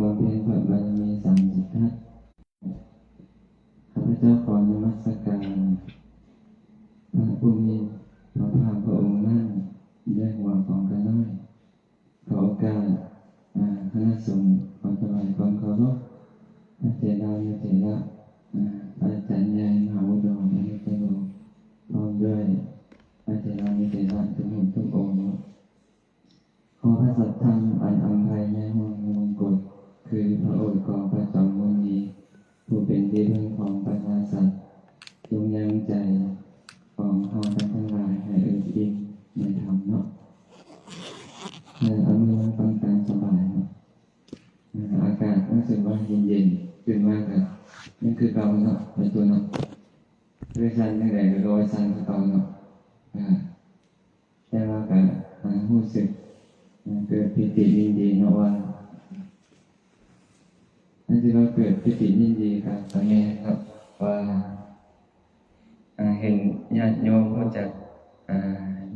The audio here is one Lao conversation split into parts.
ບຳເພັນພະບາລະມີສາມສິບທັດ. ຂ້າພະເຈົ້າຂໍນະມັດສະການພະຜູ້ມີພະພາກພະອົງນັ້ນ ດ້ວຍຫົວຂອງຂ້ານ້ອຍ. ຂໍໂອກາດ ອາ ຄະນະສົງ ຂໍຖວາຍຄວາມເຄົາລົບ ພະເຖລານຸເຖລະ ອາ ອາຈານໃຫຍ່ມະຫາອຸດົມອະນຸດຕະໂລ ພ້ອມດ້ວຍພະເຖລານຸເຖລະທຸກຮູບທຸກອົງ. ຂໍພະສັດທຳອັນອຳໄພໃນຫ້ວງມງກຸດ ຄືພະໂອດຂອງພະຈອມມຸນີ ຜູ້ເປັນທີ່ເພິ່ງຂອງບັນດາສັດ ຈົ່ງຍັງໃຈຂອງເຮົາທັງຫຼາຍໃຫ້ເອິບອີ່ມໃນທຳເນາະ. ເອີ ເອົາມືວາງຕາມສະບາຍເນາະ. ເອີ ອາກາດຮູ້ສຶກວ່າເຢັນໆ ຕື່ນມາກະຍັງຄືເກົ່າເນາະ ໄປຕົວເນາະ. ຄືສັ່ນຈັ່ງໃດກໍຄືວ່າສັ່ນຄືເກົ່າເນາະ. ເອີ ແຕ່ວ່າກະ ອາ ຮູ້ສຶກ ອາ ເກີດປີຕິຍິນດີເນາະວ່າ ອັນທີ່ວ່າເກີດປີຕິຍິນດີກະ ກະແມ່ນເນາະ ວ່າ ອາ ເຫັນຍາດໂຍມຮູ້ຈັກ ອາ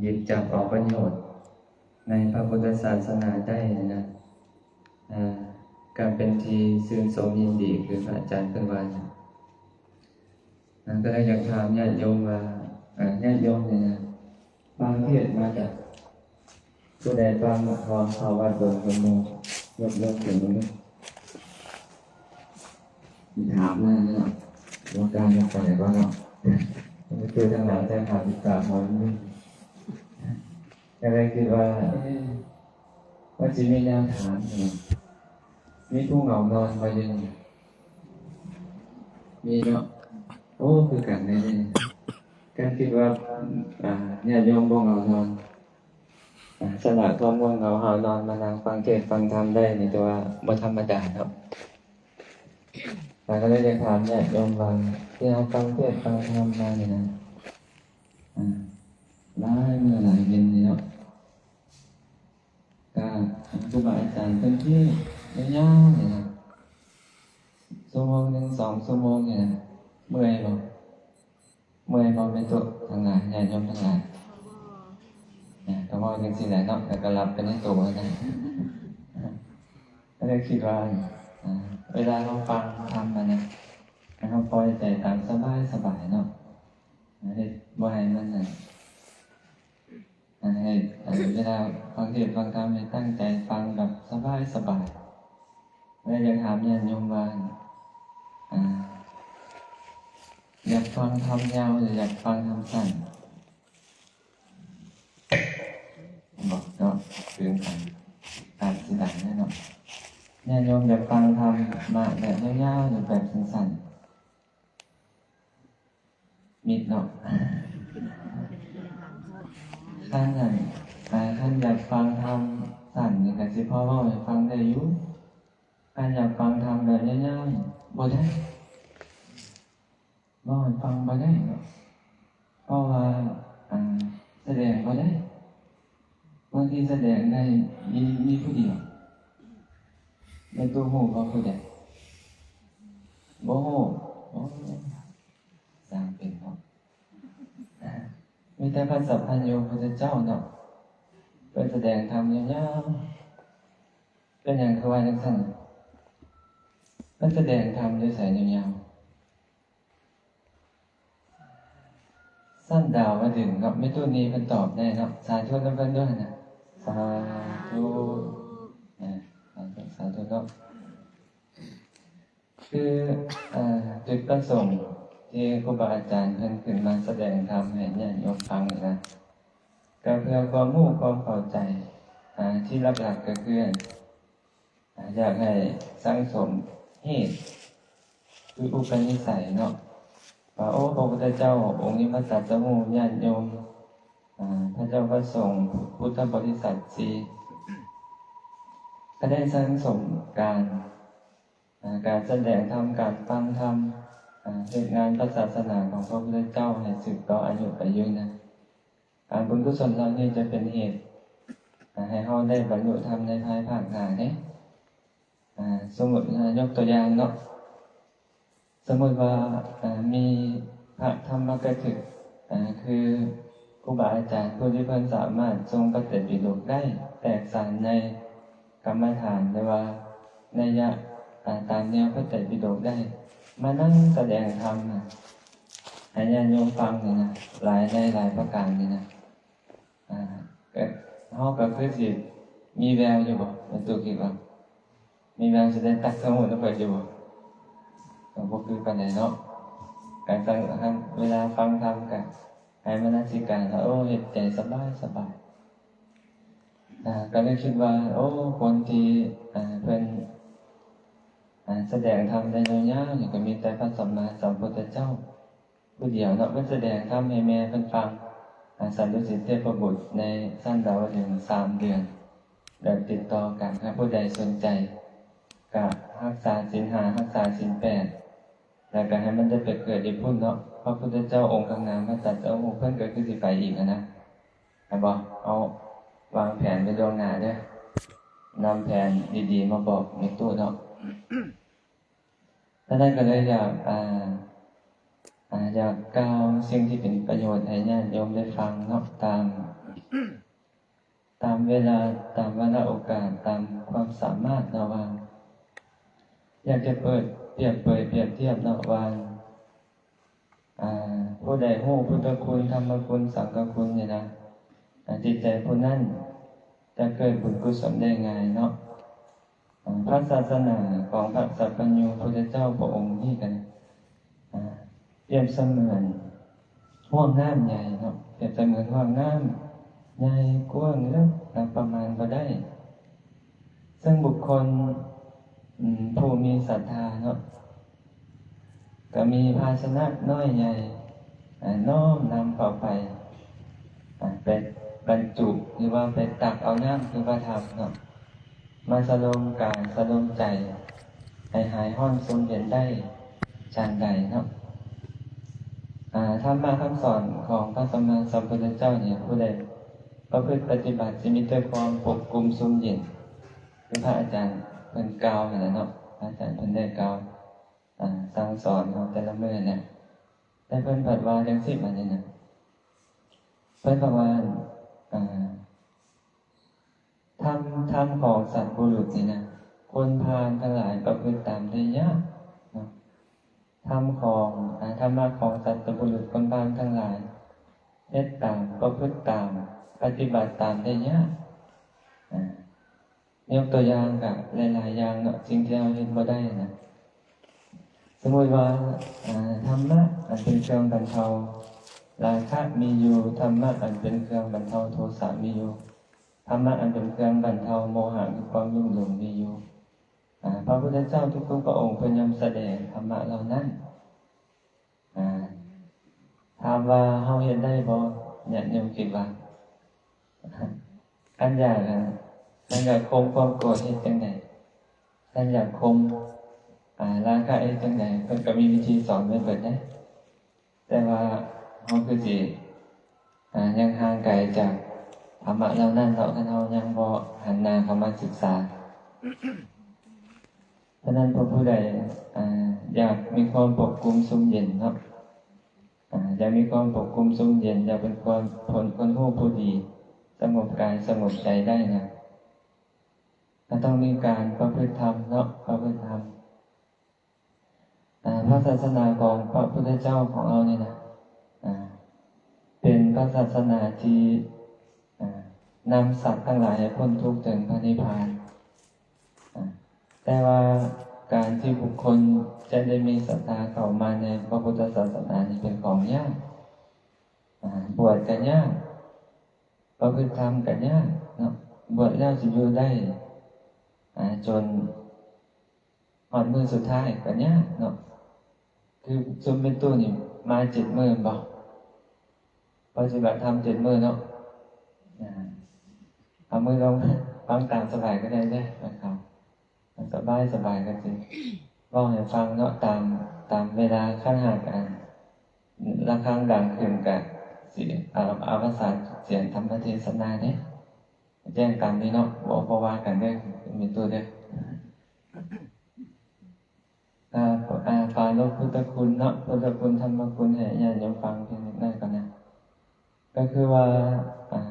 ຢິບຈັບເອົາປະໂຫຍດໃນພະພຸດທະສາສະໜາໄດ້ນະ ອາ ກະເປັນທີ່ຊື່ນຊົມຍິນດີ ຄືພະອາຈານເພິ່ນວ່ານະ. ອາ ກໍເລີຍຢາກຖາມຍາດໂຍມວ່າ ອາ ຍາດໂຍມນີ້ນະ ຟັງເທດມາຈາກຜູ້ໃດ? ຟັງ ເຂົ້າ ເຂົ້າວັດດົນກວ່າໝູ່ ຍົກມືຂຶ້ນເບິ່ງດູ. ມີຖາມມາເນາະ ວ່າການຍັງໄປບໍ່ເນາະ? ຄືທາງຫຼັງແຕ່ຖາມອີກຕາມໜຶ່ງ ກໍເລີຍຄິດວ່າ ເອີ ວ່າຊິມີແນວຖາມເນາະ. ມີຜູ້ເຫງົານອນບໍ່ຢູ່ນີ້? ມີເນາະ. ໂອ້ ຄືກັນເດ້. ຄັນຄິດວ່າ ອາ ຍາດໂຍມບໍ່ເຫງົານອນ ອາ ສະຫຼະຄວາມງ່ວງເຫງົາຫາວນອນມານັ່ງຟັງເທດຟັງທຳໄດ້ນີ້ ຖືວ່າບໍ່ທຳມະດາເນາະ. ຂ້າກໍເລີຍຢາກຖາມຍາດໂຍມວ່າ ທີ່ເຮົາຟັງເທດຟັງທຳມານີ້ນະ ອາ ຫຼາຍມື້ຫຼາຍເວັນນີ້ເນາະ ກະຄູບາອາຈານເພິ່ນເທດຍາວໆນີ້ນະ ຊົ່ວໂມງໜຶ່ງ ສອງຊົ່ວໂມງນີ້ນະ ເມື່ອຍບໍ່? ເມື່ອຍບໍ່ແມ່ນໂຕະທັງຫຼາຍ ຍາດໂຍມທັງຫຼາຍ? ນະ ກໍເວົ້າຈັ່ງຊີ້ແຫຼະເນາະ ແລ້ວກໍຫຼັບໄປໃນໂຕຫັ້ນນະ. ກໍເລີຍຄິດວ່າ ອາ ເວລາເຮົາຟັງທຳຫັ້ນນະ ໃຫ້ເຮົາປ່ອຍໃຈຕາມສະບາຍໆເນາະ ເຮັດບໍ່ໃຫ້ມັນ ອາ ໃຫ້ ເອີ ເວລາຟັງເທດຟັງທຳໃຫ້ຕັ້ງໃຈຟັງແບບສະບາຍໆ. ແລະ ຢາກຖາມຍາດໂຍມວ່າ ອາ ຢາກຟັງທຳຍາວ ຫຼື ຢາກຟັງທຳສັ້ນ? ບອກເນາະ ຄືກັນ ຕາມຊິໄດ້ເນາະ. ຍາດໂຍມຢາກຟັງທຳມະແບບຍາວໆ ຫຼື ແບບສັ້ນໆ? ມິດເນາະ. ຄັນ ຄັນຢາກຟັງທຳສັ້ນນີ້ ກໍຊິພໍເວົ້າໃຫ້ຟັງໄດ້ຢູ່. ຄັນຢາກຟັງທຳແບບຍາວໆ ບໍ່ໄດ້ ເວົ້າໃຫ້ຟັງບໍ່ໄດ້ເນາະ ເພາະວ່າ ອາ ສະແດງບໍ່ໄດ້. ບາງທີສະແດງໄດ້ມີ ມີຜູ້ດຽວ. ແມ່ນໂຕຮູ້ບໍ່ຜູ້ໃດ? ບໍ່ຮູ້. ໂອ້ ສ້າງເປັນເນາະ. ມີແຕ່ພະສັບພັນຍູພຸດທະເຈົ້າເນາະ ເພິ່ນສະແດງທຳຍາວໆ. ເປັນຫຍັງຄືວ່າຈັ່ງຊັ້ນ? ເພິ່ນສະແດງທຳຢູ່ໃສຍາວໆ? ຊັ້ນດາວດຶງເນາະ. ແມ່ຕູ້ນີເພິ່ນຕອບໄດ້ເນາະ. ສາທຸນຳເພິ່ນດ້ວຍນະ. ສາທຸ. ອາ ສາທຸ ສາທຸເນາະ. ຄື ເອີ ຈຸດປະສົງທີ່ຄູບາອາຈານເພິ່ນຂຶ້ນມາສະແດງທຳໃຫ້ຍາດໂຍມຟັງນີ້ນະ ກໍເພື່ອຄວາມຮູ້ຄວາມເຂົ້າໃຈ ອາ ທີ່ຫຼັກໆກໍຄື ອາ ຢາກໃຫ້ສັ່ງສົມເຫດ ຄືອຸປະນິໄສເນາະ ວ່າ ໂອ້ ພະພຸດທະເຈົ້າອົງນີ້ມາຕັດສະຮູ້ຍາດໂຍມ ອາ ພະເຈົ້າພະສົງ ພຸດທະບໍລິສັດສີ່ ກໍໄດ້ສັ່ງສົມການ ອາ ການສະແດງທຳ ການຟັງທຳ ອາ ເຮັດງານພະສາສະໜາຂອງພະພຸດທະເຈົ້າໃຫ້ສືບຕໍ່ອາຍຸໄປຍືນນະ. ອາ ບຸນກຸສົນເຫຼົ່ານີ້ຈະເປັນເຫດ ອາ ໃຫ້ເຮົາໄດ້ບັນລຸທຳໃນພາຍພາກໜ້າເດ້. ອາ ສົມມຸດ ອາ ຍົກຕົວຢ່າງເນາະ ສົມມຸດວ່າ ອາ ມີພະທຳມະກະຖິກ ອາ ຄືຄູບາອາຈານຜູ້ທີ່ເພິ່ນສາມາດຊົງພະໄຕປິດົກໄດ້ ແຕກສານໃນກຳມະຖານ ຫຼືວ່າ ໄລຍະ ອາ ຕາມແນວພະໄຕປິດົກໄດ້ ມານັ່ງສະແດງທຳນະ ໃຫ້ຍາດໂຍມຟັງນີ້ນະ ຫຼາຍໃນຫຼາຍປະການນີ້ນະ ອາ ເອີ ເຮົາກໍຄືຊິມີແວວຢູ່ບໍ່? ແມ່ຕູ້ຄິດວ່າ ມີແວວຊິໄດ້ຕັດສະໝຸດນຳເພິ່ນຢູ່ບໍ່? ກໍບໍ່ຄືປານໃດເນາະ. ການຟັງ ເວລາຟັງທຳກໍໃຫ້ມະນະສິການວ່າ ໂອ້ ເຮັດໃຈສະບາຍໆ. ອາ ກໍເລີຍຄິດວ່າ ໂອ້ ຄົນທີ່ ອາ ເພິ່ນ ອາ ສະແດງທຳໄດ້ຍາວໆນີ້ ກໍມີແຕ່ພະສຳມາສຳພຸດທະເຈົ້າ ຜູ້ດຽວເນາະ ເພິ່ນສະແດງທຳໃຫ້ແມ່ເພິ່ນຟັງ ອາ ສັດດຸສິດເທບພະບຸດ ໃນຊັ້ນດາວະດຶງສາມເດືອນ ແບບຕິດຕໍ່ກັນ. ຖ້າຜູ້ໃດສົນໃຈ ກະຮັກສາສິນຫ້າ ຮັກສາສິນແປດ ແລ້ວກະໃຫ້ມັນໄດ້ໄປເກີດຢູ່ພຸ້ນເນາະ. ພະພຸດທະເຈົ້າອົງຂ້າງໜ້າມາຕັດສະຮູ້ ເພິ່ນກະຄືຊິໄປອີກຫັ້ນນະ. ເຫັນບໍ່? ເຮົາວາງແຜນໄວ້ລ່ວງໜ້າເດີ້. ນຳແຜນດີໆມາບອກແມ່ຕູ້ເນາະ. ສະນັ້ນກໍເລີຍຢາກ ອາ ອາ ຢາກກ່າວສິ່ງທີ່ເປັນປະໂຫຍດໃຫ້ຍາດໂຍມໄດ້ຟັງເນາະ ຕາມ ຕາມເວລາ ຕາມວາລະໂອກາດ ຕາມຄວາມສາມາດເນາະ ວ່າ ຢາກຈະເປີດ ປຽບເປີຍ ປຽບທຽບເນາະ ວ່າ ອາ ຜູ້ໃດຮູ້ພຸດທະຄຸນ ທຳມະຄຸນ ສັງຄະຄຸນນີ້ນະ ອາ ຈິດໃຈຜູ້ນັ້ນຈະເກີດບຸນກຸສົນໄດ້ງ່າຍເນາະ. ອາ ພະສາສະໜາຂອງພະສັບພັນຍູພຸດທະເຈົ້າພະອົງນີ້ກັນ ອາ ປຽບສະເໝືອນຫ້ວງນ້ຳໃຫຍ່ເນາະ, ປຽບສະເໝືອນຫ້ວງນ້ຳໃຫຍ່ກວ້າງເລິກ ນັບປະມານບໍ່ໄດ້. ເຊິ່ງບຸກຄົນ ອາ ຜູ້ມີສັດທາເນາະ ກໍມີພາຊະນະນ້ອຍໃຫຍ່ ອາ ນ້ອມນຳເຂົ້າໄປ ອາ ໄປບັນຈຸ ຫຼືວ່າໄປຕັກເອົານ້ຳຄືພະທຳເນາະ ມາສະໂລມກາຍສະໂລມໃຈ ໃຫ້ຫາຍຮ້ອນຊຸ່ມເຢັນໄດ້ ຊັ້ນໃດເນາະ. ອາ ທຳມະຄຳສອນຂອງພະສຳມາສຳພຸດທະເຈົ້ານີ້ ຜູ້ໃດປະພຶດປະຕິບັດ ຊິມີແຕ່ຄວາມປົກກຸມຊຸ່ມເຢັນ ຄືພະອາຈານເພິ່ນກ່າວຫັ້ນແຫຼະເນາະ, ພະອາຈານເພິ່ນໄດ້ກ່າວ ອາ ສັ່ງສອນເຮົາແຕ່ລະມື້ນະ. ແຕ່ເພິ່ນພັດວ່າຈັ່ງຊີ້ ບາດນີ້ນະ ເພິ່ນບອກວ່າ ອາ ທຳ ທຳຂອງສັດບຸລຸດນີ້ນະ ຄົນພານທັງຫຼາຍປະພຶດຕາມໄດ້ຍາກເນາະ. ທຳຂອງ ອາ ທຳມະຂອງສັດບຸລຸດຄົນພານທັງຫຼາຍ ເຮັດຕາມ ປະພຶດຕາມ ປະຕິບັດຕາມໄດ້ຍາກ. ອາ ຍົກຕົວຢ່າງກະຫຼາຍໆຢ່າງເນາະ ສິ່ງທີ່ເຮົາເຮັດບໍ່ໄດ້ນະ. ສົມມຸດວ່າ ອາ ທຳມະອັນເປັນເຄື່ອງບັນເທົາລາຄະມີຢູ່, ທຳມະອັນເປັນເຄື່ອງບັນເທົາໂທສະມີຢູ່, ທຳມະອັນເປັນເຄື່ອງບັນເທົາໂມຫະ ຄືຄວາມຫຼົງຫຼົງມີຢູ່. ອາ ພະພຸດທະເຈົ້າທຸກໆພະອົງເພິ່ນຍ່ອມສະແດງທຳມະເຫຼົ່ານັ້ນ. ອາ ຖາມວ່າເຮົາເຮັດໄດ້ບໍ່? ຍາດໂຍມຄິດວ່າ ຄັນຢາກ ອາ ຄັນຢາກຂົ່ມຄວາມໂກດເຮັດຈັ່ງໃດ? ຄັນຢາກຂົ່ມ ອາ ລາຄະເຮັດຈັ່ງໃດ? ເພິ່ນກໍມີວິທີສອນໄວ້ເບິດເດ້. ແຕ່ວ່າເຮົາຄືຊິ ອາ ຍັງຫ່າງໄກຈາກທຳມະເຫຼົ່ານັ້ນເນາະ ຄັນເຮົາຍັງບໍ່ຫັນໜ້າເຂົ້າມາສຶກສາ. ສະນັ້ນ ຜູ້ ຜູ້ໃດ ອາ ຢາກມີຄວາມປົກຄຸມຊຸ່ມເຢັນເນາະ ອາ ຢາກມີຄວາມປົກຄຸມຊຸ່ມເຢັນ, ຢາກເປັນຄົນ ຄົນ ຄົນຮູ້ຜູ້ດີ, ສະຫງົບກາຍສະຫງົບໃຈໄດ້ນະ, ກໍຕ້ອງມີການປະພຶດທຳເນາະ, ປະພຶດທຳ. ອາ ພະສາສະໜາຂອງພະພຸດທະເຈົ້າຂອງເຮົານີ້ນະ ອາ ເປັນພະສາສະໜາທີ່ ອາ ນຳສັດທັງຫຼາຍໃຫ້ພົ້ນທຸກເຖິງພະນິບພານ. ອາ ແຕ່ວ່າການທີ່ບຸກຄົນຈະໄດ້ມີສັດທາເຂົ້າມາໃນພະພຸດທະສາສະໜານີ້ເປັນຂອງຍາກ. ອາ ບວດກໍຍາກ, ປະພຶດທຳກໍຍາກເນາະ, ບວດແລ້ວຊິຢູ່ໄດ້ ອາ ຈົນ ຮອດມື້ສຸດທ້າຍກໍຍາກເນາະ. ຄືຊຸມເປັນຕູ້ນີ້ມາເຈັດມື້ແມ່ນບໍ່? ປະຕິບັດທຳເຈັດມື້ເນາະ. ອາ ເອົາມືລົງ ຟັງຕາມສະບາຍກໍໄດ້ເດີ້ ຟັງຕາມ ສະບາຍ ສະບາຍກໍຊິເວົ້າໃຫ້ຟັງເນາະ ຕາມ ຕາມເວລາ. ຄັນຫາກ ອາ ລະຄັງດັງຂຶ້ນກະຊິ ອາ ອາວະສານສຽງທຳມະເທສະນາເດ້. ແຈ້ງຕາມນີ້ເນາະ ບໍ່ ບໍ່ວ່າກັນເດີ້ ມີຕູ້ເດີ້. ອາ ອາ ປາລົບພຸດທະຄຸນເນາະ ພຸດທະຄຸນ ທຳມະຄຸນ ໃຫ້ຍາດໂຍມຟັງພຽງເລັກນ້ອຍກ່ອນນະ. ກໍຄືວ່າ ອາ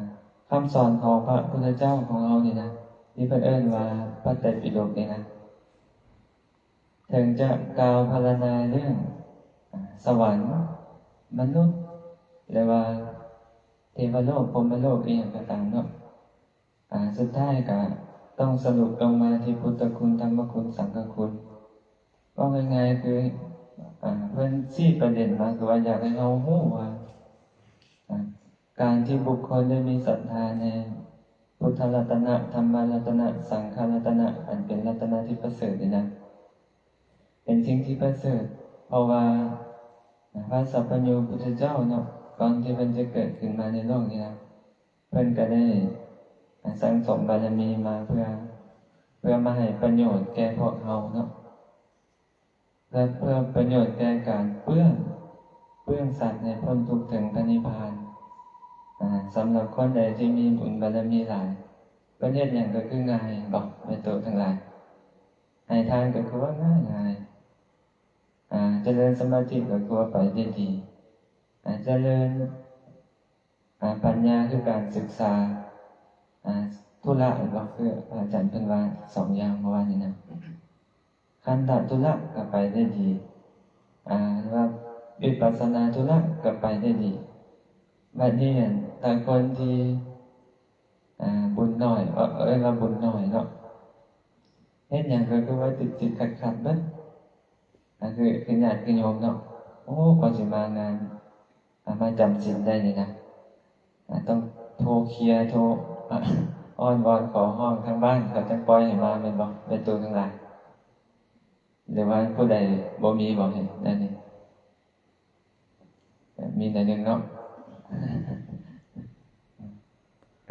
ຄຳສອນຂອງພະພຸດທະເຈົ້າຂອງເຮົານີ້ນະ ທີ່ເພິ່ນເອີ້ນວ່າພະໄຕປິດົກນີ້ນະ ເຖິງຈະກ່າວພັນລະນາເລື່ອງ ອາ ສະຫວັນ, ມະນຸດ ຫຼືວ່າເທວະໂລກ, ພົມມະໂລກ ອີ່ຫຍັງກໍຕາມເນາະ, ອາ ສຸດທ້າຍກໍຕ້ອງສະຫຼຸບລົງມາທີ່ພຸດທະຄຸນ, ທຳມະຄຸນ, ສັງຄະຄຸນ. ເວົ້າງ່າຍໆ ຄື ອາ ເພິ່ນຊີ້ປະເດັນມາ ຄືວ່າຢາກໃຫ້ເຮົາຮູ້ວ່າ ອາ ການທີ່ບຸກຄົນໄດ້ມີສັດທາໃນພຸດທະລັດຕະນະ, ທຳມະລັດຕະນະ, ສັງຄະລັດຕະນະ ອັນເປັນລັດຕະນະທີ່ປະເສີດນີ້ນະ ເປັນສິ່ງທີ່ປະເສີດ, ເພາະວ່າ ອາ ພະສັບພະຍູພຸດທະເຈົ້າເນາະ, ກ່ອນທີ່ເພິ່ນຈະເກີດຂຶ້ນມາໃນໂລກນີ້ນະ, ເພິ່ນກໍໄດ້ ອາ ສັ່ງສົມບາລະມີມາເພື່ອ ເພື່ອມາໃຫ້ປະໂຫຍດແກ່ພວກເຮົາເນາະ, ແລະ ເພື່ອປະໂຫຍດແກ່ການເປື້ອນ ເປື້ອນສັດໃຫ້ພົ້ນທຸກເຖິງພະນິບພານ. ອາ ສຳລັບຄົນໃດທີ່ມີບຸນບາລະມີຫຼາຍ, ເພິ່ນເຮັດຫຍັງກໍຄືງ່າຍ ເຫັນບໍ່ ແມ່ຕູ້ທັງຫຼາຍ? ໃຫ້ທານກໍຄືວ່າງ່າຍໆ, ອາ ຈະເລີນສະມາທິກໍຄືວ່າໄປໄດ້ດີ, ອາ ຈະເລີນ ອາ ປັນຍາຄືການສຶກສາ, ອາ ທຸລະ ເຫັນບໍ່ ຄືພະອາຈານເພິ່ນວ່າສອງຢ່າງເມື່ອວານນີ້ນະ, ຄັນທະທຸລະກໍໄປໄດ້ດີ, ອາ ຫຼືວ່າວິປັດສະນາທຸລະກໍໄປໄດ້ດີ. ບັດນີ້ ອັນ ຖ້າຄົນທີ່ ອາ ບຸນໜ້ອຍ, ເອີ້ນວ່າບຸນໜ້ອຍເນາະ, ເຮັດຫຍັງກໍຄືວ່າຕິດໆຂັດໆເບິດ. ອາ ຄື ຄືຍາດຄືໂຍມເນາະ, ໂອ້ ກວ່າຊິມາງານ ອາ ມາຈຳສິນໄດ້ນີ້ນະ, ອາ ຕ້ອງໂທເຄຍ ໂທ ອາ ອ້ອນວອນຂໍຮ້ອງທາງບ້ານ ເຂົາຈັ່ງປ່ອຍໃຫ້ມາ ແມ່ນບໍ່ ແມ່ຕູ້ທັງຫຼາຍ? ຫຼືວ່າຜູ້ໃດບໍ່ມີບໍ່ເຫັນແນວນີ້? ມີໜ້ອຍໜຶ່ງເນາະ.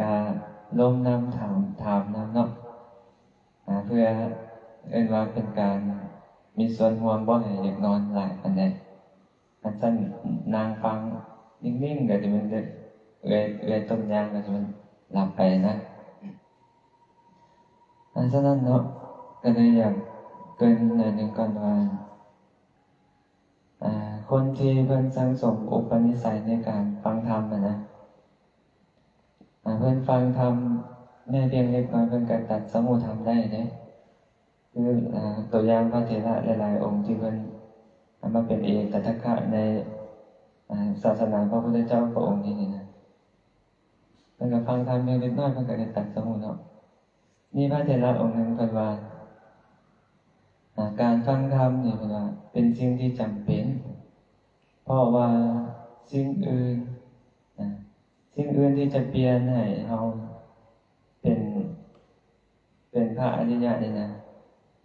ກະລົມນຳ ຖາມ ຖາມນຳເນາະ, ອາ ເພື່ອເອີ້ນວ່າເປັນການມີສ່ວນຮ່ວມ ບໍ່ໃຫ້ຢາກນອນຫຼາຍປານໃດ. ຄັນຊັ້ນນັ່ງຟັງນິ່ງໆ ກໍຈະແມ່ນເອື້ອຍ ເອື້ອຍຕົ້ນຍາງກໍຈະແມ່ນຫຼັບໄປນະ. ອາ ສະນັ້ນເນາະ ກໍເລີຍຢາກເກີ່ນໜ້ອຍໜຶ່ງກ່ອນວ່າ ອາ ຄົນທີ່ເພິ່ນສັ່ງສົມອຸປະນິໄສໃນການຟັງທຳຫັ້ນນະ, ອາ ເພິ່ນຟັງທຳແມ້ພຽງເລັກນ້ອຍ ເພິ່ນກໍຕັດສະຮູ້ທຳໄດ້ເດ້. ຄື ອາ ຕົວຢ່າງພະເຖລະຫຼາຍໆອົງທີ່ເພິ່ນ ອາ ມາເປັນເອກະທັກກະໃນ ອາ ສາສະໜາພະພຸດທະເຈົ້າພະອົງນີ້ນີ້ນະ, ເພິ່ນກໍຟັງທຳພຽງເລັກນ້ອຍ ເພິ່ນກໍໄດ້ຕັດສະຮູ້ເນາະ. ມີພະເຖລະອົງໜຶ່ງເພິ່ນວ່າ ອາ ການຟັງທຳນີ້ ເພິ່ນວ່າເປັນສິ່ງທີ່ຈຳເປັນ, ເພາະວ່າສິ່ງອື່ນ ອາ ສິ່ງອື່ນທີ່ຈະປ່ຽນໃຫ້ເຮົາເປັນ ເປັນພະອະລິຍະນີ້ນະ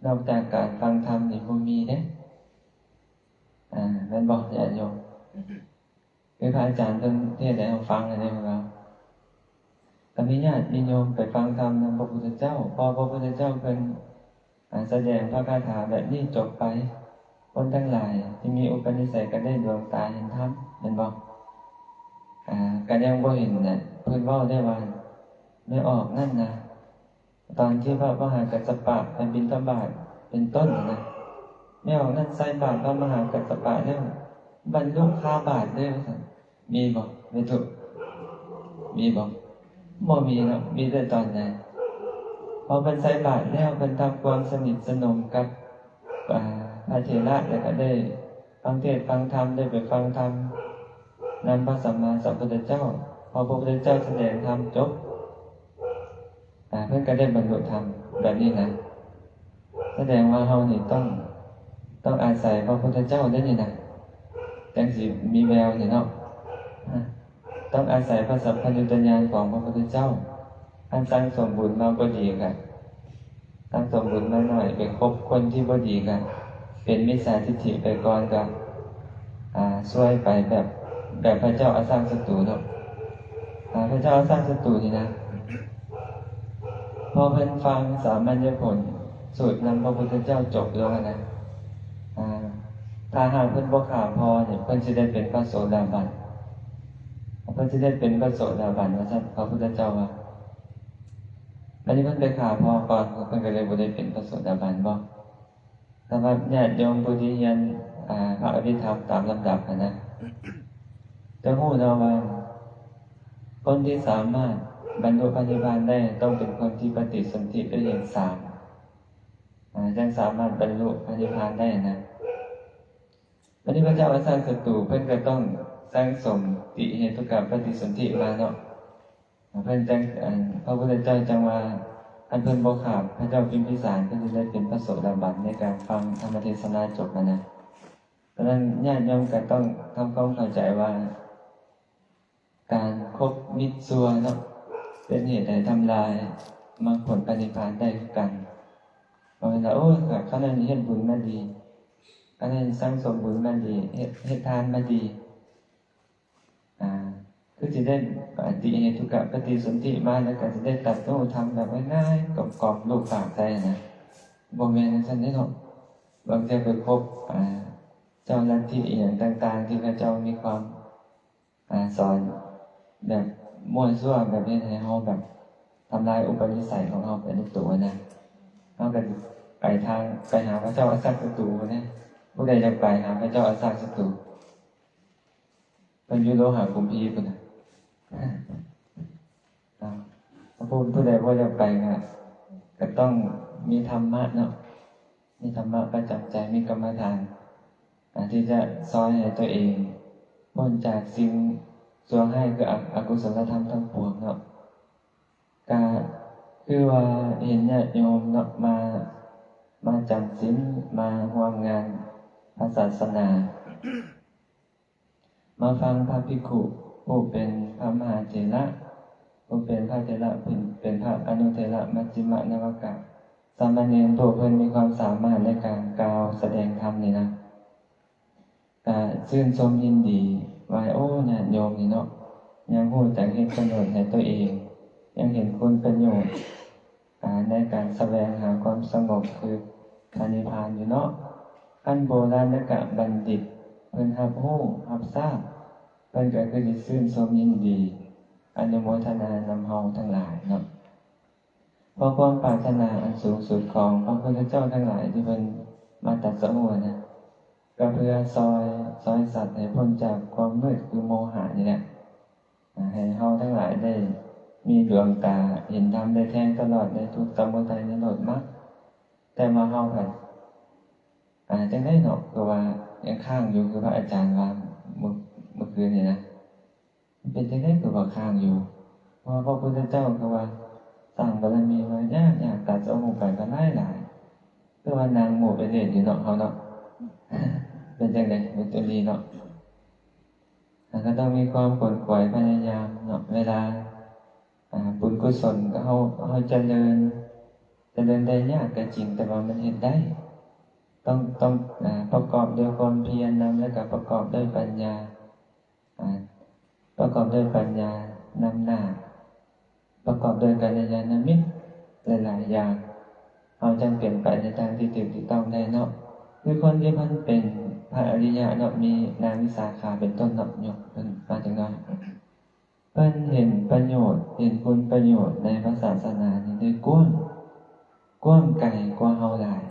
ນອກຈາກການຟັງທຳນີ້ບໍ່ມີເດ້. ອາ ແມ່ນບໍ່ ຍາດໂຍມ? ຄືພະອາຈານເພິ່ນເທດໃຫ້ເຮົາຟັງຫັ້ນເດ້ ເພິ່ນວ່າ ກໍມີຍາດມີໂຍມໄປຟັງທຳນຳພະພຸດທະເຈົ້າ, ພໍພະພຸດທະເຈົ້າເພິ່ນ ອາ ສະແດງພະຄາຖາແບບນີ້ຈົບໄປ, ຄົນທັງຫຼາຍທີ່ມີອຸປະນິໄສກໍໄດ້ດວງຕາເຫັນທຳ ແມ່ນບໍ່? ອາ ກໍຍັງບໍ່ເຫັນນະ, ເພິ່ນເວົ້າໄດ້ວ່າ ແມ່ອອກນັ້ນນະ ຕອນທີ່ພະມະຫາກັດສະປະໄປບິນທະບາດເປັນຕົ້ນນະ, ແມ່ອອກນັ້ນໃສ່ບາດພະມະຫາກັດສະປະແລ້ວ ບັນລຸຄາບາດເລີຍວ່າຊັ້ນ. ມີບໍ່ ແມ່ຕູ້? ມີບໍ່? ບໍ່ມີເນາະ, ມີແຕ່ຕອນໃດ ພໍເພິ່ນໃສ່ບາດແລ້ວ ເພິ່ນທຳຄວາມສະໜິດສະໜົມກັບ ອາ ພະເຖລະ ແລ້ວກໍໄດ້ຟັງເທດຟັງທຳ, ໄດ້ໄປຟັງທຳນຳພະສຳມາສຳພຸດທະເຈົ້າ. ພໍພະພຸດທະເຈົ້າສະແດງທຳຈົບ ອາ ເພິ່ນກໍໄດ້ບັນລຸທຳແບບນີ້ນະ. ສະແດງວ່າເຮົານີ້ຕ້ອງ ຕ້ອງອາໄສພະພຸດທະເຈົ້າເດ້ນີ້ນະ ຈັ່ງຊິມີແວວນີ້ເນາະ. ຕ້ອງອາໄສພະສັມປະຍຸດຕະຍານຂອງພະພຸດທະເຈົ້າ. ຄັນສັ່ງສົມບຸນມາບໍ່ດີກະ ສັ່ງສົມບຸນມາໜ້ອຍ ໄປຄົບຄົນທີ່ບໍ່ດີກະ ເປັນມິດສາທິດຖິໄປກ່ອນ ກໍ ອາ ຊວຍໄປແບບ ແບບພະເຈົ້າອະຊາກສັດຕູເນາະ. ອາ ພະເຈົ້າອະຊາກສັດຕູນີ້ນະ ພໍເພິ່ນຟັງສາມັນຍະຜົນສູດນຳພະພຸດທະເຈົ້າຈົບລົງຫັ້ນນະ ອາ ຖ້າຫາກເພິ່ນບໍ່ຂ້າພໍ່ນີ້ ເພິ່ນຊິໄດ້ເປັນພະໂສດາບັນ, ເພິ່ນຊິໄດ້ເປັນພະໂສດາບັນວ່າຊັ້ນ ພະພຸດທະເຈົ້າວ່າ. ບັດນີ້ເພິ່ນໄປຂ້າພໍ່ກ່ອນ ເພິ່ນກໍເລີຍບໍ່ໄດ້ເປັນພະໂສດາບັນບໍ? ສຳລັບຍາດໂຍມຜູ້ທີ່ຮຽນ ອາ ພະອະພິທຳຕາມລຳດັບຫັ້ນນະ ຈະຮູ້ເນາະວ່າ ຄົນທີ່ສາມາດບັນລຸພະນິບພານໄດ້ ຕ້ອງເປັນຄົນທີ່ປະຕິສົນທິດ້ວຍເຫດສາມ. ອ່າ ຈັ່ງສາມາດບັນລຸພະນິບພານໄດ້ນະ. ບັດນີ້ພະເຈົ້າອະຊາດສັດຕູເພິ່ນກໍຕ້ອງສັ່ງສົມຕິເຫຕຸກະປະຕິສົນທິມາເນາະ. ເພິ່ນຈັ່ງ ອັນ ພະພຸດທະເຈົ້າຈັ່ງວ່າ ຄັນເພິ່ນບໍ່ຂາດພະເຈົ້າພິມພິສານ ເພິ່ນຈະໄດ້ເປັນພະໂສດາບັນໃນການຟັງທຳມະເທສະນາຈົບຫັ້ນນະ. ສະນັ້ນ ຍາດໂຍມກໍຕ້ອງທຳຄວາມເຂົ້າໃຈວ່າ ການຄົບມິດຊົ່ວເນາະ ເປັນເຫດໃຫ້ທຳລາຍມັກຜົນພະນິບພານໄດ້ຄືກັນ. ເພາະວ່າ ໂອ້ຍ ຂ້ານັ້ນເຮັດບຸນມາດີ, ຂ້ານັ້ນສັ່ງສົມບຸນມາດີ, ເຮັດ ເຮັດທານມາດີ, ອ່າ ຄືຊິໄດ້ປະຕິເຫຕຸກະປະຕິສົນທິມາ ແລ້ວກໍຊິໄດ້ຕັດຮູ້ທຳແບບງ່າຍໆ ກອມໆ ລູບປາກໃສ່ນະ. ບໍ່ແມ່ນຈັ່ງຊັ້ນເດ້ເນາະ. ບາງເທື່ອໄປພົບ ອ່າ ເຈົ້າລັດທິອີ່ຫຍັງຕ່າງໆ ທີ່ເຂົາເຈົ້າມີຄວາມ ອ່າ ສອນແບບມົ້ວຊົ່ວ ແບບເຮັດໃຫ້ເຮົາແບບທຳລາຍອຸປະນິໄສຂອງເຮົາໄປໃນໂຕນະ, ເຮົາກໍໄປທາງ ໄປຫາພະເຈົ້າອະຊາດສັດຕູນະ. ຜູ້ໃດຢາກໄປຫາພະເຈົ້າອະຊາດສັດຕູ? ເພິ່ນຢູ່ໂລຫະກຸມພີພຸ້ນນະ. ອ່າ ຖ້າຜູ້ ຜູ້ໃດບໍ່ຢາກໄປກໍ ກໍຕ້ອງມີທຳມະເນາະ, ມີທຳມະປະຈຳໃຈ, ມີກຳມະຖານ ອ່າ ທີ່ຈະຊ່ອຍໃຫ້ຕົວເອງພົ້ນຈາກສິ່ງຊົ່ວຮ້າຍ ຄືອະ ອະກຸສົລະທຳທັງປວງເນາະ. ກະຄືວ່າເຫັນຍາດໂຍມເນາະ ມາ ມາຈຳສິນ ມາຮ່ວມງານພະສາສະໜາ ມາຟັງພະພິກຂຸຜູ້ເປັນພະມະຫາເຖລະ ຜູ້ເປັນພະເຖລະ ເປັນ ເປັນພະອະນຸເຖລະ ມັດຈິມະນະວະກະ ສາມະເນນ ພວກເພິ່ນມີຄວາມສາມາດໃນການກ່າວສະແດງທຳນີ້ນະ. ກະຊື່ນຊົມຍິນດີວ່າ ໂອ້ ຍາດໂຍມນີ້ເນາະ ຍັງຮູ້ຈັກເຮັດປະໂຫຍດໃຫ້ຕົວເອງ, ຍັງເຫັນຄຸນປະໂຫຍດ ອ່າ ໃນການສະແຫວງຫາຄວາມສະຫງົບ ຄືພະນິບພານຢູ່ເນາະ. ຄັນໂບລານະກະບັນດິດເພິ່ນຮັບຮູ້ຮັບຊາບ, ເພິ່ນກໍຄືຊິຊື່ນຊົມຍິນດີ ອະນຸໂມທະນານຳເຮົາທັງຫຼາຍເນາະ. ເພາະຄວາມປາດຖະໜາອັນສູງສຸດຂອງພະພຸດທະເຈົ້າທັງຫຼາຍທີ່ເພິ່ນມາຕັດສະຮູ້ນະ ກໍເພື່ອຊ່ອຍ ຊ່ອຍສັດໃຫ້ພົ້ນຈາກຄວາມມືດຄືໂມຫະນີ້ແຫຼະ, ໃຫ້ເຮົາທັງຫຼາຍໄດ້ມີດວງຕາເຫັນທຳໄດ້ແທງຕະຫຼອດໃນທຸກສະມຸໄທນິໂຣດມັກ. ແຕ່ວ່າເຮົາພັດ ອ່າ ຈັ່ງໃດເນາະ ຄືວ່າຍັງຄ້າງຢູ່ ຄືພະອາຈານວ່າມື້ ມື້ຄືນນີ້ນະ. ເປັນຈັ່ງໃດຄືວ່າຄ້າງຢູ່? ເພາະວ່າພະພຸດທະເຈົ້າຄືວ່າສ້າງບາລະມີມາຍາກໆ ຕັດສະຮູ້ໄປກໍຫຼາຍໆ ຄືວ່ານັ່ງໝູ່ໄປເລດຢູ່ເນາະ ເຮົາເນາະ. ເປັນຈັ່ງໃດ ເປັນຕົວນີ້ເນາະ? ເຮົາກໍຕ້ອງມີຄວາມຂວນຂວາຍພະຍາຍາມເນາະ ເວລາ ອ່າ ບຸນກຸສົນເຮົາ ເຮົາຈະເລີນ ຈະເລີນໄດ້ຍາກກໍຈິງ ແຕ່ວ່າມັນເຮັດໄດ້. ຕ້ອງ ຕ້ອງ ອ່າ ປະກອບດ້ວຍຄວາມພຽນນຳ ແລ້ວກໍປະກອບດ້ວຍປັນຍາ. ອ່າ ປະກອບດ້ວຍປັນຍານຳໜ້າ, ປະກອບດ້ວຍກັນລະຍານະມິດຫຼາຍໆຢ່າງ, ເຮົາຈັ່ງເປັນໄປໃນທາງທີ່ຖືກທີ່ຕ້ອງໄດ້ເນາະ. ຄືຄົນທີ່ເພິ່ນເປັນພະອະລິຍະເນາະ, ມີນາງວິສາຂາເປັນຕົ້ນເນາະ, ຍົກເພິ່ນມາຈັກໜ້ອຍ. ເພິ່ນເຫັນປະໂຫຍດ, ເຫັນຄຸນປະໂຫຍດໃນພະສາສະໜານີ້ໄດ້ກວ້າງ, ກວ້າງໄກກວ່າເຮົາຫຼາຍ.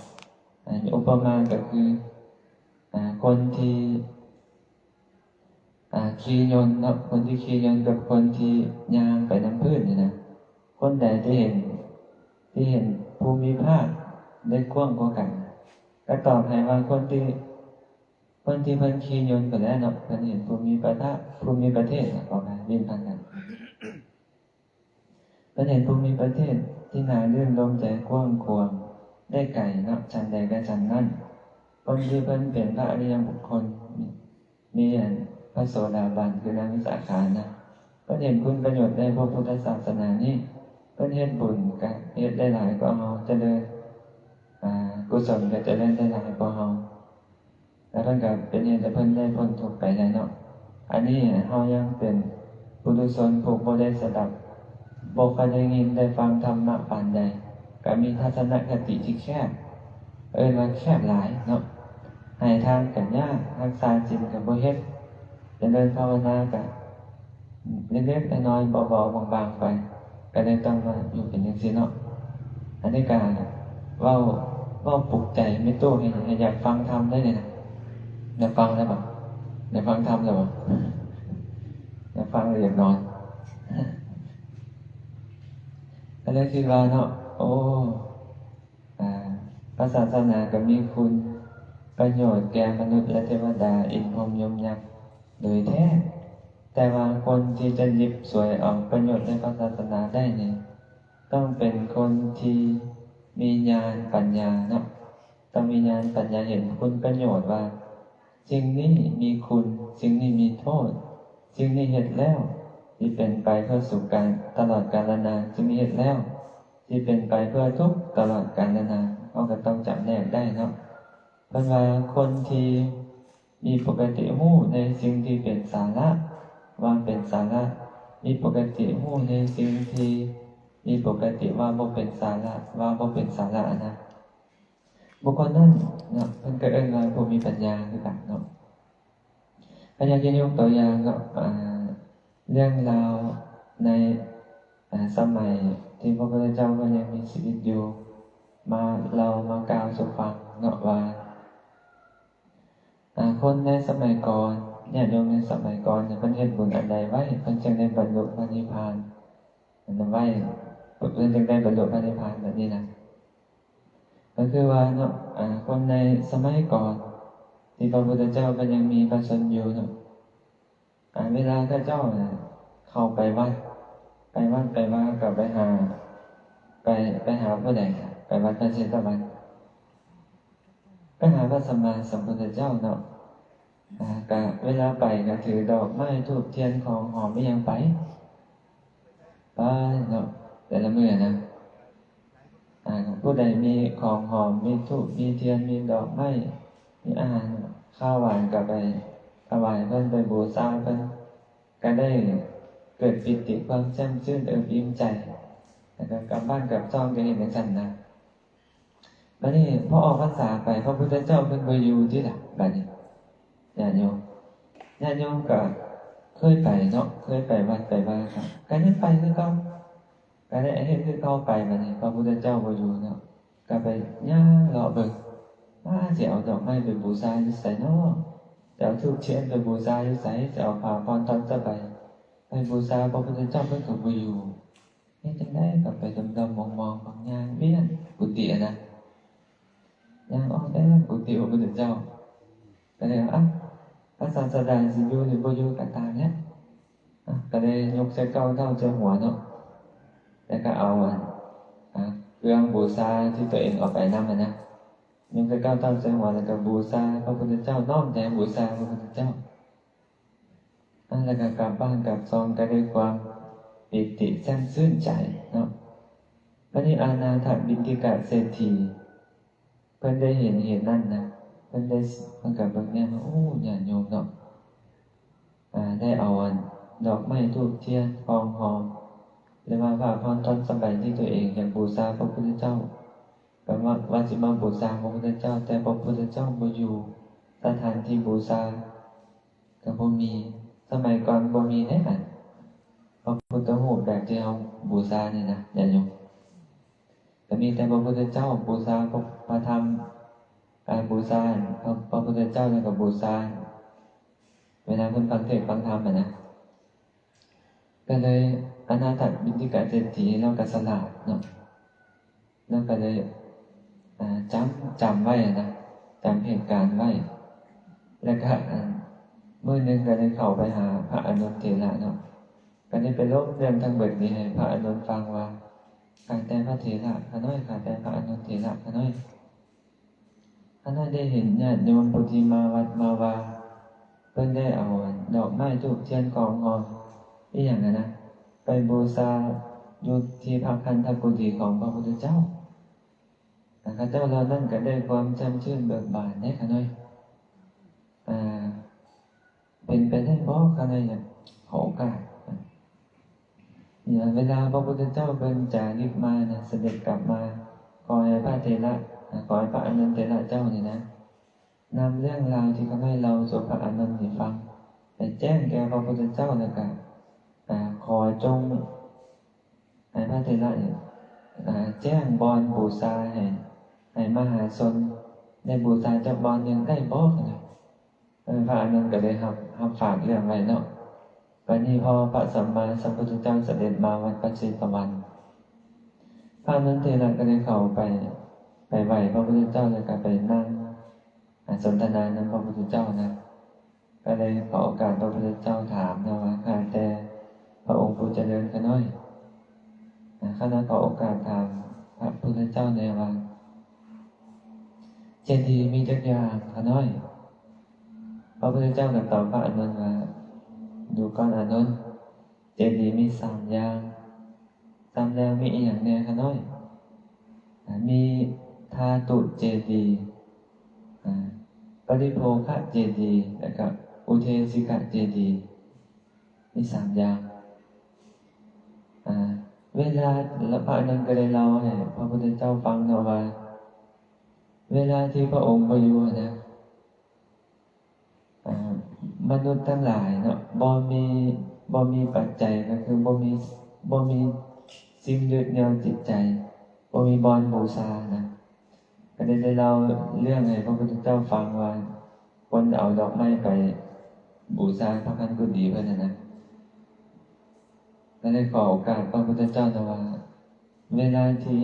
ອາ ອຸປະມາກໍຄື ອາ ຄົນທີ່ ອາ ຂີ່ຍົນເນາະ, ຄົນທີ່ຂີ່ຍົນກັບຄົນທີ່ຍ່າງໄປນຳພື້ນນີ້ນະ, ຄົນໃດທີ່ເຫັນ ທີ່ເຫັນພູມິພາກໄດ້ກວ້າງກວ່າກັນ? ກໍຕອບໃຫ້ວ່າຄົນທີ່ ຄົນທີ່ເພິ່ນຂີ່ຍົນໄປແລ້ວເນາະ, ເພິ່ນເຫັນພູມິປະທະ ພູມິປະເທດນະ, ຂໍອະໄພ, ຫຼິ້ນພັນກັນ. ເພິ່ນເຫັນພູມິປະເທດທີ່ໜ້າລື່ນລົມໃຈກວ້າງຂວາງໄດ້ໄກເນາະ, ຊັ້ນໃດກໍຊັ້ນນັ້ນ. ຄົນທີ່ເພິ່ນເປັນພະອະລິຍະບຸກຄົນ, ມີອັນພະໂສດາບັນ ຄືນາງວິສາຂານະ, ເພິ່ນເຫັນຄຸນປະໂຫຍດໃນພະພຸດທະສາສະໜານີ້, ເພິ່ນເຮັດບຸນກໍເຮັດໄດ້ຫຼາຍກວ່າເຮົາ, ຈະເລີນ ອາ ກຸສົນກໍຈະເລີນໄດ້ຫຼາຍກວ່າເຮົາ. ແລ້ວເພິ່ນກໍເປັນເຫດໃຫ້ເພິ່ນໄດ້ພົ້ນທຸກໄປໄດ້ເນາະ. ອັນນີ້ເຮົາຍັງເປັນປຸຖຸຊົນຜູ້ບໍ່ໄດ້ສະດັບ, ບໍ່ຄ່ອຍໄດ້ຍິນໄດ້ຟັງທຳມະປານໃດ, ກໍມີທັດສະນະຄະຕິທີ່ແຄບ, ເອີ້ນວ່າແຄບຫຼາຍເນາະ. ໃຫ້ທານກໍຍາກ, ຮັກສາສິນກໍບໍ່ເຮັດ, ຈະເລີນພາວະນາກໍ ເລັກໆນ້ອຍໆ ເບົາໆບາງໆໄປ, ກໍເລີຍຕ້ອງມາຢູ່ເປັນຈັ່ງຊີ້ເນາະ. ອັນນີ້ກໍເວົ້າ ເວົ້າປຸກໃຈແມ່ຕູ້ໃຫ້ ໃຫ້ຢາກຟັງທຳໄດ້ເລີຍນະ. ຢາກຟັງແລ້ວບໍ່? ຢາກຟັງທຳແລ້ວບໍ່? ຢາກຟັງ ຫຼື ຢາກນອນ? ກໍເລີຍຄິດວ່າເນາະ, ໂອ້ ອາ ປ ພະສາສະໜາກໍມີຄຸນປະໂຫຍດແກ່ມະນຸດ ແລະ ເທວະດາ ອິນພົມ ຍົມ ຍັກ ໂດຍແທ້, ແຕ່ວ່າຄົນທີ່ຈະຫຍິບສວຍເອົາປະໂຫຍດໃນພະສາສະໜາໄດ້ນີ້ ຕ້ອງເປັນຄົນທີ່ມີຍານປັນຍາເນາະ, ຕ້ອງມີຍານປັນຍາເຫັນຄຸນປະໂຫຍດວ່າ ສິ່ງນີ້ມີຄຸນ, ສິ່ງນີ້ມີໂທດ, ສິ່ງນີ້ເຮັດແລ້ວຊິເປັນໄປເພື່ອສຸກການຕະຫຼອດການລະນານ, ສິ່ງນີ້ເຮັດແລ້ວຊິເປັນໄປເພື່ອທຸກຕະຫຼອດການລະນານ. ເຮົາກໍຕ້ອງຈຳແນກໄດ້ເນາະ. ເພິ່ນວ່າຄົນທີ່ມີປົກກະຕິຮູ້ໃນສິ່ງທີ່ເປັນສາລະວ່າເປັນສາລະ, ມີປົກກະຕິຮູ້ໃນສິ່ງທີ່ມີປົກກະຕິວ່າບໍ່ເປັນສາລະ, ວ່າບໍ່ເປັນສາລະນະ. ບຸກຄົນນັ້ນເນາະ ເພິ່ນກໍເອີ້ນວ່າຜູ້ມີປັນຍາຄືກັນເນາະ. ກໍຢາກຈະຍົກຕົວຢ່າງເນາະ ອາ ເລື່ອງລາວໃນ ອາ ສະໄໝທີ່ພະພຸດທະເຈົ້າເພິ່ນຍັງມີຊີວິດຢູ່ ມາເລົ່າມາກ່າວສູ່ຟັງເນາະວ່າ ອາ ຄົນໃນສະໄໝກ່ອນ, ຍາດໂຍມໃນສະໄໝກ່ອນເພິ່ນເຮັດບຸນອັນໃດໄວ້ ເພິ່ນຈຶ່ງໄດ້ບັນລຸພະນິບພານອັນນັ້ນໄວ້, ເພິ່ນຈຶ່ງໄດ້ບັນລຸພະນິບພານແບບນີ້ນະ. ກໍຄືວ່າເນາະ ອາ ຄົນໃນສະໄໝກ່ອນທີ່ພະພຸດທະເຈົ້າເພິ່ນຍັງມີພະຊົນຢູ່ເນາະ ອາ ເວລາເຂົາເຈົ້ານະເຂົ້າໄປວັດ, ໄປວັດໄປວາກໍໄປຫາ ໄປ ໄປຫາຜູ້ໃດ? ໄປວັດພະເຊຕະວັນ ໄປຫາພະສຳມາສຳພຸດທະເຈົ້າເນາະ. ອາ ກະເວລາໄປກະຖືດອກໄມ້ທູບທຽນຂອງຫອມອີ່ຫຍັງໄປ ໄປເນາະ ແຕ່ລະມື້ນະ. ອາ ຜູ້ໃດມີຂອງຫອມ ມີທູບ ມີທຽນ ມີດອກໄມ້ ມີອາຫານຄາວຫວານ ກໍໄປຖວາຍເພິ່ນ ໄປບູຊາເພິ່ນ ກໍໄດ້ເກີດປີຕິຄວາມແຊ່ມຊື່ນເອິບອີ່ມໃຈ ແລ້ວກໍກັບບ້ານກັບຊ່ອງກໍເຮັດຈັ່ງຊັ້ນນະ. ບາດນີ້ພໍອອກພັນສາໄປ ພະພຸດທະເຈົ້າເພິ່ນບໍ່ຢູ່ຕິລະ ບາດນີ້ຍາດໂຍມ ຍາດໂຍມກໍເຄີຍໄປເນາະ ເຄີຍໄປວັດໄປວາ ກໍຍັງໄປຄືເກົ່າ ກໍໄດ້ເຮັດຄືເກົ່າໄປ. ບາດນີ້ພະພຸດທະເຈົ້າບໍ່ຢູ່ເນາະ ກໍໄປຍ່າງເລາະເບິ່ງ ວ່າຊິເອົາດອກໄມ້ໄປບູຊາຢູ່ໃສເນາະ ຊິເອົາທູບທຽນໄປບູຊາຢູ່ໃສ ຊິເອົາຜ້າຜ່ອນທ່ອນສະໄບໄປບູຊາ ພະພຸດທະເຈົ້າເພິ່ນກໍບໍ່ຢູ່. ເຮັດຈັ່ງໃດກໍໄປດົມໆມອງໆ ບາງຢ່າງວຽນກຸຕິຫັ້ນນະ ຍ່າງອ້ອມແອ້ມກຸຕິພະພຸດທະເຈົ້າ ກໍເລີຍວ່າ ອາ ພະສາສະດາຊິຢູ່ຫຼືບໍ່ຢູ່ກໍຕາມແຫຼະ ອາ ກໍເລີຍຍົກໃສ່ເກົ້າເທົ້າໃສ່ຫົວເນາະ ແລ້ວກໍເອົາອັນ ອາ ເຄື່ອງບູຊາທີ່ຕົວເອງເອົາໄປນຳຫັ້ນນະ ຍົກໃສ່ເກົ້າເທົ້າໃສ່ຫົວ ແລ້ວກໍບູຊາພະພຸດທະເຈົ້າ ນ້ອມໃຈບູຊາພະພຸດທະເຈົ້າ. ອາ ແລ້ວກໍກັບບ້ານກັບຊ່ອງກໍດ້ວຍຄວາມປີຕິແຊ່ມຊື່ນໃຈເນາະ. ບາດນີ້ອານາຖະບິນທິກະເສດຖີ ເພິ່ນໄດ້ເຫັນເຫດນັ້ນນະ ເພິ່ນໄດ້ ເພິ່ນກໍເບິ່ງແນມວ່າ ໂອ້ ຍາດໂຍມເນາະ ອາ ໄດ້ເອົາອັນດອກໄມ້ທູບທຽນຂອງຫອມ ຫຼືວ່າຜ້າຜ່ອນທ່ອນສະໄບທີ່ຕົວເອງຢາກບູຊາພະພຸດທະເຈົ້າ ກໍວ່າ ວ່າຊິມາບູຊາພະພຸດທະເຈົ້າ ແຕ່ພະພຸດທະເຈົ້າບໍ່ຢູ່ສະຖານທີ່ບູຊາ ກໍບໍ່ມີ ສະໄໝກ່ອນບໍ່ມີເດ້ ອັນພະພຸດທະຮູບແບບທີ່ເຮົາບູຊານີ້ນະ ຍາດໂຍມ ກໍມີແຕ່ພະພຸດທະເຈົ້າ ບູຊາພະ ພະທຳ ການບູຊາ ພະ ພະພຸດທະເຈົ້າ ແລ້ວກໍບູຊາເວລາເພິ່ນຟັງເທດຟັງທຳຫັ້ນນະ. ກໍເລີຍ ອານາຖະບິນທິກະເສດຖີລາວກໍສະຫຼາດເນາະ ລາວກໍເລີຍ ອາ ຈຳ ຈຳໄວ້ນະ ຈຳເຫດການໄວ້ ແລ້ວກໍ ອາ ມື້ໜຶ່ງກໍໄດ້ເຂົ້າໄປຫາພະອານົນເຖລະເນາະ ກໍໄດ້ໄປລົມເລື່ອງທັງເບິດນີ້ໃຫ້ພະອານົນຟັງວ່າ ຂ້າແຕ່ພະເຖລະຂ້ານ້ອຍ ຂ້າແຕ່ພະອານົນເຖລະຂ້ານ້ອຍ ຂ້ານ້ອຍໄດ້ເຫັນຍາດໂຍມຜູ້ທີ່ມາວັດມາວາ ເພິ່ນໄດ້ເອົາດອກໄມ້ທູບທຽນຂອງຫອມອີ່ຫຍັງຫັ້ນນະ ໄປບູຊາຢູ່ທີ່ພະຄັນທະກຸຕີຂອງພະພຸດທະເຈົ້າ. ອາ ເຂົາເຈົ້າເຫຼົ່ານັ້ນກໍໄດ້ຄວາມແຊ່ມຊື່ນເບີກບານເດ້ຂ້ານ້ອຍ ອາ ເປັນໄປໄດ້ບໍ່ ຂ້ານ້ອຍຢາກຂໍໂອກາດ ເວລາພະພຸດທະເຈົ້າເພິ່ນຈາລິກມານະ ສະເດັດກັບມາ ຂໍໃຫ້ພະເຖລະ ຂໍໃຫ້ພະອານົນເຖລະເຈົ້ານີ້ນະ ນຳເລື່ອງລາວທີ່ຂ້ານ້ອຍເລົ່າສູ່ພະອານົນນີ້ຟັງ ໄປແຈ້ງແກ່ພະພຸດທະເຈົ້າ ແລ້ວກະ ອາ ຂໍຈົ່ງໃຫ້ພະເຖລະນີ້ ອາ ແຈ້ງບ່ອນບູຊາໃຫ້ ໃຫ້ມະຫາຊົນໄດ້ບູຊາຈັກບ່ອນໜຶ່ງໄດ້ບໍ່? ເອີ ພະອານົນກໍເລີຍຮັບ ຮັບຝາກເລື່ອງໄວ້ເນາະ. ບັດນີ້ພໍພະສຳມາສຳພຸດທະເຈົ້າສະເດັດມາວັດພະເຊຕະວັນ ພະອານົນເຖລະກໍເລີຍເຂົ້າໄປ ໄປໄຫວ້ພະພຸດທະເຈົ້າ ແລ້ວກໍໄປນັ່ງ ອາ ສົນທະນານຳພະພຸດທະເຈົ້ານະ. ກໍເລີຍຂໍໂອກາດພະພຸດທະເຈົ້າຖາມນະວ່າ ຂ້າແຕ່ພະອົງຜູ້ຈະເລີນຂ້ານ້ອຍ ອາ ຂ້ານ້ອຍຂໍໂອກາດຖາມພະພຸດທະເຈົ້າແດ່ວ່າ ເຈດີມີຈັກຢ່າງຂ້ານ້ອຍ? ພະພຸດທະເຈົ້າກໍຕອບພະອານົນວ່າ ດູກ່ອນອານົນ ເຈດີມີສາມຢ່າງ. ສາມຢ່າງມີອີ່ຫຍັງແດ່ຂ້ານ້ອຍ? ອາ ມີທາຕຸເຈດີ, ອາ ປະລິໂພຄະເຈດີ ແລ້ວກະອຸເທສິກະເຈດີ ມີສາມຢ່າງ. ອາ ເວລາ ພະອານົນກໍໄດ້ເລົ່າໃຫ້ພະພຸດທະເຈົ້າຟັງເນາະວ່າ ເວລາທີ່ພະອົງບໍ່ຢູ່ຫັ້ນນະ ອາ ມະນຸດທັງຫຼາຍເນາະ ບໍ່ມີ ບໍ່ມີປັດໄຈ ກໍຄືບໍ່ມີ ບໍ່ມີສິ່ງຍຶດเหนี่ยวຈິດໃຈ ບໍ່ມີບ່ອນບູຊານະ. ກໍໄດ້ ໄດ້ເລົ່າເລື່ອງໃຫ້ພະພຸດທະເຈົ້າຟັງວ່າ ຄົນເອົາດອກໄມ້ໄປບູຊາພະຄັນກຸຕີເພິ່ນຫັ້ນນະ. ກໍໄດ້ຂໍໂອກາດພະພຸດທະເຈົ້ານະວ່າ ເວລາທີ່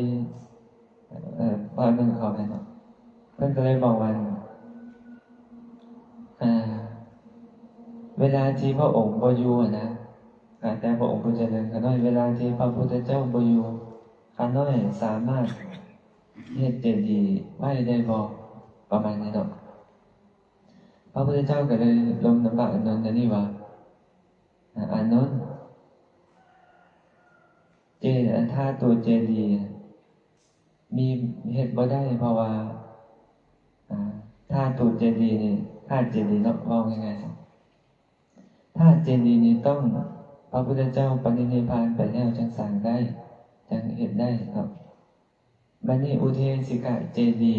ເອີ ພະອານົນ ຂໍອະໄພເນາະ ເພິ່ນກໍເລີຍບອກວ່າ ອາ ເວລາທີ່ພະອົງບໍ່ຢູ່ຫັ້ນນະ ຂ້າແຕ່ພະອົງຜູ້ຈະເລີນຂ້ານ້ອຍ ເວລາທີ່ພະພຸດທະເຈົ້າບໍ່ຢູ່ ຂ້ານ້ອຍສາມາດເຮັດເຈດີໄວ້ໄດ້ບໍ່? ປະມານນີ້ເນາະ. ພະພຸດທະເຈົ້າກໍເລີຍລົມນຳພະອານົນແນວນີ້ວ່າ ອາ ອານົນ ເຈ ທາຕຸເຈດີມີ ເຮັດບໍ່ໄດ້ ເພາະວ່າ ອາ ທາຕຸເຈດີນີ້ ທາດເຈດີເນາະ ເວົ້າງ່າຍໆ ທາດເຈດີນີ້ຕ້ອງພະພຸດທະເຈົ້າປະລິນິບພານໄປແລ້ວຈັ່ງສ້າງໄດ້ ຈັ່ງເຮັດໄດ້ເນາະ. ບັດນີ້ອຸເທສິກະເຈດີ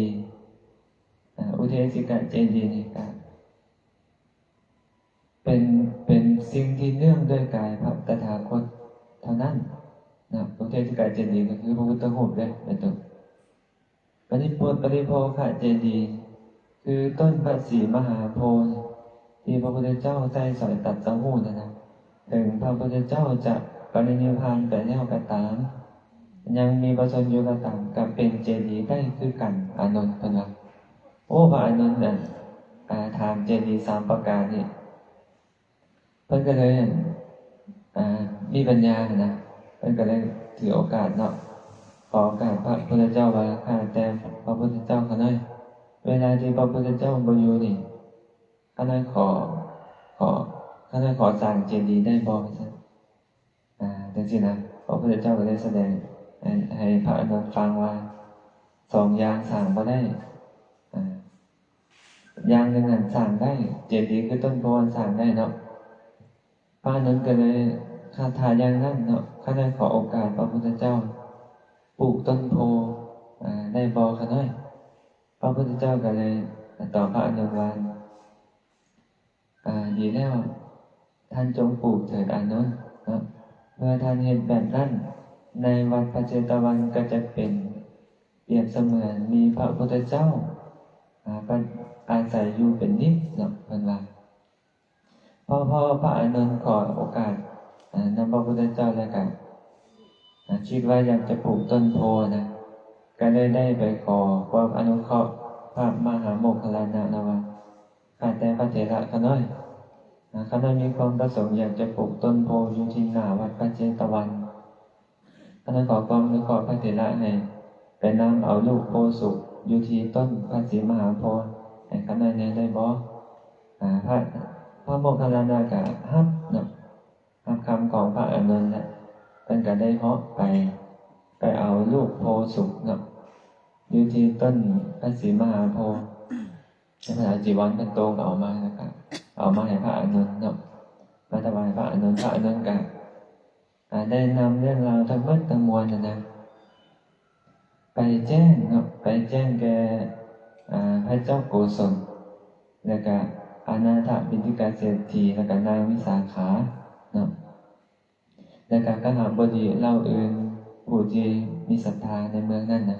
ອາ ອຸເທສິກະເຈດີນີ້ກະ ເປັນ ເປັນສິ່ງທີ່ເນື່ອງດ້ວຍກາຍພະຕະຖາຄົດເທົ່ານັ້ນນະ. ອຸເທສິກະເຈດີກໍຄືພະພຸດທະຮູບເດ້ ເປັນຕົ້ນ. ປະລິໂພ ປະລິໂພຄະເຈດີ ຄືຕົ້ນພະສີມະຫາໂພ ທີ່ພະພຸດທະເຈົ້າໃຊ້ສອຍຕັດສະຮູ້ນັ້ນນະ. ເຖິງພະພຸດທະເຈົ້າຈະປະລິນິບພານໄປແລ້ວກໍຕາມ ຍັງມີພະຊົນຢູ່ກໍຕາມ ກໍເປັນເຈດີໄດ້ຄືກັນ ອານົນ ເພິ່ນວ່າ. ໂອ້ ພະອານົນນັ້ນ ອາ ຖາມເຈດີສາມປະການນີ້ ເພິ່ນກໍເລີຍ ອາ ມີປັນຍານະ ເພິ່ນກໍເລີຍຖືໂອກາດເນາະ ຂໍໂອກາດພະພຸດທະເຈົ້າວ່າ ຂ້າແຕ່ພະພຸດທະເຈົ້າຂ້ານ້ອຍ ເວລາທີ່ພະພຸດທະເຈົ້າບໍ່ຢູ່ນີ້ ຂ້ານ້ອຍຂໍ ຂໍ ຂ້ານ້ອຍຂໍສ້າງເຈດີໄດ້ບໍ່? ວ່າຊັ້ນ. ອາ ຈັ່ງຊີ້ນະ ພະພຸດທະເຈົ້າກໍໄດ້ສະແດງໃຫ້ ໃຫ້ພະອານົນຟັງວ່າ ສອງຢ່າງສ້າງບໍ່ໄດ້ ອາ ຢ່າງໜຶ່ງຫັ້ນສ້າງໄດ້ ເຈດີຄືຕົ້ນໂພຫັ້ນສ້າງໄດ້ເນາະ. ພະອານົນກໍເລີຍ ຖ້າ ຖ້າຢ່າງນັ້ນເນາະ ຂ້ານ້ອຍຂໍໂອກາດພະພຸດທະເຈົ້າປູກຕົ້ນໂພ ອາ ໄດ້ບໍ່ຂ້ານ້ອຍ? ພະພຸດທະເຈົ້າກໍເລີຍຕອບພະອານົນວ່າ ອາ ດີແລ້ວ ທ່ານຈົ່ງປູກເຖີດອານົນເນາະ. ເມື່ອທ່ານເຮັດແບບນັ້ນ ໃນວັດພະເຊຕະວັນກໍຈະເປັນ ປຽບສະເໝືອນມີພະພຸດທະເຈົ້າ ອາ ປະ ອາໄສຢູ່ເປັນນິດເນາະ ເພິ່ນວ່າ. ພໍ ພໍພະອານົນຂໍໂອກາດ ອາ ນຳພະພຸດທະເຈົ້າແລ້ວກະ ອາ ຄິດວ່າຢາກຈະປູກຕົ້ນໂພນະ ກະເລີຍໄດ້ໄປຂໍຄວາມອະນຸເຄາະພະມະຫາໂມກຄັນລານະນະວ່າ ຂ້າແຕ່ພະເຖລະຂ້ານ້ອຍ ອາ ຂ້ານ້ອຍມີຄວາມປະສົງຢາກຈະປູກຕົ້ນໂພຢູ່ທີ່ໜ້າວັດພະເຊຕະວັນ. ຂ້ານ້ອຍຂໍຄວາມອະນຸເຄາະພະເຖລະໃຫ້ໄປນຳເອົາລູກໂພສຸກຢູ່ທີ່ຕົ້ນພະສີມະຫາໂພໃຫ້ຂ້ານ້ອຍແດ່ໄດ້ບໍ່? ອາ ພະ ພະໂມກຄັນລານະກະຮັບເນາະ ຮັບຄຳຂອງພະອານົນແລ້ວ ເພິ່ນກະໄດ້ເຫາະໄປ ໄປເອົາລູກໂພສຸກເນາະ ຢູ່ທີ່ຕົ້ນພະສີມະຫາໂພ. ແລ້ວເພິ່ນເອົາຈີວອນເພິ່ນໂຕ່ງເອົາມາ ແລ້ວກະເອົາມາໃຫ້ພະອານົນເນາະ ມາຖວາຍພະອານົນ. ພະອານົນກະ ອາ ໄດ້ນຳເລື່ອງລາວທັງໝົດທັງມວນນັ້ນນະ ໄປແຈ້ງເນາະ ໄປແຈ້ງແກ່ ອາ ພະເຈົ້າໂກສົນ ແລ້ວກະອະນາຖະປິນທິກະເສດຖີ ແລ້ວກະນາງວິສາຂາເນາະ ແລ້ວກະຄະຫະບໍດີເຫຼົ່າອື່ນ ຜູ້ທີ່ມີສັດທາໃນເມືອງນັ້ນນະ.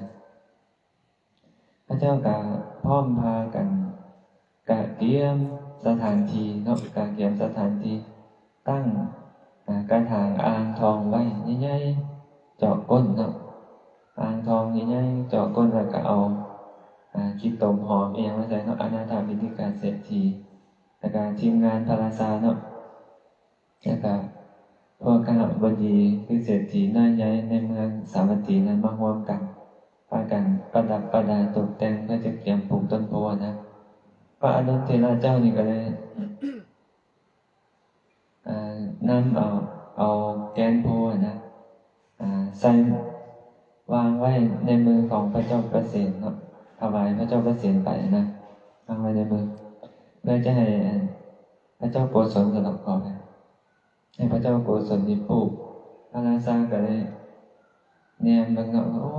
ເຂົາເຈົ້າກະພ້ອມພາກັນກະກຽມສະຖານທີ່ເນາະ ກະກຽມສະຖານທີ່ ຕັ້ງ ອາ ກະຖາງອ່າງທອງໄວ້ໃຫຍ່ໆ ເຈາະກົ້ນເນາະ. ອ ປາງທອງໃຫຍ່ໆ ເຈາະກົ້ນ ແລ້ວກໍເອົາ ອາ ຂີ້ຕົມຫອມອີ່ຫຍັງມາໃສ່ເນາະ ອະນາຖະບິນທິກາເສດຖີ ແລ້ວກໍທີມງານພະລາຊາເນາະ ແລ້ວກໍພວກຄະຫະບໍດີ ຄືເສດຖີນ້ອຍໃຫຍ່ໃນເມືອງສາວັດຖີນັ້ນມາຮ່ວມກັນ ພາກັນປະດັບປະດາຕົກແຕ່ງ ເພື່ອຈະກຽມປູກຕົ້ນໂພນະ. ພະອານົນເຖລະເຈົ້ານີ້ກໍເລີຍ ເອີ ນຳເອົາ ເອົາແກ່ນໂພນະ ອາ ໃສ່ ວາງໄວ້ໃນມືຂອງພະເຈົ້າປະເສນເນາະ ຖວາຍພະເຈົ້າປະເສນໄປນະ ວາງໄວ້ໃນມື ເພື່ອຈະໃຫ້ ອັນ ພະເຈົ້າໂກສົນ ສະດອກ ຂໍອະໄພ ໃຫ້ພະເຈົ້າໂກສົນນີ້ປູກ. ພະລາຊາກໍເລີຍແນມເບິ່ງເນາະ ໂອ້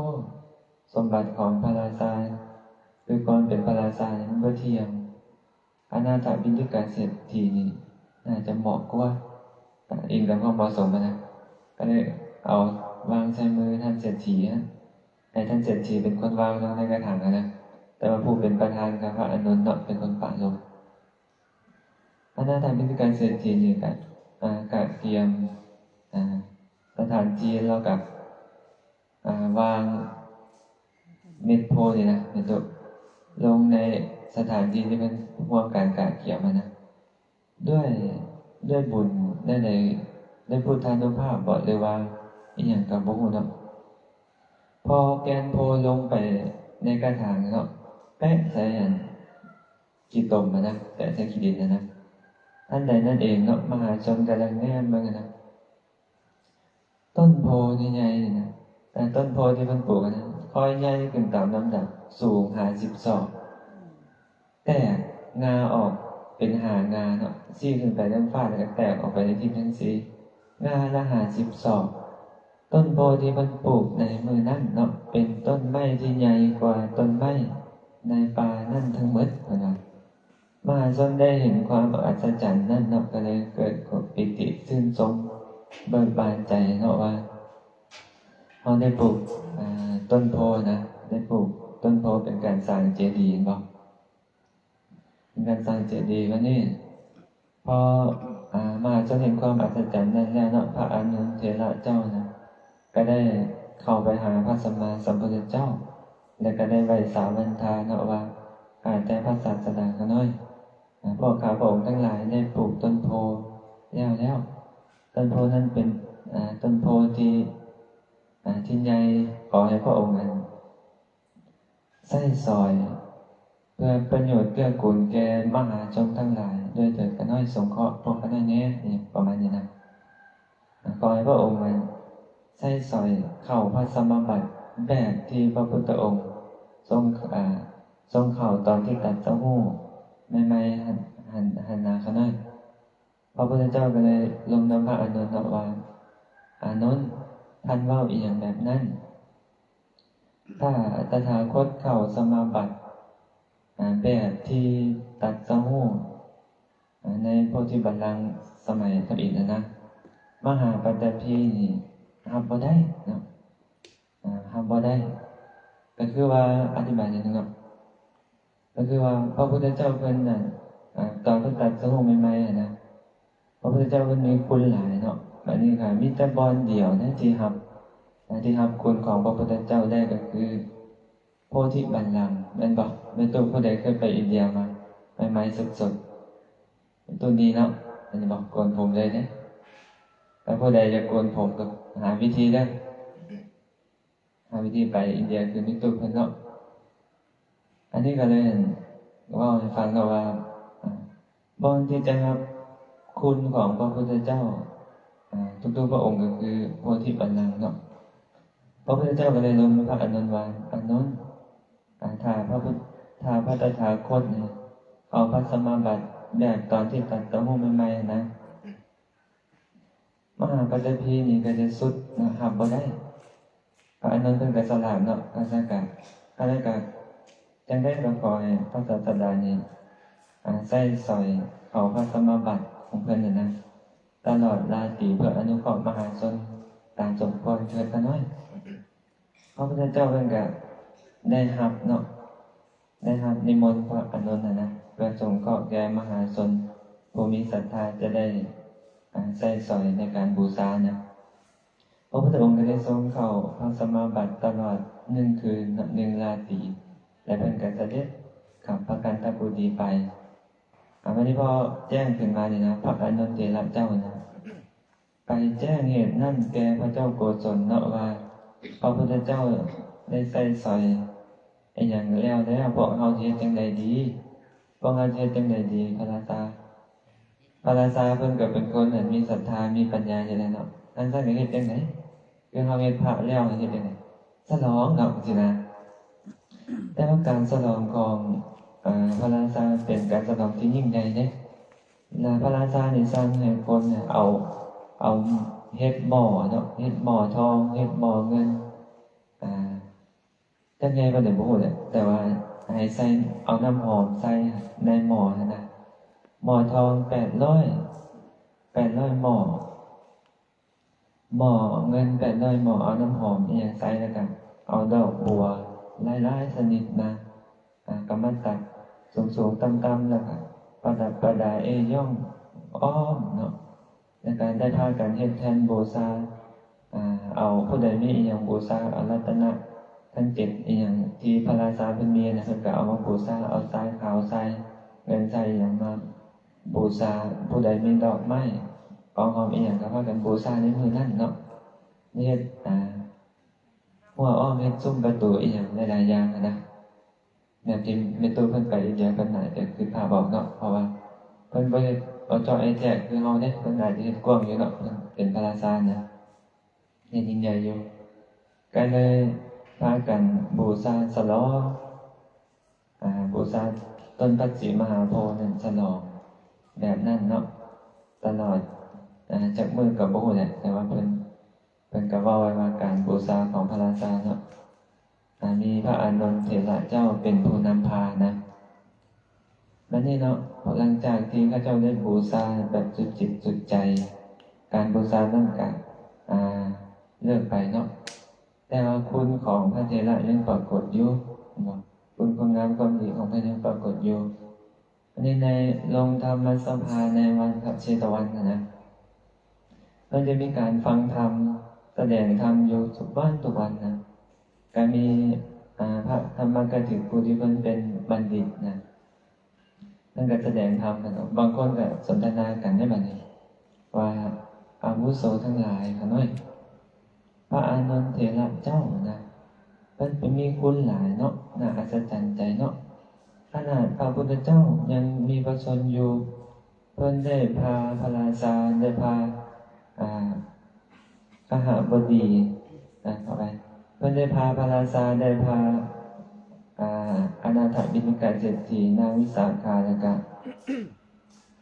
ສົມບັດຂອງພະລາຊາ ຄືຄວາມເປັນພະລາຊານີ້ມັນບໍ່ທ່ຽງ ອະນາຖະບິນທິກາເສດຖີນີ້ໜ້າຈະເໝາະກວ່າ ກໍອີງຕາມຄວາມເໝາະສົມນະ ກໍເລີຍເອົາວາງໃສ່ມືທ່ານເສດຖີ ໃຫ້ທ່ານເສດຖີເປັນຄົນວາງລົງໃນກະຖາງນະ ແຕ່ວ່າຜູ້ເປັນປະທານກໍພະອານົນເນາະ ເປັນຄົນປະລົງ. ອະນາຖະບິນທິກາເສດຖີນີ້ກໍ ອາ ກະກຽມ ອາ ສະຖານທີ່ ແລ້ວກໍ ອາ ວາງເມັດໂພນີ້ນະ ເມັດໂພ ລົງໃນສະຖານທີ່ທີ່ເພິ່ນຮ່ວມກັນກະກຽມຫັ້ນນະ ດ້ວຍ ດ້ວຍບຸນແນວໃດ ດ້ວຍພຸດທານຸພາບບໍ ຫຼືວ່າອີ່ຫຍັງກໍບໍ່ຮູ້ເນາະ ພໍແກ່ນໂພລົງໄປໃນກະຖາງເນາະ ແປະໃສ່ອັນ ຂີ້ຕົມຫັ້ນນະ ແປະໃສ່ຂີ້ດິນຫັ້ນນະ ທັນໃດນັ້ນເອງເນາະ ມະຫາຊົນກໍລະແງມເບິ່ງຫັ້ນນະ ຕົ້ນໂພໃຫຍ່ໆນີ້ນະ ແຕ່ຕົ້ນໂພທີ່ເພິ່ນປູກຫັ້ນນະ ຄ່ອຍໃຫຍ່ຂຶ້ນຕາມລຳດັບ ສູງຫ້າສິບສອກ ແຕກງ່າອອກເປັນຫ້າງ່າເນາະ ຊີ້ຂຶ້ນໄປເທິງຟ້າ ແລ້ວກໍແຕກອອກໄປໃນທິດທັງສີ່ ງ່າລະຫ້າສິບສອກ. ຕົ້ນໂພທີ່ເພິ່ນປູກໃນມື້ນັ້ນເນາະ ເປັນຕົ້ນໄມ້ທີ່ໃຫຍ່ກວ່າຕົ້ນໄມ້ໃນປ່ານັ້ນທັງໝົດ ເພິ່ນວ່າ. ມະຫາຊົນໄດ້ເຫັນຄວາມອັດສະຈັນນັ້ນເນາະ ກໍເລີຍເກີດຄວາມປີຕິຊື່ນຊົມເບີກບານໃຈເນາະວ່າ ເຮົາໄດ້ປູກ ອາ ຕົ້ນໂພນະ ໄດ້ປູກຕົ້ນໂພເປັນການສ້າງເຈດີ ເຫັນບໍ່? ເປັນການສ້າງເຈດີ. ບັດນີ້ ພໍ ອາ ມະຫາຊົນເຫັນຄວາມອັດສະຈັນນັ້ນແລ້ວເນາະ ພະອານົນເຖລະເຈົ້ານະ ກໍໄດ້ເຂົ້າໄປຫາພະສຳມາສຳພຸດທະເຈົ້າ ແລະ ກໍໄດ້ໄຫວ້ສາວັນທາເນາະວ່າ ຂ້າແຕ່ພະສາສະດາຂ້ານ້ອຍ ອາ ພວກຂ້າພະອົງທັງຫຼາຍໄດ້ປູກຕົ້ນໂພແລ້ວແລ້ວ ຕົ້ນໂພນັ້ນເປັນ ອາ ຕົ້ນໂພທີ່ ອາ ທີ່ໃຫຍ່ ຂໍໃຫ້ພະອົງນັ້ນ ໃຊ້ສອຍເພື່ອປະໂຫຍດເກື້ອກູນແກ່ມະຫາຊົນທັງຫຼາຍດ້ວຍເທີ້ນ ຂ້ານ້ອຍສົງເຄາະພວກຂ້ານ້ອຍແດ່ ອີ່ຫຍັງປະມານນີ້ນະ. ຂໍໃຫ້ພະອົງໃຊ້ສອຍເຂົ້າພະສະມາບັດແບບທີ່ພະພຸດທະອົງຊົງ ອາ ຊົງເຂົ້າຕອນທີ່ຕັດສະຮູ້ໃໝ່ໆ ຫັ້ນ ຫັ້ນ ຫັ້ນນາຂ້ານ້ອຍ. ພະພຸດທະເຈົ້າກໍເລີຍລົມນຳພະອານົນເນາະວ່າ ອານົນ ທ່ານເວົ້າອີ່ຫຍັງແບບນັ້ນ? ຖ້າຕະຖາຄົດເຂົ້າສະມາບັດ ອາ ແບບທີ່ຕັດສະຮູ້ ອາ ໃນໂພທິບັນລັງສະໄໝທຳອິດຫັ້ນນະ ມະຫາປັດຕະພີນີ້ຮັບບໍ່ໄດ້ເນາະ ອາ ຮັບບໍ່ໄດ້ ກໍຄືວ່າ ອະທິບາຍໜ້ອຍໜຶ່ງເນາະ ກໍຄືວ່າພະພຸດທະເຈົ້າເພິ່ນນັ້ນ ອາ ຕອນເພິ່ນຕັດສະຮູ້ໃໝ່ໆຫັ້ນນະ ພະພຸດທະເຈົ້າເພິ່ນມີຄຸນຫຼາຍເນາະ ບາດນີ້ກໍມີແຕ່ບ່ອນດຽວນະທີ່ຮັບ ອາ ທີ່ຮັບຄຸນຂອງພະພຸດທະເຈົ້າໄດ້ກໍຄືໂພທິບັນລັງ ແມ່ນບໍ່? ແມ່ຕູ້ຜູ້ໃດເຄີຍໄປອິນເດຍມາ ໃໝ່ໆສົດໆ ແມ່ຕູ້ນີ້ເນາະ ແມ່ນບໍ່? ໂກນຜົມເລີຍເດ້ ຖ້າຜູ້ໃດຢາກໂກນຜົມກໍຫາວິທີເດີ ຫາວິທີໄປອິນເດຍຄືແມ່ຕູ້ເພິ່ນເນາະ. ອັນນີ້ກໍເລີຍເວົ້າໃຫ້ຟັງເນາະວ່າ ບ່ອນທີ່ຈະຮັບຄຸນຂອງພະພຸດທະເຈົ້າ ອາ ທຸກໆພະອົງກໍຄືໂພທິບັນລັງເນາະ. ພະພຸດທະເຈົ້າກໍເລີຍລົມພະອານົນວ່າ ອານົນ ອາ ຖ້າພະພຸດ ຖ້າພະຕະຖາຄົດນີ້ເຂົ້າພະສະມາບັດແບບຕອນທີ່ຕັດສະຮູ້ໃໝ່ໆນະ ມະຫາປັດຕະພີນີ້ກໍຈະສຸດນະ ຮັບບໍ່ໄດ້. ພະອານົນເພິ່ນກໍສະຫຼາດເນາະ ກໍຊັ້ນກະ ອັນນັ້ນກະ ຈັ່ງໃດກໍຂໍໃຫ້ພະສາສະດານີ້ ອາ ໃຊ້ສອຍເຂົ້າພະສະມາບັດຂອງເພິ່ນຫັ້ນນະ ຕະຫຼອດລາຕີ ເພື່ອອະນຸເຄາະມະຫາຊົນຕາມສົມຄວນເທີດຂ້ານ້ອຍ. ພະພຸດທະເຈົ້າເພິ່ນກະໄດ້ຮັບເນາະ ໄດ້ຮັບນິມົນພະອານົນຫັ້ນນະ ເພື່ອສົງເຄາະແກ່ມະຫາຊົນຜູ້ມີສັດທາຈະໄດ້ ອາ ໃຊ້ສອຍໃນການບູຊານະ. ພະພຸດທະອົງກໍໄດ້ຊົງເຂົ້າພັກສະມາບັດຕະຫຼອດໜຶ່ງຄືນໜຶ່ງລາຕີ ແລະ ເພິ່ນກໍສະເດັດກັບພະກັນທະກຸດີໄປ. ອາ ບັດນີ້ພໍແຈ້ງຂຶ້ນມານີ້ນະ ພະອານົນເຖລະເຈົ້ານະ ໄປແຈ້ງເຫດນັ້ນແກ່ພະເຈົ້າໂກສົນເນາະ ວ່າພະພຸດທະເຈົ້າໄດ້ໃຊ້ສອຍອີ່ຫຍັງແລ້ວແລ້ວ ພວກເຮົາຊິເຮັດຈັ່ງໃດດີ? ພວກເຮົາຊິເຮັດຈັ່ງໃດດີ ພະລາຊາ? ພະລາຊາເພິ່ນກໍເປັນຄົນອັນມີສັດທາ ມີປັນຍາຢູ່ແລ້ວເນາະ. ອັນຊັ້ນກໍເຮັດຈັ່ງໃດ? ຄືເຮົາເຮັດພະແລ້ວເຮັດຈັ່ງໃດ? ສະຫຼອງເນາະ ຊີ້ນະ. ແຕ່ວ່າການສະຫຼອງຂອງ ເອີ ພະລາຊາເປັນການສະຫຼອງທີ່ຍິ່ງໃຫຍ່ເດ້. ລະພະລາຊານີ້ສັ່ງໃຫ້ຄົນເອົາ ເອົາເຮັດໝໍ້ເນາະ ເຮັດໝໍ້ທອງ ເຮັດໝໍ້ເງິນ ອາ ຈັກໃຫຍ່ປານໃດບໍ່ຮູ້ແຫຼະ ແຕ່ວ່າໃຫ້ໃສ່ ເອົານ້ຳຫອມໃສ່ໃນໝໍ້ຫັ້ນນະ ໝໍ້ທອງແປດຮ້ອຍ ແປດຮ້ອຍໝໍ້ ໝໍ້ເງິນແປດຮ້ອຍໝໍ້ ເອົານ້ຳຫອມອີ່ຫຍັງໃສ່ ແລ້ວກະເອົາດອກບົວຫຼາຍໆຊະນິດມາ ອາ ກະມາຕັດສູງໆຕ່ຳໆ ແລ້ວກະປະດັບປະດາເອ້ຍ້ອງອ້ອມເນາະ. ແລ້ວກະໄດ້ພາກັນເຮັດແທ່ນບູຊາ ອາ ເອົາ ຜູ້ໃດມີອີ່ຫຍັງບູຊາ ເອົາລັດຕະນະທັງເຈັດອີ່ຫຍັງທີ່ພະລາຊາເພິ່ນມີນະ ເພິ່ນກະເອົາມາບູຊາ ເອົາຊາຍຂາວໃສ່ ເງິນໃສ່ອີ່ຫຍັງມາບູຊາ ຜູ້ໃດມີດອກໄມ້ ຂອງຫອມອີ່ຫຍັງກະພາກັນບູຊາໃນມື້ນັ້ນເນາະ. ເຮັດ ອາ ຮົ້ວອ້ອມ ເຮັດຊຸມປະຕູອີ່ຫຍັງຫຼາຍໆຢ່າງຫັ້ນນະ. ແບບທີ່ແມ່ຕູ້ເພິ່ນໄປອິນເດຍ ເພິ່ນໜ້າຈະຄິດພາບອອກເນາະ ເພາະວ່າເພິ່ນບໍ່ເຮັດເອົາເຈາະໄອແທກຄືເຮົາເດ້ ເພິ່ນໜ້າຈະເຮັດກວ້າງຢູ່ເນາະ ເພິ່ນເປັນພະລາຊານະ ເຮັດຍິ່ງໃຫຍ່ຢູ່. ກໍເລີຍພາກັນບູຊາສະຫຼອງ ອາ ບູຊາຕົ້ນພະສີມະຫາໂພນັ້ນສະຫຼອງແບບນັ້ນເນາະ ຕະຫຼອດ ອາ ຈັກມື້ກໍບໍ່ຮູ້ແຫຼະ ແຕ່ວ່າເພິ່ນ ເພິ່ນກໍເວົ້າໄວ້ວ່າການບູຊາຂອງພະລາຊາເນາະ ອາ ມີພະອານົນເຖລະເຈົ້າເປັນຜູ້ນຳພານະ. ບັດນີ້ເນາະ ຫຼັງຈາກທີ່ເຂົາເຈົ້າໄດ້ບູຊາແບບສຸດຈິດສຸດໃຈ ການບູຊານັ້ນກະ ອາ ເລີກໄປເນາະ ແຕ່ວ່າຄຸນຂອງພະເຖລະຍັງປາກົດຢູ່ ເນາະ ຄຸນຄວາມງາມຄວາມດີຂອງເພິ່ນຍັງປາກົດຢູ່. ອັນນີ້ໃນໂລງທຳມະສະພາໃນວັດພະເຊຕະວັນນະ ເພິ່ນຈະມີການຟັງທຳ ສະແດງທຳຢູ່ທຸກວັນທຸກວັນນະ ກະມີ ອາ ພະທຳມະກະຖິກ ຜູ້ທີ່ເພິ່ນເປັນບັນດິດນະ ເພິ່ນກະສະແດງທຳນະ ບາງຄົນກະສົນທະນາກັນໃນບັດນີ້ວ່າ ອາວຸໂສທັງຫຼາຍ ຂ້ານ້ອຍ ພະອານົນເຖລະເຈົ້ານະ ເພິ່ນເປັນມີຄຸນຫຼາຍເນາະ ໜ້າອັດສະຈັນໃຈເນາະ ຂະໜາດພະພຸດທະເຈົ້າຍັງມີພະຊົນຢູ່ ເພິ່ນໄດ້ພາພະລາຊາ ໄດ້ພາ ອາ ຄະຫະບໍດີ ອາ ຂໍອະໄພ ເພິ່ນໄດ້ພາພະລາຊາ ໄດ້ພາ ອາ ອະນາຖະບິນຍະກະເສດຖີ ນາງວິສາຂາ ແລ້ວກະ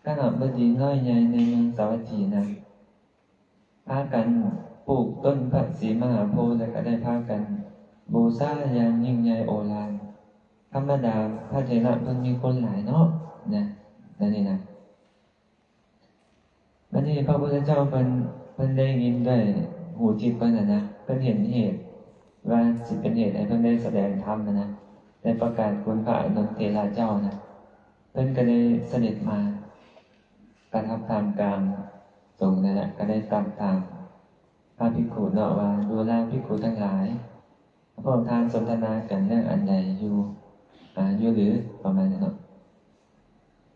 ຄະຫະບໍດີນ້ອຍໃຫຍ່ໃນເມືອງສາວັດຖີນະ ພາກັນປູກຕົ້ນພະສີມະຫາໂພ ແລ້ວກະໄດ້ພາກັນບູຊາຢ່າງຍິ່ງໃຫຍ່ໂອລານ. ທຳມະດາພະເຖລະເພິ່ນມີຄຸນຫຼາຍເນາະ ນະ ແນວນີ້ນະ. ບັດນີ້ພະພຸດທະເຈົ້າເພິ່ນ ເພິ່ນໄດ້ຍິນດ້ວຍຫູທິບເພິ່ນນະ ເພິ່ນເຫັນເຫດວ່າຊິເປັນເຫດໃຫ້ເພິ່ນໄດ້ສະແດງທຳນະ ໄດ້ປະກາດຄຸນພະອານົນເຖລະເຈົ້ານະ ເພິ່ນກໍໄດ້ສະເດັດມາ ປະທັບທ່າມກາງສົງນັ້ນແຫຼະ ກໍໄດ້ຕັດຖາມພະພິກຂຸເນາະວ່າ ດູລາພິກຂຸທັງຫຼາຍ ພວກທ່ານສົນທະນາກັນເລື່ອງອັນໃດຢູ່ ອາ ຢູ່ຫຼື ປະມານນັ້ນເນາະ.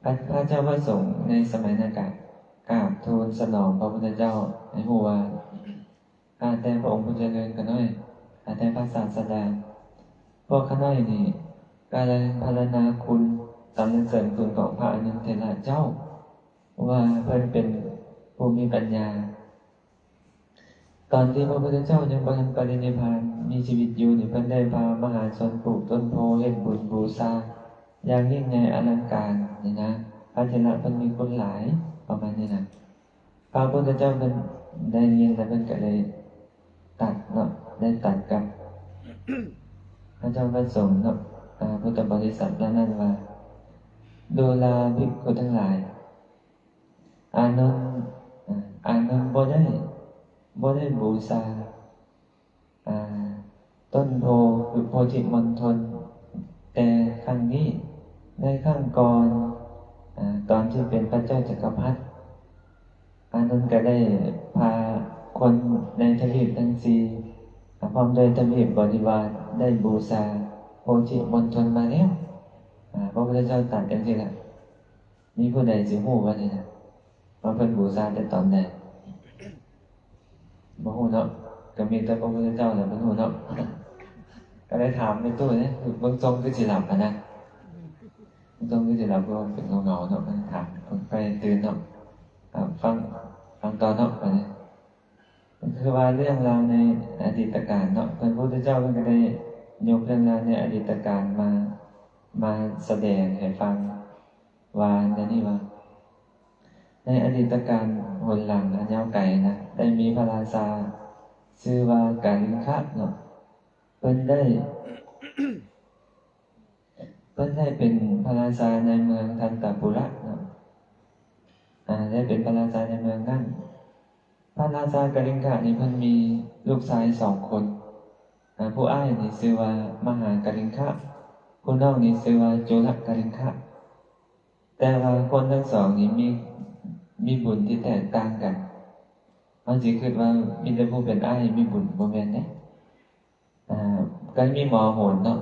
ພະ ພະເຈົ້າພະສົງໃນສະໄໝນັ້ນກະກາບທູນສະໜອງພະພຸດທະເຈົ້າໃຫ້ຮູ້ວ່າ ຂ້າແຕ່ພະອົງຜູ້ຈະເລີນຂ້ານ້ອຍ ຂ້າແຕ່ພະສາສະດາ ພວກຂ້ານ້ອຍນີ້ກະໄດ້ພັນລະນາຄຸນ ສັນລະເສີນຄຸນຂອງພະອານຸນເຖລະເຈົ້າ ວ່າເພິ່ນເປັນຜູ້ມີປັນຍາ. ຕອນທີ່ພະພຸດທະເຈົ້າຍັງບໍ່ທັນປະລິນິບພານ ມີຊີວິດຢູ່ນີ້ ເພິ່ນໄດ້ພາມະຫາຊົນປູກຕົ້ນໂພ ເຮັດບຸນບູຊາຢ່າງຍິ່ງໃຫຍ່ອະລັງການນີ້ນະ ພະເຖລະເພິ່ນມີຄຸນຫຼາຍ ປະມານນີ້ນະ. ພະພຸດທະເຈົ້າເພິ່ນໄດ້ຍິນແລ້ວເພິ່ນກໍໄດ້ຕັດເນາະ ໄດ້ຕັດກັບພະເຈົ້າພະສົງເນາະ ອາ ພຸດທະບໍລິສັດເຫຼົ່ານັ້ນວ່າ ດູລາພິກຂຸທັງຫຼາຍ ອານົນ ອາ ອານົນບໍ່ໄດ້ ບໍ່ໄດ້ບູຊາ ອາ ຕົ້ນໂພ ຄືໂພທິມົນທົນ ແຕ່ຄັ້ງນີ້ ໃນຄັ້ງກ່ອນ ອາ ຕອນທີ່ເປັນພະເຈົ້າຈັກກະພັດ ອານົນກໍໄດ້ພາ ຄົນໃນທະວີບທັງສີ່ ອາ ພ້ອມດ້ວຍທະວີບບໍລິວານ ໄດ້ບູຊາໂພທິມົນທົນມາແລ້ວ. ອາ ພະພຸດທະເຈົ້າຕັດຈັ່ງຊີ້ລະ. ມີຜູ້ໃດຊິຮູ້ບໍ່ນີ້ນະ ວ່າເພິ່ນບູຊາແຕ່ຕອນໃດ? ບໍ່ຮູ້ເນາະ. ກໍມີແຕ່ພະພຸດທະເຈົ້າແຫຼະເພິ່ນຮູ້ເນາະ. ກໍໄດ້ຖາມແມ່ຕູ້ເດ້ ເບິ່ງຊົງຄືຊິຫຼັບຫັ້ນນະ. ເບິ່ງຊົງຄືຊິຫຼັບ ເພາະວ່າເປັນເຫງົາໆເນາະ. ກໍໄດ້ຖາມເພິ່ນໄປຕື່ນເນາະ. ອ່າ ຟັງ ຟັງຕໍ່ເນາະ ບາດນີ້. ກໍຄືວ່າເລື່ອງລາວໃນອະດີດຕະການເນາະ, ເພິ່ນ ພະພຸດທະເຈົ້າເພິ່ນກໍໄດ້ຍົກເລື່ອງລາວໃນອະດີດຕະການມາ ມາສະແດງໃຫ້ຟັງວ່າ ແນວນີ້ວ່າ ໃນອະດີດຕະການຫົນຫຼັງອັນຍາວໄກນະ, ໄດ້ມີພະລາຊາຊື່ວ່າກາລິງຄະເນາະ, ເພິ່ນໄດ້ ເພິ່ນໄດ້ເປັນພະລາຊາໃນເມືອງທັນຕະປຸລະເນາະ, ອາ ໄດ້ເປັນພະລາຊາໃນເມືອງນັ້ນ. ພະລາຊາກາລິງຄະນີ້ເພິ່ນມີລູກຊາຍສອງຄົນ, ອາ ຜູ້ອ້າຍນີ້ຊື່ວ່າມະຫາກາລິງຄະ, ຜູ້ນ້ອງນີ້ຊື່ວ່າຈຸລະກາລິງຄະ. ແຕ່ວ່າຄົນທັງສອງນີ້ມີ ມີບຸນທີ່ແຕກຕ່າງກັນ. ເຮົາຊິຄິດວ່າມີແຕ່ຜູ້ເປັນອ້າຍມີບຸນ, ບໍ່ແມ່ນເດ້. ອາ ກໍມີໝໍໂຫນເນາະ,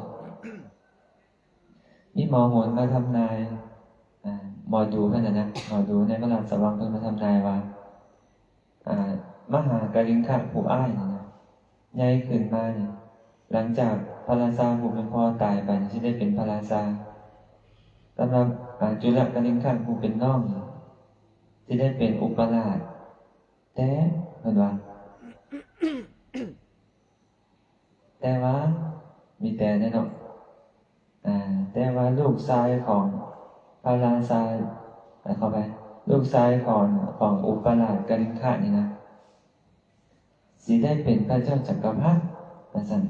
ມີໝໍໂຫນມາທຳນາຍ, ອາ ໝໍດູເພິ່ນນະ, ໝໍດູໃນພະລາຊະວັງເພິ່ນມາທຳນາຍວ່າ ອາ ມະຫາກາລິງຄະຜູ້ອ້າຍນີ້ນະ ໃຫຍ່ຂຶ້ນມານີ້ ຫຼັງຈາກພະລາຊາຜູ້ເປັນພໍ່ຕາຍໄປນີ້ ຊິໄດ້ເປັນພະລາຊາ. ສຳລັບ ອາ ຈຸລະກາລິງຄະຜູ້ເປັນນ້ອງນີ້ ຊິໄດ້ເປັນອຸປະລາດແຕ່ ເພິ່ນວ່າ. ແຕ່ວ່າ ມີແຕ່ເນາະ, ອາ ແຕ່ວ່າລູກຊາຍຂອງພະລາຊາ ອາ ຂໍອະໄພ ລູກຊາຍຂອງ ຂອງອຸປະລາດກາລິງຄະນີ້ນະ ຊິໄດ້ເປັນພະເຈົ້າຈັກກະພັດ ວ່າຊັ້ນ.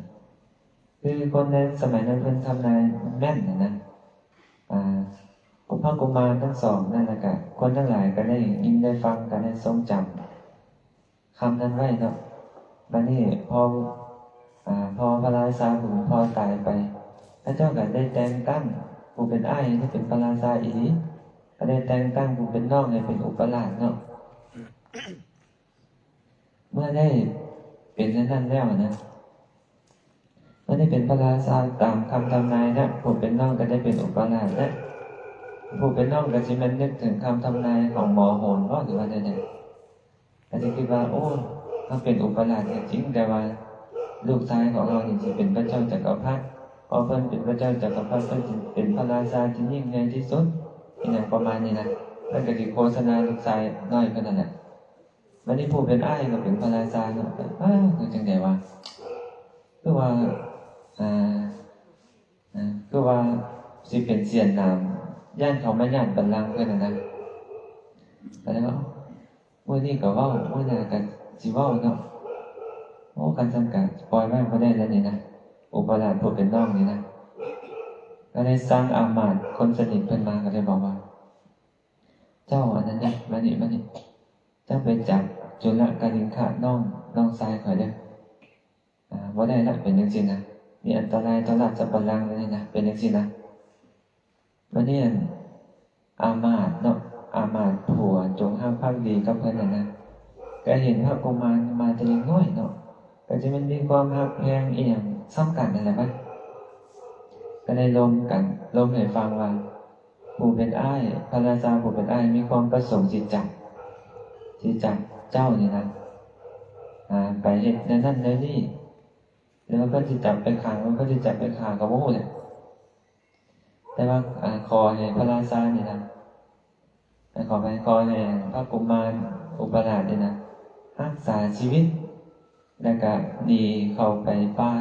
ຄືຄົນໃນສະໄໝນັ້ນເພິ່ນທຳນາຍແມ່ນນະ, ອາ ພະກຸມານທັງສອງນັ້ນ ແລ້ວກະຄົນທັງຫຼາຍກໍໄດ້ຍິນໄດ້ຟັງ ກໍໄດ້ຊົງຈຳ ຄຳນັ້ນໄວ້ເນາະ. ບາດນີ້ພໍ ອາ ພໍພະລາຊາຜູ້ເປັນພໍ່ຕາຍໄປ, ເຂົາເຈົ້າກໍໄດ້ແຕ່ງຕັ້ງຜູ້ເປັນອ້າຍໃຫ້ເປັນພະລາຊາອີ່ຫຼີ, ກໍໄດ້ແຕ່ງຕັ້ງຜູ້ເປັນນ້ອງໃຫ້ເປັນອຸປະລາດເນາະ. ເມື່ອໄດ້ເປັນແນວນັ້ນແລ້ວນະ, ເມື່ອໄດ້ເປັນພະລາຊາຕາມຄຳທຳນາຍນະ, ຜູ້ເປັນນ້ອງກໍໄດ້ເປັນອຸປະລາດນະ. ຜູ້ເປັນນ້ອງກໍຊິແມ່ນນຶກເຖິງຄຳທຳນາຍຂອງໝໍໂຫນບໍ ຫຼືວ່າແນວໃດ? ອາດຈະຄິດວ່າ ໂອ້ ເຮົາເປັນອຸປະລາດກໍຈິງ, ແຕ່ວ່າລູກຊາຍຂອງເຮົານີ້ຊິເປັນພະເຈົ້າຈັກກະພັດ, ເພາະເພິ່ນເປັນພະເຈົ້າຈັກກະພັດ, ເພິ່ນຊິເປັນພະລາຊາທີ່ຍິ່ງໃຫຍ່ທີ່ສຸດ ອີ່ຫຍັງປະມານນີ້ນະ. ເພິ່ນກໍຊິໂຄສະນາລູກຊາຍນ້ອຍເພິ່ນນັ້ນແຫຼະ. ບັດນີ້ຜູ້ເປັນອ້າຍກໍເປັນພະລາຊາເນາະ, ເອີ ຄືຈັ່ງໃດວະ? ຄືວ່າ ອ່າ ອ່າ ຄືວ່າຊິເປັນສຽນໜາມ, ຢ້ານເຂົາມາຍາດບັນລັງເພິ່ນຫັ້ນນະ. ກໍເລີຍວ່າ ມື້ນີ້ກໍເວົ້າ, ມື້ໜ້າກໍຊິເວົ້າເນາະ. ໂອ້ ຄັນຊັ້ນກໍປ່ອຍໄວ້ບໍ່ໄດ້ແລ້ວນີ້ນະ, ອຸປະລາດຜູ້ເປັນນ້ອງນີ້ນະ. ກໍເລີຍສັ່ງອາມາດຄົນສະໜິດເພິ່ນມາ, ກໍເລີຍບອກວ່າ ເຈົ້າອັນນັ້ນນະ, ມານີ້, ມານີ້, ເຈົ້າໄປຈັບຈຸລະກາລິງຄະນ້ອງ, ນ້ອງຊາຍຂ້ອຍເດີ້. ອາ ບໍ່ໄດ້ລະ, ເປັນຈັ່ງຊີ້ນະ, ມີອັນຕະລາຍຕໍ່ລາຊະບັນລັງແລ້ວນີ້ນະ, ເປັນຈັ່ງຊີ້ນະ. ບັດນີ້ ອາມາດເນາະ, ອາມາດຜູ້ຈົງຮັກພັກດີກັບເພິ່ນຫັ້ນນະ, ກໍເຫັນພະກຸມານມາແຕ່ເດັກນ້ອຍເນາະ, ກໍຈະແມ່ນມີຄວາມຮັກແພງອີ່ຫຍັງສ່ຳກັນນັ້ນແຫຼະ. ກໍໄດ້ລົມກັນ, ລົມໃຫ້ຟັງວ່າ ຜູ້ເປັນອ້າຍ, ພະລາຊາຜູ້ເປັນອ້າຍມີຄວາມປະສົງຊິຈັບ, ຊິຈັບເຈົ້ານີ້ນະ, ອາ, ໄປເຮັດແນວນັ້ນແນວນີ້, ຫຼືວ່າເພິ່ນຊິຈັບໄປຂັງ, ເພິ່ນຊິຈັບໄປຂ້າກໍບໍ່ຮູ້ແຫຼະ. ແຕ່ວ່າ, ອາ, ຂໍໃຫ້ພະລາຊານີ້ນະ, ຂໍໃຫ້, ຂໍໃຫ້ພະກຸມານອຸປະລາດນີ້ນະ ຮັກສາຊີວິດ ແລ້ວກະໜີເຂົ້າໄປປ່າ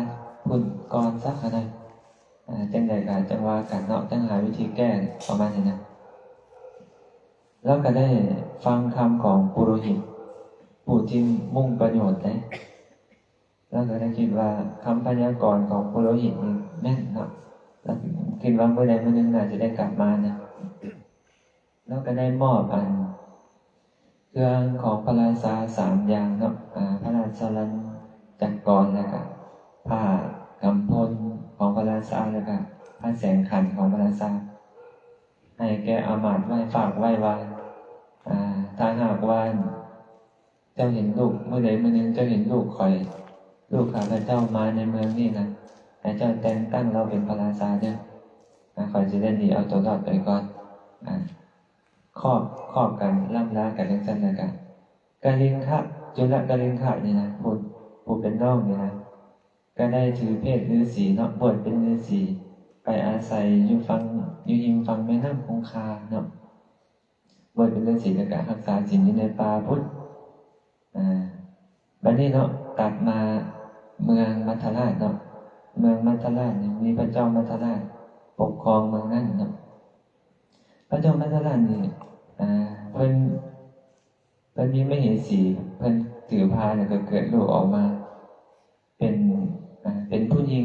ພຸ້ນກ່ອນຊະຫັ້ນນະ, ຈັ່ງໃດກະຈັ່ງວ່າກັນເນາະ, ຈັ່ງຫາວິທີແກ້ ປະມານນີ້ນະ. ລາວກະໄດ້ຟັງຄຳຂອງປຸໂຣຫິດ ຜູ້ທີ່ມຸ່ງປະໂຫຍດເດ້, ລາວກະໄດ້ຄິດວ່າຄຳພະຍາກອນຂອງປຸໂຣຫິດນີ້ແມ່ນເນາະ, ລາວຄິດວ່າມື້ໃດມື້ໜຶ່ງໜ້າຈະໄດ້ກັບມານະ. ລາວກໍໄດ້ມອບອັນເຄື່ອງຂອງພະລາຊາສາມຢ່າງເນາະ, ອາ, ພະລາຊະລັນຈັກກອນ, ແລ້ວກະຜ້າກຳພົນຂອງພະລາຊາ, ແລ້ວກະພະແສງຂັນຂອງພະລາຊາ ໃຫ້ແກ່ອາມາດໄວ້, ຝາກໄວ້ວ່າ, ອາ, ຖ້າຫາກວ່າ ເ ຈົ້າເຫັນລູກ ມື້ໃດມື້ໜຶ່ງເຈົ້າເຫັນລູກຂ້ອຍ ລູກຂ້າພະເຈົ້າມາໃນເມືອງນີ້ນະ ໃຫ້ເຈົ້າແຕ່ງຕັ້ງລາວເປັນພະລາຊາເດີ້ ຂ້ອຍຊິໄດ້ໜີເອົາຕົວລອດໄປກ່ອນ. ຄອບ ຄອບກັນ ລ່ຳລາກັນຈັ່ງຊັ້ນ ແລ້ວກະ ກະລິງຄະ ຈຸລະກະລິງຄະນີ້ນະ ຜູ້ ຜູ້ເປັນນ້ອງນີ້ນະ ກະໄດ້ຖືເພດລືສີເນາະ ບວດເປັນລືສີ ໄປອາໄສຢູ່ຝັ່ງ ຢູ່ຮິມຝັ່ງແມ່ນ້ຳຄົງຄາເນາະ ບວດເປັນລືສີ ແລ້ວກະຮັກສາສິນຢູ່ໃນປ່າພຸ້ນ. ອາ ບັດນີ້ເນາະ ຕັດມາເມືອງມັດທະລາດເນາະ ເມືອງມັດທະລາດນີ້ມີພະເຈົ້າມັດທະລາດປົກຄອງເມືອງນັ້ນເນາະ. ພະເຈົ້າມັດທະລາດນີ້ ອາ ເພິ່ນ ເພິ່ນມີມະເຫສີ ເພິ່ນຖືພາ ແລ້ວກໍເກີດລູກອອກມາ ເປັນ ເປັນຜູ້ຍິງ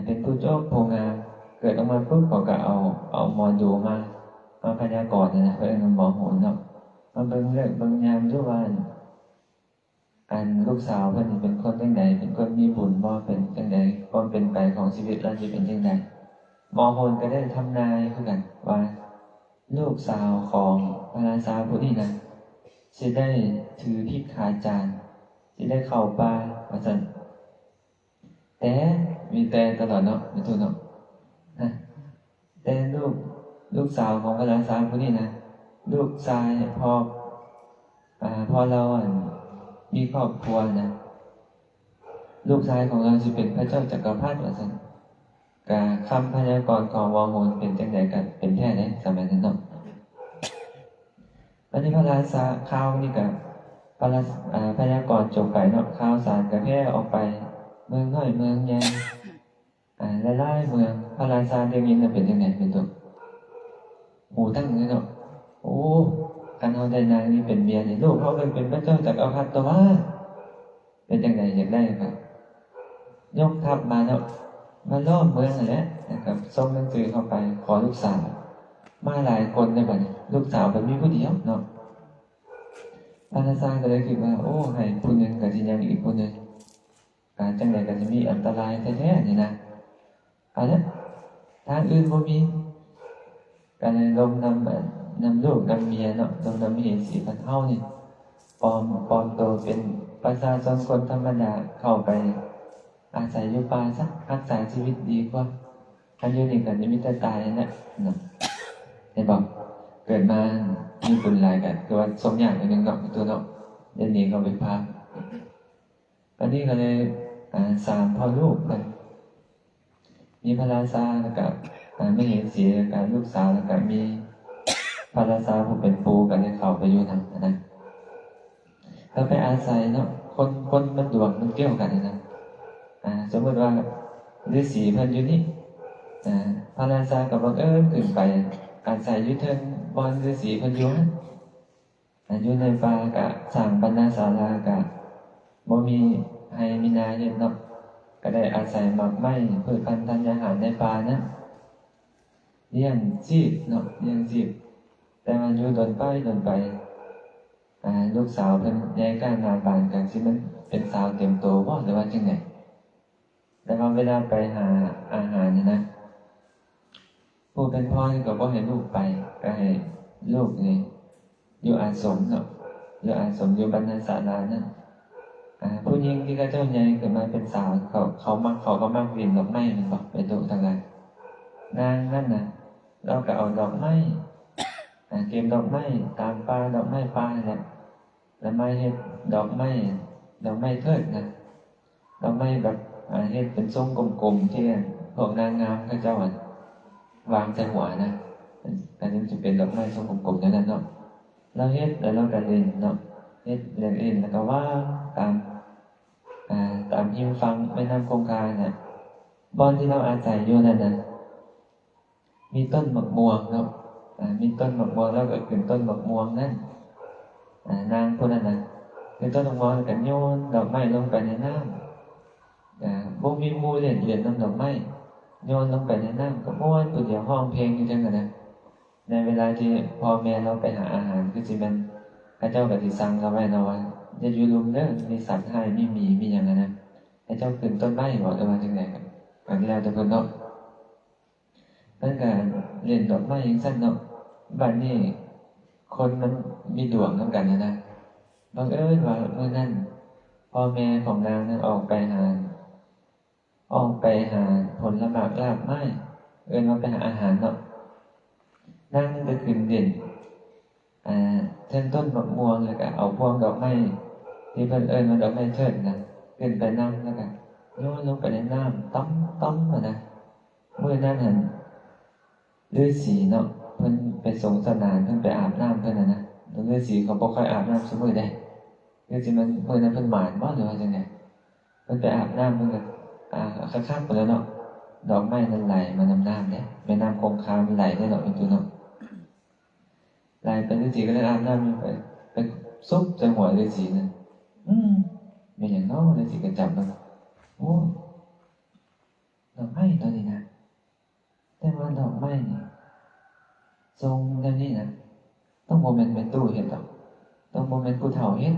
ເປັນຜູ້ຈົບຜູ້ງາມ ເກີດອອກມາປຸບ ເຂົາກໍເອົາ ເອົາໝໍດູມາ ມາພະຍາກອນນະ ເພິ່ນເອີ້ນໝໍໂຫນເນາະ ມາເບິ່ງເລີກເບິ່ງຍາມດູວ່າ ອັນລູກສາວເພິ່ນນີ້ເປັນຄົນຈັ່ງໃດ ເປັນຄົນມີບຸນບໍ່ ເປັນຈັ່ງໃດ ຄວາມເປັນໄປຂອງຊີວິດລາວຊິເປັນຈັ່ງໃດ. ໝໍໂຫນກໍໄດ້ທຳນາຍຄືກັນວ່າ ລູກສາວຂອງພະລາຊາຜູ້ນີ້ນະ ຊິໄດ້ຖືພິກຂາຈານ ຊິໄດ້ເຂົ້າປ່າວ່າຊັ້ນ. ແຕ່ ມີແຕ່ຕະຫຼອດເນາະ ແມ່ນຕົວເນາະ ແຕ່ລູກ ລູກສາວຂອງພະລາຊາຜູ້ນີ້ນະ ລູກຊາຍ ພໍ ອາ ພໍລາວ ອັນ ມີຄອບຄົວນະ ລູກຊາຍຂອງລາວຊິເປັນພະເຈົ້າຈັກກະພັດວ່າຊັ້ນ. ກະຄຳພະຍາກອນຂອງໝໍໂຫນເປັນຈັ່ງໃດກະເປັນແທ້ເດ້ ສະໄໝນັ້ນເນາະ. ບັດນີ້ພະລາຊາ ຂ່າວນີ້ກະ ພະລາ ອາ ພະຍາກອນຈົບໄປເນາະ ຂ່າວສານກະແຜ່ອອກໄປເມືອງນ້ອຍເມືອງໃຫຍ່ ອາ ຫຼາຍໆເມືອງ ພະລາຊາໄດ້ຍິນແລ້ວເປັນຈັ່ງໃດ ເປັນຕົ້ນ ຫູຕັ້ງເລີຍເນາະ ໂອ້ ຄັນເຮົາໄດ້ນາງນີ້ເປັນເມຍນີ້ ລູກເຮົາເປັນ ເປັນພະເຈົ້າຈັກກະພັດຕົວະ ເປັນຈັ່ງໃດ ຢາກໄດ້ກໍຍົກທັບມາເນາະ ມາລ້ອມເມືອງຫັ້ນແຫຼະ ແລ້ວກໍສົ່ງໜັງສືເຂົ້າໄປຂໍລູກສາວ ມາຫຼາຍຄົນເດ້ບັດນີ້ ລູກສາວກໍມີຜູ້ດຽວເນາະ. ພະລາຊາກໍເລີຍຄິດວ່າ ໂອ້ ໃຫ້ຜູ້ໜຶ່ງກໍຊິຍັງອີກຜູ້ໜຶ່ງ ກະຈັ່ງໃດກໍຊິມີອັນຕະລາຍແທ້ໆນີ້ນະ ເອົາລະ ທາງອື່ນບໍ່ມີ ກໍເລີຍລົມນຳ ນຳລູກນຳເມຍເນາະ ລົມນຳມະເຫສີ ເຮົານີ້ປອມ ປອມໂຕເປັນປະຊາຊົນຄົນທຳມະດາ ເຂົ້າໄປອາໄສຢູ່ປ່າຊະ ຮັກສາຊີວິດດີກວ່າ ຄັນຢູ່ນີ້ກໍຊິມີແຕ່ຕາຍຫັ້ນແຫຼະເນາະ. ເຫັນບໍ່ ເກີດມາມີບຸນຫຼາຍກໍຄືວ່າຊົງຍາກໜ້ອຍໜຶ່ງເນາະ ຕົວເນາະ ໄດ້ໜີເຂົ້າໄປພາ ອັນນີ້ກໍເລີຍ ອາ ສາມພໍ່ລູກເພິ່ນ ມີພະລາຊາ ແລ້ວກະ ອາ ມະເຫສີ ແລ້ວກະລູກສາວ ແລ້ວກະມີພະລາຊາຜູ້ເປັນປູ່ ກໍເລີຍເຂົ້າໄປຢູ່ນຳຫັ້ນນະ ກໍໄປອາໄສເນາະ ຄົນ ຄົນມັນດວງມັນກ່ຽວກັນນະ ອາ ສົມມຸດວ່າ ລືສີເພິ່ນຢູ່ນີ້ ອາ ພະລາຊາກໍບັງເອີນຂຶ້ນໄປອາໄສຢູ່ເທິງບ່ອນລືສີເພິ່ນຢູ່ຫັ້ນ ອາ ຢູ່ໃນປ່າກະສ້າງບັນນະສາລາ ກະບໍ່ມີໄຮ່ມີນາເຮັດເນາະ ກະໄດ້ອາໄສໝາກໄມ້ ພືດພັນທັນຍາຫານໃນປ່ານັ້ນ ລ້ຽງຊີບເນາະ ລ້ຽງຊີບ ແຕ່ວ່າຢູ່ດົນໄປດົນໄປ ອາ ລູກສາວເພິ່ນໃຫຍ່ກ້າໜ້າບານ ກະຊິແມ່ນເປັນສາວເຕັມໂຕບໍ່ ຫຼືວ່າຈັ່ງໃດ? ແຕ່ວ່າເວລາໄປຫາອາຫານນີ້ນະ ຜູ້ເປັນພໍ່ນີ້ກໍບໍ່ໃຫ້ລູກໄປ ກໍໃຫ້ລູກນີ້ຢູ່ອາສົມເນາະ ຢູ່ອາສົມ ຢູ່ບັນນະສາລານັ້ນ ອາ ຜູ້ຍິງທີ່ເຂົາເຈົ້າໃຫຍ່ຂຶ້ນມາເປັນສາວ ເຂົາ ເຂົາມັກ ເຂົາກໍມັກຫຼິ້ນດອກໄມ້ແມ່ນບໍ່ ແມ່ນບໍ່ທັງຫຼາຍ? ນາງນັ້ນນະ ລາວກໍເອົາດອກໄມ້ ອາ ເກັບດອກໄມ້ຕາມປ່າ ດອກໄມ້ປ່າຫັ້ນແຫຼະ ແລ້ວມາເຮັດດອກໄມ້ ດອກໄມ້ເທີດນະ ດອກໄມ້ແບບ ອາ ເຮັດເປັນຊົງກົມໆ ທີ່ພວກນາງງາມເຂົາເຈົ້າ ອາ ວາງໃສ່ຫົວນະ ກໍຍັງຊິເປັນດອກໄມ້ຊົງກົມໆ ແນວນັ້ນເນາະ. ລາວເຮັດ ແລ້ວລາວກໍຫຼິ້ນເນາະ ເຮັດແລ້ວຫຼິ້ນ ແລ້ວກໍວາງຕາມ ອາ ຕາມຮິມຝັ່ງແມ່ນ້ຳຄົງຄານະ ບ່ອນທີ່ລາວອາໄສຢູ່ນັ້ນນະ ມີຕົ້ນໝາກມ່ວງເນາະ ອາ ມີຕົ້ນໝາກມ່ວງ ລາວກໍຂຶ້ນຕົ້ນໝາກມ່ວງນັ້ນ ອາ ນາງຜູ້ນັ້ນນະ ຂຶ້ນຕົ້ນໝາກມ່ວງ ແລ້ວກໍໂຍນດອກໄມ້ລົງໄປໃນນ້ຳ ອາ ບໍ່ມີໝູ່ຫຼິ້ນ ຫຼິ້ນນຳດອກໄມ້ ໂຍນລົງໄປໃນນ້ຳ ກໍມ່ວນຜູ້ດຽວ ຮ້ອງເພງຢູ່ຈັ່ງຊັ້ນນະ. ໃນເວລາທີ່ພໍ່ແມ່ລາວໄປຫາອາຫານ ຄືຊິແມ່ນເຂົາເຈົ້າກໍຊິສັ່ງລາວໄວ້ເນາະວ່າ ຢ່າຢູ່ລຸ່ມເດີ້ ມີສັດຮ້າຍ ມີໝີ ມີຫຍັງຫັ້ນນະ ໃຫ້ເຈົ້າຂຶ້ນຕົ້ນໄມ້ບໍ ຫຼືວ່າຈັ່ງໃດ ກໍແລ້ວແຕ່ເພິ່ນເນາະ. ເພິ່ນກໍຫຼິ້ນດອກໄມ້ຈັ່ງຊັ້ນເນາະ ບາດນີ້ຄົນມັນມີດວງນຳກັນຫັ້ນນະ ບັງເອີນວ່າມື້ນັ້ນ ພໍ່ແມ່ຂອງນາງນັ້ນອອກໄປຫາ ອອກໄປຫາຜົນລະໝາກລາກໄມ້ ເອີ້ນວ່າໄປຫາອາຫານເນາະ. ນາງກໍຂຶ້ນຫຼິ້ນ ອ່າ ເທິງຕົ້ນໝາກມ່ວງ ແລ້ວກໍເອົາພວງດອກໄມ້ທີ່ເພິ່ນເອີ້ນວ່າດອກໄມ້ເທີດນະ ຂຶ້ນໄປນຳ ແລ້ວກໍໂຍນລົງໄປໃນນ້ຳຕ່ອມໆ ຫັ້ນນະ. ມື້ນັ້ນຫັ້ນ ລືສີເນາະ ເພິ່ນໄປສົງສະໜານ ເພິ່ນໄປອາບນ້ຳເພິ່ນຫັ້ນນະ. ລືສີເຂົາບໍ່ຄ່ອຍອາບນ້ຳຊຸມື້ໃດ. ຄືຊິແມ່ນມື້ນັ້ນເພິ່ນໝານບໍ່ ຫຼືວ່າຈັ່ງໃດ? ເພິ່ນໄປອາບນ້ຳ ເພິ່ນກໍ ອ່າ ຄັກໆ ພຸ້ນແຫຼະເນາະ. ດອກໄມ້ນັ້ນໄຫຼມານຳນ້ຳເດ້ ແມ່ນ້ຳຄົງຄາມັນໄຫຼເດ້ເນາະ ແມ່ນຕົວະເນາະ. ໄຫຼໄປ ລືສີກໍເລີຍອາບນ້ຳຢູ່ ໄປ ໄປຊຸບໃສ່ຫົວລືສີນັ້ນ. ອືມ ແມ່ນຫຍັງເນາະ? ລືສີກໍຈັບເບິ່ງ ໂອ້ ດອກໄມ້ຕົວນີ້ນະ ແຕ່ວ່າດອກໄມ້ນີ້ ຊົງແນວນີ້ນະ ຕ້ອງບໍ່ແມ່ນແມ່ຕູ້ເຮັດດອກ ຕ້ອງບໍ່ແມ່ນຜູ້ເຖົ້າເຮັດ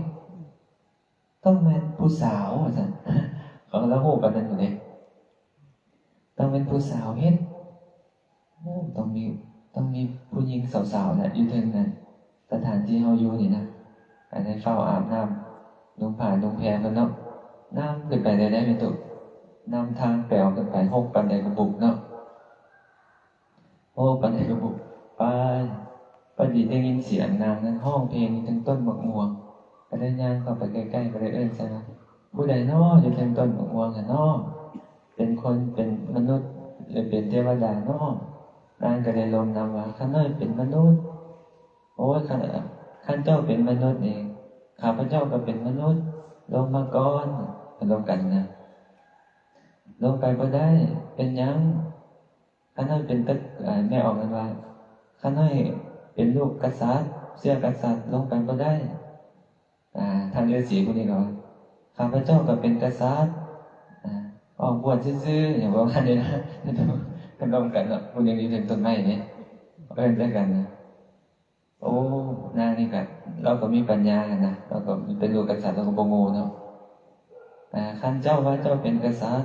ຕ້ອງແມ່ນຜູ້ສາວ ວ່າຊັ້ນ. ເຂົາລະຮູ້ປານນັ້ນພຸ້ນເດ້ ຕ້ອງແມ່ນຜູ້ສາວເຮັດ. ໂອ້ ຕ້ອງມີ ຕ້ອງມີຜູ້ຍິງສາວໆ ນະ ຢູ່ເທິງນັ້ນ ສະຖານທີ່ເຮົາຢູ່ນີ້ນະ. ອັນໃຫ້ຟ້າວອາບນ້ຳ ນຸ່ງຜ້ານຸ່ງແພເພິ່ນເນາະ. ນຳຂຶ້ນໄປເລີຍໄດ໋ແມ່ຕູ້ ນຳທາງແປວຂຶ້ນໄປ ຫົກປານໃດກໍບຸກເນາະ. ໂອ້ ປານໃດກໍບຸກໄປ. ພໍດີໄດ້ຍິນສຽງນາງນັ້ນຮ້ອງເພງຢູ່ເທິງຕົ້ນໝາກມ່ວງ ກໍໄດ້ຍ່າງເຂົ້າໄປໃກ້ໆ ກໍໄດ້ເອີ້ນໃສ່ວ່າ ຜູ້ໃດນໍ ຢູ່ເທິງຕົ້ນໝາກມ່ວງຫັ້ນນໍ ເປັນຄົນ ເປັນມະນຸດ ຫຼືເປັນເທວະດານໍ? ນາງກໍໄດ້ລົມນຳວ່າ ຂ້ານ້ອຍເປັນມະນຸດ. ໂອ້ຍ ຄັນ ຄັນເຈົ້າເປັນມະນຸດນີ້ ຂ້າພະເຈົ້າກໍເປັນມະນຸດ ລົງມາກ່ອນ. ເພິ່ນລົມກັນນະ ລົງໄປບໍ່ໄດ້. ເປັນຫຍັງ? ຂ້ານ້ອຍເປັນຕະ ເອີ ແມ່ອອກນັ້ນວ່າ ຂ້ານ້ອຍເປັນລູກກະສັດ ເຊື້ອກະສັດ ລົງໄປບໍ່ໄດ້. ອາ ທ່ານລືສີຜູ້ນີ້ກໍວ່າ ຂ້າພະເຈົ້າກໍເປັນກະສັດ ອາ ອອກບວດຊື່ໆ ຫຍັງປະມານນີ້ນະ. ເພິ່ນລົມກັນເນາະ ຜູ້ໜຶ່ງຢູ່ເທິງຕົ້ນໄມ້ເດ້ ເອີ້ນໃສ່ກັນນະ. ໂອ້ ນາງນີ້ກະ ລາວກໍມີປັນຍາຫັ້ນນະ ລາວກໍເປັນລູກກະສັດ ລາວກໍບໍ່ໂງ່ເນາະ. ອາ ຄັນເຈົ້າວ່າເຈົ້າເປັນກະສັດ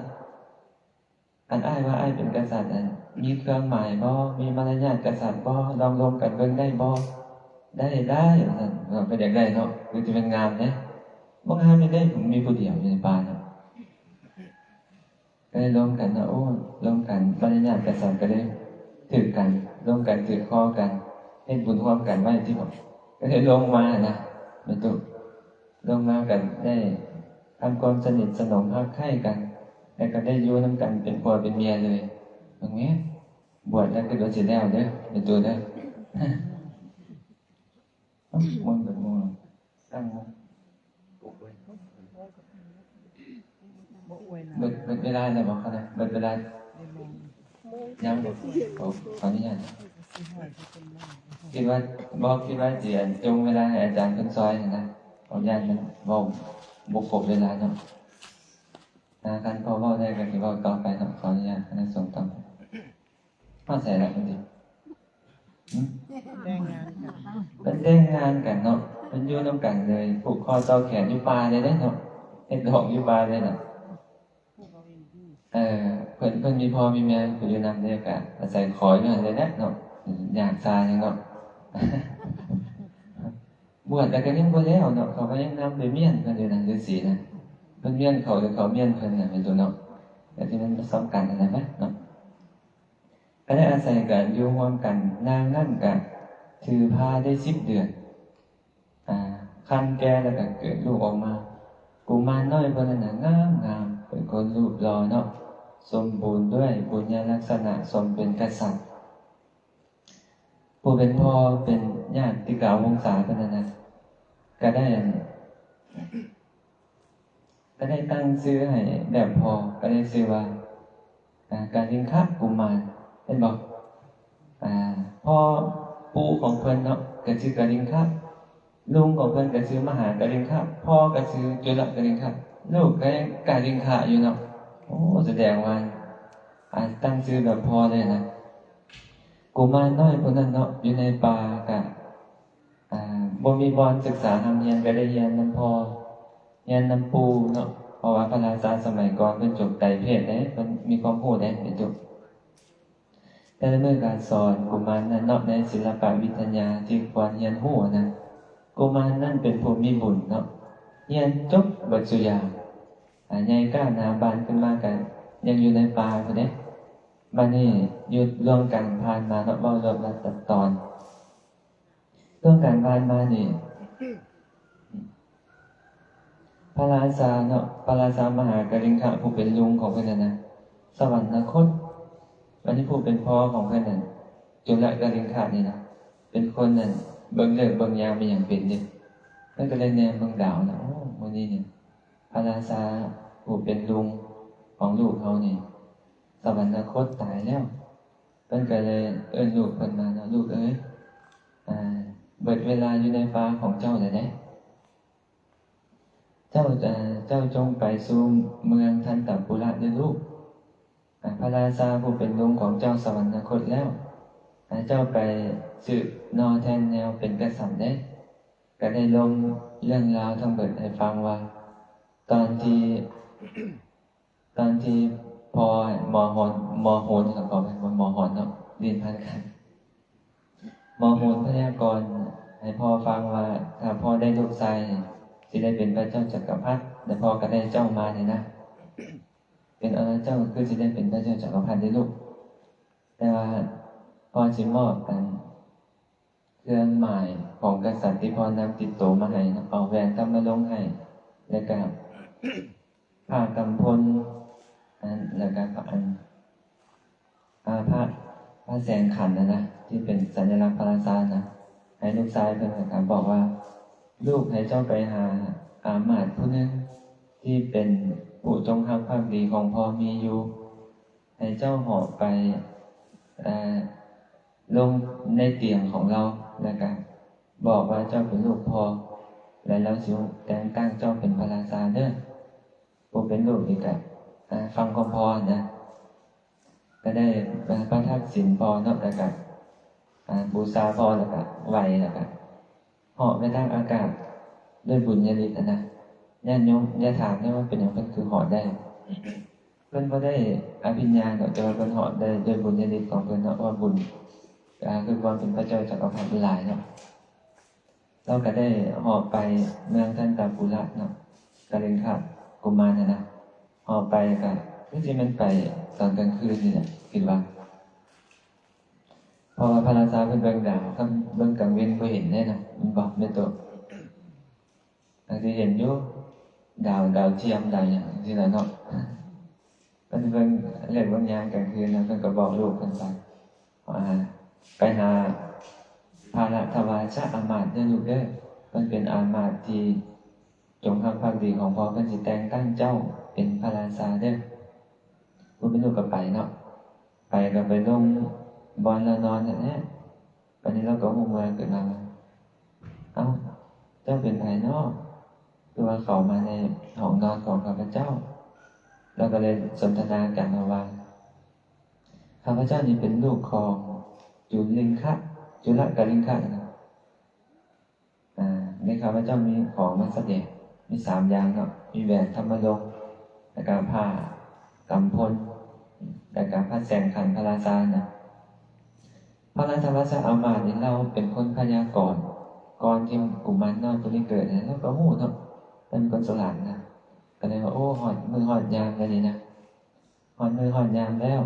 ຄັນອ້າຍວ່າອ້າຍເປັນກະສັດນັ້ນ ມີເຄື່ອງໝາຍບໍ່? ມີມາລະຍາດກະສັດບໍ່? ລອງລົມກັນເບິ່ງໄດ້ບໍ່? ໄດ້ ໄດ້ ວ່າຊັ້ນເນາະ. ເພິ່ນຢາກໄດ້ເນາະ ຄືຈະແມ່ນງາມເດ້. ບໍ່ງາມແມ່ນເດ້ ມີຜູ້ດຽວຢູ່ໃນປ່າເນາະ. ກໍເລີຍລົມກັນເນາະ ໂອ້ ລົມກັນ ມາລະຍາດກະສັດກໍເລີຍຖືກກັນ ລົມກັນຖືກຄໍກັນ ເຮັດບຸນຮ່ວມກັນໄວ້ຕິເນາະ. ກໍເລີຍລົງມານະ ແມ່ຕູ້ ລົງມາກໍໄດ້ທຳຄວາມສະໜິດສະໜົມຮັກໃຄ້ກັນ ແລ້ວກໍໄດ້ຢູ່ນຳກັນເປັນຜົວເປັນເມຍເລີຍ. ເບິ່ງແມ້ ບວດແລ້ວຄິດວ່າຊິແລ້ວເດີ ແມ່ຕູ້ເດີ. ເອົ້າ ມ່ວນເບິດໝູ່ ຕັ້ງ ບໍ່ອວຍ ເບິດ ເບິດເວລາແລ້ວບໍ່ຄະນະ? ເບິດເວລາ ຍັງບໍ່? ຂໍ ຂໍອະນຸຍາດ ຄິດວ່າ ບໍ່ ຄິດວ່າຊິອັນ ຈົ່ງເວລາໃຫ້ອາຈານເພິ່ນຊ່ອຍຫັ້ນນະ ເພາະຢ້ານມັນເວົ້າບໍ່ຄົບເວລາເນາະ. ຖ້າຄັນພໍເວົ້າໄດ້ກໍຊິເວົ້າຕໍ່ໄປເນາະ. ຂໍອະນຸຍາດຄະນະສົງຕໍ່ໄປ. ຮອດໃສລະເພິ່ນຕິ? ຫຶ? ແຕ່ງງານກັນ ເພິ່ນແຕ່ງງານກັນເນາະ ເພິ່ນຢູ່ນຳກັນເລີຍ ຜູກຄໍຕໍ່ແຂນຢູ່ປ່າເລີຍເດ້ເນາະ ເຮັດດອງຢູ່ປ່າເລີຍເນາະ. ເອີ ເພິ່ນ ເພິ່ນມີພໍ່ມີແມ່ໄປຢູ່ນຳເດ້ ກະອາໄສຂໍຢູ່ຫັ້ນເລີຍແຫຼະເນາະ ຍາກຊາຫຍັງເນາະ. ບວດແລ້ວກໍຍັງບໍ່ແລ້ວເນາະ ເຂົາກໍຍັງນຳໄປມ້ຽນເພິ່ນຢູ່ນະ ລືສີນະ ເພິ່ນມ້ຽນເຂົາ ຫຼືເຂົາມ້ຽນເພິ່ນນະ ແມ່ນຕົວະເນາະ. ກໍທີ່ມັນປະສົບການນັ້ນແຫຼະເນາະ. ກໍໄດ້ອາໄສການຢູ່ຮ່ວມກັນ ນາງນັ້ນກະຖືພາໄດ້ສິບເດືອນ ອາ ຄັນແກ່ແລ້ວກໍເກີດລູກອອກມາ. ກຸມານນ້ອຍເພິ່ນນັ້ນນະງາມໆ ເປັນຄົນຮູບຫຼໍ່ເນາະ ສົມບູນດ້ວຍບຸນຍາລັກສະນະ ສົມເປັນກະສັດ. ຜູ້ເປັນພໍ່ເປັນຍາດຕິກາວົງສາເພິ່ນນັ້ນນະ ກໍໄດ້ອັນ ກໍໄດ້ຕັ້ງຊື່ໃຫ້ແບບພໍ່ ກໍໄດ້ຊື່ວ່າ ອາ ກາລິງຄະກຸມານ ເຫັນບໍ່? ອາ ພໍ່ ປູ່ຂອງເພິ່ນເນາະ ກໍຊື່ກາລິງຄະ ລຸງຂອງເພິ່ນກໍຊື່ມະຫາກາລິງຄະ ພໍ່ກໍຊື່ຈຸລະກາລິງຄະ ລູກກໍຍັງກາລິງຄະຢູ່ເນາະ. ໂອ້ ສະແດງວ່າ ອາ ຕັ້ງຊື່ແບບພໍ່ເລີຍນະ. ກຸມານນ້ອຍຜູ້ນັ້ນເນາະ ຢູ່ໃນປ່າກະ ອາ ບໍ່ມີບ່ອນສຶກສາຮ່ຳຮຽນ ກໍໄດ້ຮຽນນຳພໍ່ ຮຽນນຳປູ່ເນາະ ເພາະວ່າພະລາຊາສະໄໝກ່ອນເພິ່ນຈົບໄຕເພດເດ້ ເພິ່ນມີຄວາມຮູ້ເດ້ ເປັນຕົ້ນ. ແຕ່ລະມື້ກໍສອນກຸມານນັ້ນເນາະ ໃນສິລະປະວິທະຍາທີ່ຄວນຮຽນຮູ້ຫັ້ນນະ. ກຸມານນັ້ນເປັນຜູ້ມີບຸນເນາະ, ຮຽນຈົບເບິດສຸຢ່າງ, ອາ ໃຫຍ່ກ້າໜາບານຂຶ້ນມາກະຍັງຢູ່ໃນປ່າພຸ້ນເດ້. ບາດນີ້ຢູ່ລ່ວງການຜ່ານມາເນາະ, ເວົ້າລວບລັດຕັດຕອນ. ຊ່ວງການຜ່ານມານີ້ ພະລາຊາເນາະ, ພະລາຊາມະຫາກະລິງຄະ ຜູ້ເປັນລຸງຂອງເພິ່ນນັ້ນນະ ສະຫວັນນະຄົດ. ບາດນີ້ຜູ້ເປັນພໍ່ຂອງເພິ່ນນັ້ນ ຈຸລະກະລິງຄະນີ້ນະ ເປັນຄົນນັ້ນເບິ່ງເລີກເບິ່ງຍາມອີ່ຫຍັງເປັນເດ້. ເພິ່ນກໍເລີຍແນມເບິ່ງດາວນະ, ໂອ້ ມື້ນີ້ນີ້ ພະລາຊາຜູ້ເປັນລຸງຂອງລູກເຮົານີ້ ສະຫວັນນະຄົດຕາຍແລ້ວ. ເພິ່ນກໍເລີຍເອີ້ນລູກເພິ່ນມາເນາະ, ລູກເອີຍ ອາ ເບິດເວລາຢູ່ໃນປ່າຂອງເຈົ້າແລ້ວເດ້. ເຈົ້າ ເຈົ້າ ເຈົ້າຈົ່ງໄປສູ່ເມືອງທັນຕະປຸລະເດີລູກ. ອາ ພະລາຊາຜູ້ເປັນລຸງຂອງເຈົ້າສະຫວັນນະຄົດແລ້ວ. ອາ ເຈົ້າໄປສືບໜໍ່ແທນແນວເປັນກະສັດເດ້. ກໍໄດ້ລົງເລື່ອງລາວທັງເບິດໃຫ້ຟັງວ່າ ຕອນທີ່ ຕອນທີ່ພໍ່ໝໍໂຫນ ໝໍໂຫນ ຂໍອະໄພ ບໍ່ແມ່ນໝໍໂຫນເນາະ, ລີ້ນພັນກັນ. ໝໍໂຫນພະຍາກອນໃຫ້ພໍ່ຟັງວ່າ ຖ້າພໍ່ໄດ້ລູກຊາຍ ຊິໄດ້ເປັນພະເຈົ້າຈັກກະພັດ, ແລະ ພໍ່ກໍໄດ້ເຈົ້າມານີ້ນະ ເປັນອານາເຈົ້າ ຄືຊິໄດ້ເປັນພະເຈົ້າຈັກກະພັດເດ້ລູກ. ແຕ່ວ່າພໍ່ຊິມອບອັນ ເຄື່ອງໝາຍຂອງກະສັດທີ່ພໍ່ນຳຕິດໂຕມາໃຫ້ນະ, ເອົາແຫວນທຳມະລົງໃຫ້ ແລ້ວກະຜ້າກຳພົນ ອັນ ແລ້ວກະ ອັນ ອາ ຜ້າ ຜ້າແສງຂັນນະນະ ທີ່ເປັນສັນຍະລັກພະລາຊານະ ໃຫ້ລູກຊາຍເພິ່ນ ແລ້ວກະບອກວ່າ ລູກໃຫ້ເຈົ້າໄປຫາອາມາດຜູ້ໜຶ່ງ ທີ່ເປັນຜູ້ຈົງຮັກພັກດີຂອງພໍ່ມີຢູ່ ໃຫ້ເຈົ້າເຫາະໄປ ເອີ ລົງໃນຕຽງຂອງລາວ ແລ້ວກະບອກວ່າເຈົ້າເປັນລູກພໍ່ ແລະ ລາວຊິແຕ່ງຕັ້ງເຈົ້າເປັນພະລາຊາເດີ. ຜູ້ເປັນລູກນີ້ກະ ອາ ຟັງຄວາມພໍ່ນະ ກະໄດ້ ອາ ປະທັກສິນພໍ່ເນາະ ແລ້ວກະ ອາ ບູຊາພໍ່ ແລ້ວກະໄຫວ້ ແລ້ວກະ ເຫາະໄປທາງອາກາດດ້ວຍບຸນຍາລິດຫັ້ນນະ. ຍາດໂຍມຢ່າຖາມເດີວ່າເປັນຫຍັງເພິ່ນຄືເຫາະໄດ້. ເພິ່ນບໍ່ໄດ້ອະພິນຍາດອກ, ແຕ່ວ່າເພິ່ນເຫາະໄດ້ດ້ວຍບຸນຍາລິດຂອງເພິ່ນເນາະ, ເພາະວ່າບຸນ ອາ ຄືຄວາມເປັນພະເຈົ້າຈັກກະພັດຫຼາຍເນາະ. ລາວກະໄດ້ເຫາະໄປເມືອງທັນຕະປຸລະເນາະ, ກະລິງຄະກຸມານຫັ້ນນະ. ເຫາະໄປກະຄືຊິແມ່ນໄປຕອນກາງຄືນນີ້ແຫຼະ ຄິດວ່າ. ເພາະວ່າພະລາຊາເພິ່ນເບິ່ງດາວ, ຄັນເບິ່ງກາງເວັນບໍ່ເຫັນເດ້ນະ, ແມ່ນບໍ່ແມ່ນໂຕ? ອາດຊິເຫັນຢູ່ ດາວ ດາວທຽມ ດາວຫຍັງຊີ້ລະເນາະ. ເພິ່ນເບິ່ງເລີກເບິ່ງຍາມກາງຄືນນະ, ເພິ່ນກໍບອກລູກເພິ່ນໄປ ວ່າ ໄປຫາພາລະທະວາຊະອາມາດເດີລູກເດີ, ເພິ່ນເປັນອາມາດທີ່ ຈົງຮັກພັກດີຂອງພໍ່, ເພິ່ນຊິແຕ່ງຕັ້ງເຈົ້າເປັນພະລາຊາເດີ. ຜູ້ເປັນລູກກໍໄປເນາະ, ໄປກໍໄປລົງບ່ອນລາວນອນຫັ້ນແຫຼະ. ບາດນີ້ລາວກໍຮູ້ເມືອຂຶ້ນມາວ່າ ເອົ້າ ເຈົ້າເປັນໃຜເນາະ ຄືວ່າເຂົ້າມາໃນຫ້ອງນອນຂອງຂ້າພະເຈົ້າ? ລາວກໍເລີຍສົນທະນາກັນເນາະວ່າ ຂ້າພະເຈົ້ານີ້ເປັນລູກຂອງຈຸລິງຄະ ຈຸລະກະລິງຄະນະ. ອາ ໃນຂ້າພະເຈົ້າມີຂອງມາສະແດງ ມີສາມຢ່າງເນາະ, ມີແຫວນທຳມະລົງ ແລ້ວກະຜ້າກຳພົນ ແລ້ວກະພະແສງຂັນພະລາຊານະ. ພາລະທະວາຊະອາມາດນີ້ ລາວເປັນຄົນພະຍາກອນ, ກ່ອນທີ່ກຸມານນ້ອຍຜູ້ນີ້ເກີດນະ ລາວກໍຮູ້ເນາະ, ເປັນຄົນສະຫຼາດນະ, ກໍເລີຍວ່າ ໂອ້ ຮອດມື້ຮອດຍາມແລ້ວນີ້ນະ. ຮອດມື້ຮອດຍາມແລ້ວ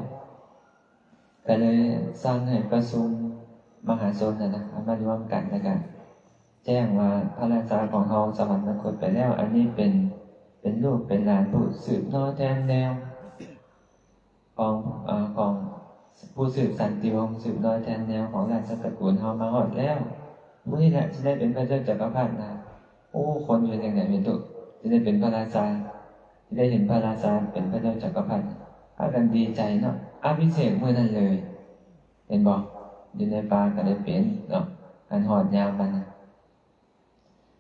ກໍເລີຍສັ່ງໃຫ້ປະຊຸມມະຫາຊົນຫັ້ນນະ ເອົາມາລວມກັນ ແລ້ວກໍແຈ້ງວ່າ ພະລາຊາຂອງເຮົາສະຫວັນນະຄົດໄປແລ້ວ, ອັນນີ້ເປັນ ເປັນລູກເປັນຫຼານຜູ້ສືບໜໍ່ແທນແນວຂອງ ອາ ຂອງຜູ້ສືບສັນຕິວົງ ສືບໜໍ່ແທນແນວຂອງລາຊະຕະກູນເຮົາມາຮອດແລ້ວ. ມື້ນີ້ແຫຼະ ຊິໄດ້ເປັນພະເຈົ້າຈັກກະພັດນະ. ໂອ້ ຄົນເປັນຈັ່ງໃດແມ່ນຕຸ ຊິໄດ້ເປັນພະລາຊາ ຊິໄດ້ເຫັນພະລາຊາເປັນພະເຈົ້າຈັກກະພັດ ພາກັນດີໃຈເນາະ, ອະພິເສກມື້ນັ້ນເລີຍ ເຫັນບໍ່? ຢູ່ໃນປ່າກໍໄດ້ເປັນເນາະ, ຄັນຮອດຍາມມັນນະ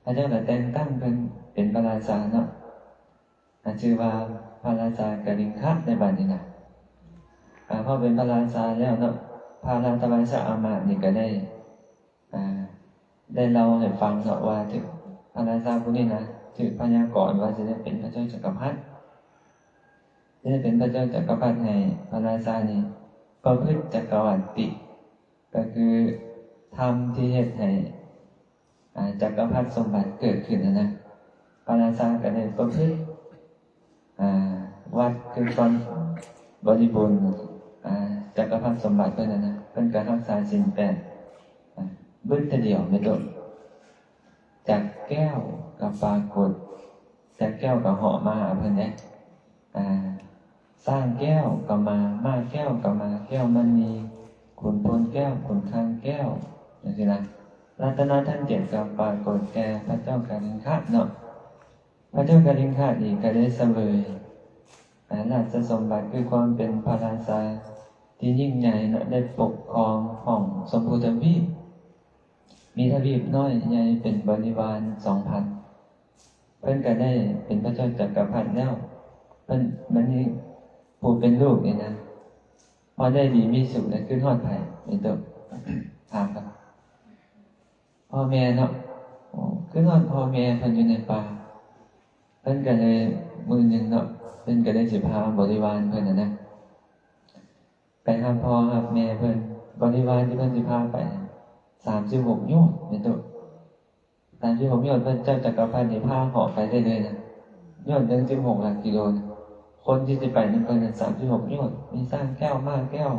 ພະເຈົ້າກໍແຕ່ງຕັ້ງເພິ່ນເປັນພະລາຊາເນາະ, ອາ ຊື່ວ່າພະລາຊາກະລິງຄະໃນບັດນີ້ນະ. ອາ ພໍເປັນພະລາຊາແລ້ວເນາະ, ພາລະທະວາຊະອາມາດນີ້ກໍໄດ້ ອາ ໄດ້ເລົ່າໃຫ້ຟັງເນາະວ່າ ຖືກ ພະລາຊາຜູ້ນີ້ນະ ຖືກພະຍາກອນວ່າຊິໄດ້ເປັນພະເຈົ້າຈັກກະພັດ, ຊິໄດ້ເປັນພະເຈົ້າຈັກກະພັດໃຫ້ພະລາຊານີ້ປະພຶດຈັກກະວັດຕິ ກໍຄືທຳທີ່ເຮັດໃຫ້ ອ່າ ຈັກກະພັດສົມບັດເກີດຂຶ້ນຫັ້ນນະ. ພະລາຊາກໍໄດ້ປະພຶດ ອ່າ ວັດຄືກ່ອນ ບໍລິບູນ ອ່າ ຈັກກະພັດສົມບັດເພິ່ນຫັ້ນນະ, ເພິ່ນກໍຮັກສາສິນແປດ ອ່າ ບຶດແຕ່ດຽວ ແມ່ນຕົວະ. ຈັກແກ້ວກໍປາກົດ, ຈັກແກ້ວກໍເຫາະມາຫາເພິ່ນເດ້. ອ່າ ຊ້າງແກ້ວກໍມາ, ມ້າແກ້ວກໍມາ, ແກ້ວມະນີ, ຂຸນພົນແກ້ວ, ຂຸນຄາງແກ້ວ ຈັ່ງຊີ້ນະ. ລັດຕະນະທັນເຈັດກໍປາກົດແກ່ພະເຈົ້າກາລິງຄະເນາະ. ພະເຈົ້າກາລິງຄະນີ້ກໍໄດ້ສະເຫວີຍ ອ່າ ລາຊະສົມບັດ ຄືຄວາມເປັນພະລາຊາທີ່ຍິ່ງໃຫຍ່ເນາະ, ໄດ້ປົກຄອງຫ້ອງຊົມພູທະວີບ, ມີທະວີບນ້ອຍໃຫຍ່ເປັນບໍລິວານສອງພັນ. ເພິ່ນກໍໄດ້ເປັນພະເຈົ້າຈັກກະພັດແລ້ວ, ເພິ່ນ ບັດນີ້ຜູ້ເປັນລູກນີ້ນະ ພໍໄດ້ດີມີສຸກ ແລະ ຄິດຮອດໃຜ ເປັນຕົ້ນ? ຖາມກັນ ພໍ່ແມ່ເນາະ. ໂອ້ ຄືນອນພໍ່ແມ່ເພິ່ນຢູ່ໃນປ່າ. ເພິ່ນກໍເລີຍ ມື້ໜຶ່ງເນາະ, ເພິ່ນກໍເລີຍຊິພາບໍລິວານເພິ່ນຫັ້ນນະ ໄປຮັບພໍ່ຮັບແມ່ເພິ່ນ. ບໍລິວານທີ່ເພິ່ນຊິພາໄປ ສາມສິບຫົກໂຍດ ແມ່ນຕົວະ. ສາມສິບຫົກໂຍດ ພະເຈົ້າຈັກກະພັດນີ້ພາເຫາະໄປໄດ້ເລີຍນະ, ໂຍດໜຶ່ງສິບຫົກຫຼັກກິໂລນະ. ຄົນທີ່ຊິໄປນຳເພິ່ນນັ້ນ ສາມສິບຫົກໂຍດ, ມີຊ້າງແກ້ວ, ມ້າແກ້ວ,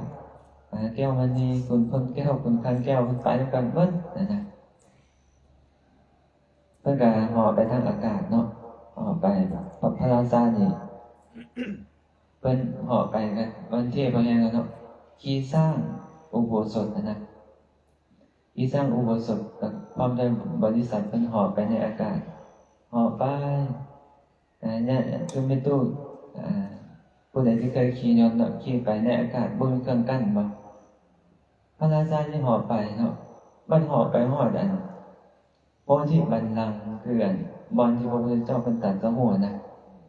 ອ່າ ແກ້ວມະນີ, ຂຸນພົນແກ້ວ, ຂຸນຄາງແກ້ວ, ເພິ່ນໄປນຳກັນເບິດຫັ້ນນະ. ເພິ່ນກໍເຫາະໄປທາງອາກາດເນາະ, ເຫາະໄປ ພະ ພະລາຊານີ້ ເພິ່ນເຫາະໄປກັນ ມັນເທ່ພໍແຮງແລ້ວເນາະ, ຂີ່ຊ້າງອຸໂບສົດຫັ້ນນະ. ຂີ່ຊ້າງອຸໂບສົດ ກໍພ້ອມດ້ວຍບໍລິສັດເພິ່ນເຫາະໄປໃນອາກາດ, ເຫາະໄປ ອ່າ ຍະ ຄືແມ່ຕູ້ ອ່າ ຜູ້ໃດທີ່ເຄີຍຂີ່ຍົນເນາະ, ຂີ່ໄປໃນອາກາດບໍ່ມີເຄື່ອງກັ້ນບໍ? ພະລາຊານີ້ເຫາະໄປເນາະ, ບັດເຫາະໄປຮອດອັນໂພທິບັນລັງ ຄືອັນບ່ອນທີ່ພະພຸດທະເຈົ້າເພິ່ນຕັດສະຮູ້ນະ.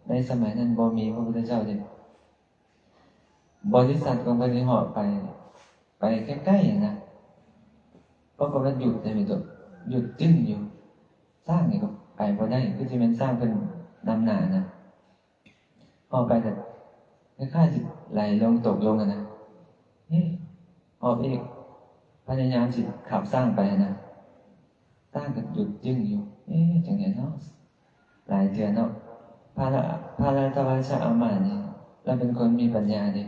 ໃນສະໄໝນັ້ນບໍ່ມີພະພຸດທະເຈົ້າເດ. ບໍລິສັດຂອງເພິ່ນນີ້ເຫາະໄປ ໄປໃກ້ໆນະ, ປາກົດວ່າຢຸດໄດ້ແມ່ນຕົວະ, ຢຸດຈຶ້ງຢູ່. ຊ້າງນີ້ກໍໄປບໍ່ໄດ້, ຄືຊິແມ່ນຊ້າງເພິ່ນນຳໜ້ານະ. ເຫາະໄປກໍຄ້າຍໆຊິໄຫຼລົງຕົກລົງຫັ້ນນະ. ເອີ ເຫາະໄປອີກ, ພະຍາຍາມຊິຂັບຊ້າງໄປຫັ້ນນະ, ຊ້າງກໍຢຸດຈຶ້ງຢູ່. ເອີ ຈັ່ງໃດເນາະ? ຫຼາຍເທື່ອເນາະ. ພະລາ ພະລາຊະອາມາດນີ້ ລາວເປັນຄົນມີປັນຍາເດ້,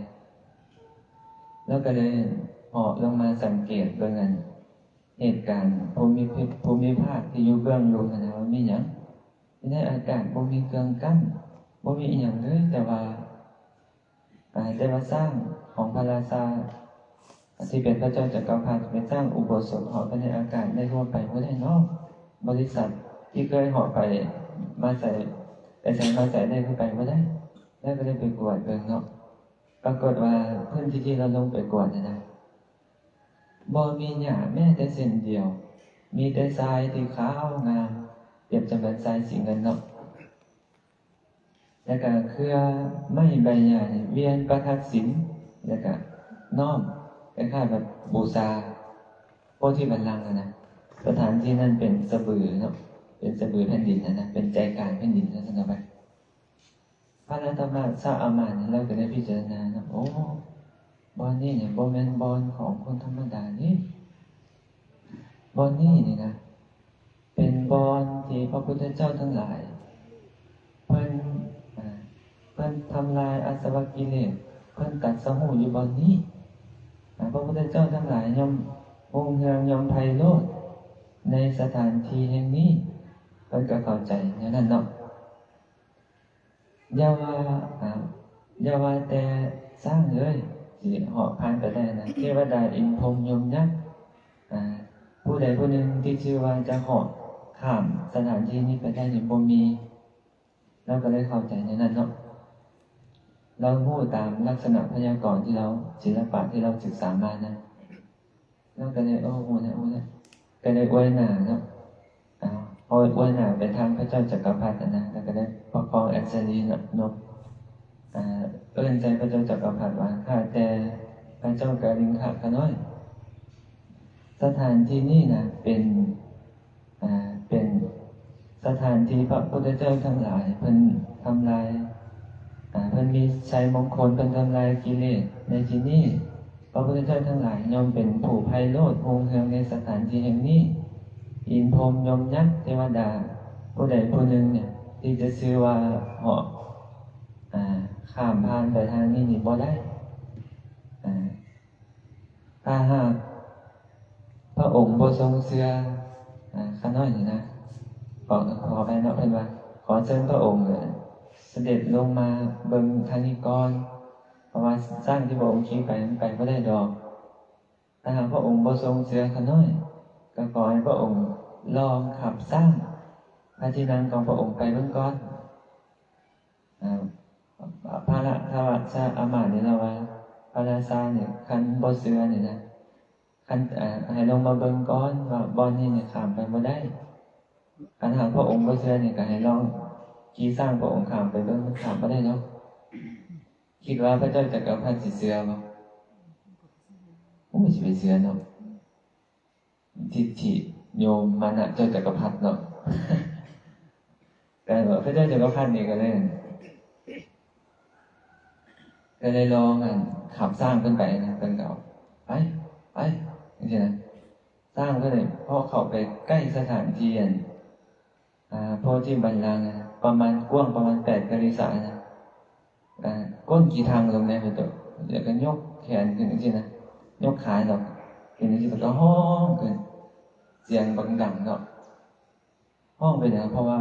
ລາວກໍເລີຍເຫາະລົງມາສັງເກດເບິ່ງອັນເຫດການ ພູມິ ພູມິພາກທີ່ຢູ່ເບື້ອງລຸ່ມຫັ້ນນະ ວ່າມີຫຍັງ. ຢູ່ໃນອາກາດບໍ່ມີເຄື່ອງກັ້ນ, ບໍ່ມີອີ່ຫຍັງເລີຍ, ແຕ່ວ່າ ອ່າ ແຕ່ວ່າຊ້າງຂອງພະລາຊາ ທີ່ເປັນພະເຈົ້າຈັກກະພັດ ເປັນຊ້າງອຸໂບສົດ ເຫາະໄປໃນອາກາດໄດ້ ເຮົາໄປບໍ່ໄດ້ເນາະ. ບໍລິສັດທີ່ເຄີຍເຫາະໄປມາໃສ ໄປໃສມາໃສໄດ້ ຄືໄປບໍ່ໄດ້. ແລ້ວກໍໄດ້ໄປກວດເບິ່ງເນາະ, ປາກົດວ່າພື້ນທີ່ທີ່ລາວລົງໄປກວດຫັ້ນນະ ບໍ່ມີຫຍ້າແມ້ແຕ່ເສັ້ນດຽວ, ມີແຕ່ຊາຍທີ່ຂາວງາມ ປຽບສະເໝືອນຊາຍສີເງິນເນາະ. ແລ້ວກໍເຄືອໄມ້ໃບຫຍ້ານີ້ ວຽນປະທັກສິນ ແລ້ວກໍນ້ອມ ຄ້າຍໆແບບບູຊາໂພທິບັນລັງຫັ້ນນະ. ສະຖານທີ່ນັ້ນເປັນສະບືເນາະ, ເປັນສະບືແຜ່ນດິນຫັ້ນນະ, ເປັນໃຈກາງແຜ່ນດິນ ວ່າຊັ້ນເຖາະໄປ. ພະລາຊະອາມາດນີ້ ລາວກໍໄດ້ພິຈາລະນານຳ, ໂອ້ ບ່ອນນີ້ນີ້ບໍ່ແມ່ນບ່ອນຂອງຄົນທຳມະດາເດ້. ບ່ອນນີ້ນີ້ນະ ເປັນບ່ອນທີ່ພະພຸດທະເຈົ້າທັງຫຼາຍ ເພິ່ນ ອ່າ ເພິ່ນທຳລາຍອາສະວະກິເລດ, ເພິ່ນຕັດສະຮູ້ຢູ່ບ່ອນນີ້. ອ່າ ພະພຸດທະເຈົ້າທັງຫຼາຍຍ່ອມຮຸ່ງເຮືອງ ຍ່ອມໄພໂລດໃນສະຖານທີ່ແຫ່ງນີ້. ເພິ່ນກໍເຂົ້າໃຈແນວນັ້ນເນາະ. ຢ່າວ່າ ອ່າ ຢ່າວ່າແຕ່ຊ້າງເອີຍ ຊິເຫາະຜ່ານໄປໄດ້ນະ, ເທວະດາ ອິນ ພົມ ຍົມ ຍັກ ອ່າ ຜູ້ໃດຜູ້ໜຶ່ງທີ່ຊື່ວ່າຈະເຫາະຂ້າມສະຖານທີ່ນີ້ໄປໄດ້ນີ້ບໍ່ມີ. ລາວກໍເລີຍເຂົ້າໃຈໃນນັ້ນເນາະ, ລາວຮູ້ຕາມລັກສະນະພະຍາກອນທີ່ລາວ ສິລະປະທີ່ລາວສຶກສາມານະ. ລາວກໍເລີຍ ໂອ້ ຮູ້ແລ້ວ ຮູ້ແລ້ວ ກໍເລີຍອວຍໜ້າເນາະ. ອ້າວ ເພາະອວຍໜ້າໄປທາງພະເຈົ້າຈັກກະພັດຫັ້ນນະ, ລາວກໍໄດ້ປະຄອງອັນຊະລີເນາະ ນົບ ອ່າ ເອີ້ນໃສ່ພະເຈົ້າຈັກກະພັດວ່າ ຂ້າແຕ່ພະເຈົ້າກາລິງຄະຂ້ານ້ອຍ, ສະຖານທີ່ນີ້ນະ ເປັນ ອ່າ ເປັນສະຖານທີ່ພະພຸດທະເຈົ້າທັງຫຼາຍເພິ່ນທຳລາຍ ອ່າ ເພິ່ນມີໄຊມົງຄົນ ເພິ່ນທຳລາຍກິເລດໃນທີ່ນີ້. ພະພຸດທະເຈົ້າທັງຫຼາຍຍ່ອມເປັນຜູ້ໄພໂລດຮຸ່ງເຮືອງໃນສະຖານທີ່ແຫ່ງນີ້. ເພ ອິນພົມຍົມຍັກເທວະດາຜູ້ໃດຜູ້ໜຶ່ງນີ້ ທີ່ຈະຊື່ວ່າເຫາະ ອາ ຂ້າມຜ່ານໄປທາງນີ້ນີ້ບໍ່ໄດ້. ອາ ຖ້າຫາກພະອົງບໍ່ຊົງເຊື່ອ ອາ ຂ້ານ້ອຍນີ້ນະ ຂໍ ຂໍອະໄພເນາະ ເພິ່ນວ່າ ຂໍເຊີນພະອົງສະເດັດລົງມາເບິ່ງທາງນີ້ກ່ອນ ເພາະວ່າຊ້າງທີ່ພະອົງຂີ່ໄປມັນໄປບໍ່ໄດ້ດອກ. ຖ້າຫາກພະອົງບໍ່ຊົງເຊື່ອຂ້ານ້ອຍ ກໍຂໍໃຫ້ພະອົງລອງຂັບຊ້າງພະທີ່ນັ່ງຂອງພະອົງໄປເບິ່ງກ່ອນ. ອາ ພະລະທະວາຊະອາມາດນີ້ລາວວ່າ ພະລາຊານີ້ຄັນບໍ່ເຊື່ອນີ້ນະ ຄັນ ອາ ໃຫ້ລົງມາເບິ່ງກ່ອນວ່າບ່ອນນີ້ນີ້ຂ້າມໄປບໍ່ໄດ້. ຄັນຫາກພະອົງບໍ່ເຊື່ອນີ້ ກໍໃຫ້ລອງຂີ່ຊ້າງພະອົງຂ້າມໄປເບິ່ງ ມັນຂ້າມບໍ່ໄດ້ດອກ. ຄິດວ່າພະເຈົ້າຈັກກະພັດຊິເຊື່ອບໍ່? ໂອ້ຍ ຊິໄປເຊື່ອເນາະ ທິດຖິໂຍມມານະເຈົ້າຈັກກະພັດເນາະ. ແຕ່ວ່າພະເຈົ້າຈັກກະພັດນີ້ກໍເລີຍ ກໍເລີຍລອງ ອັນ ຂັບຊ້າງເພິ່ນໄປນະ ເພິ່ນກໍເອົາ ໄປ ໄປ ຈັ່ງຊີ້ນະ. ຊ້າງເພິ່ນນີ້ພໍເຂົ້າໄປໃກ້ສະຖານທີ່ ອັນ ອາ ໂພທິບັນລັງ ປະມານ ກວ້າງປະມານແປດກະລິສານະ ອາ ກົ້ນກີ່ທັງລົງແດ່ເພິ່ນໂຕ ແລ້ວກໍຍົກແຂນຂຶ້ນຈັ່ງຊີ້ນະ ຍົກຂາອອກຂຶ້ນຈັ່ງຊີ້ ແລ້ວກໍຮ້ອງຂຶ້ນ ສຽງບັກດັງເນາະ. ຮ້ອງເປັນຫຍັງ? ເພາະວ່າ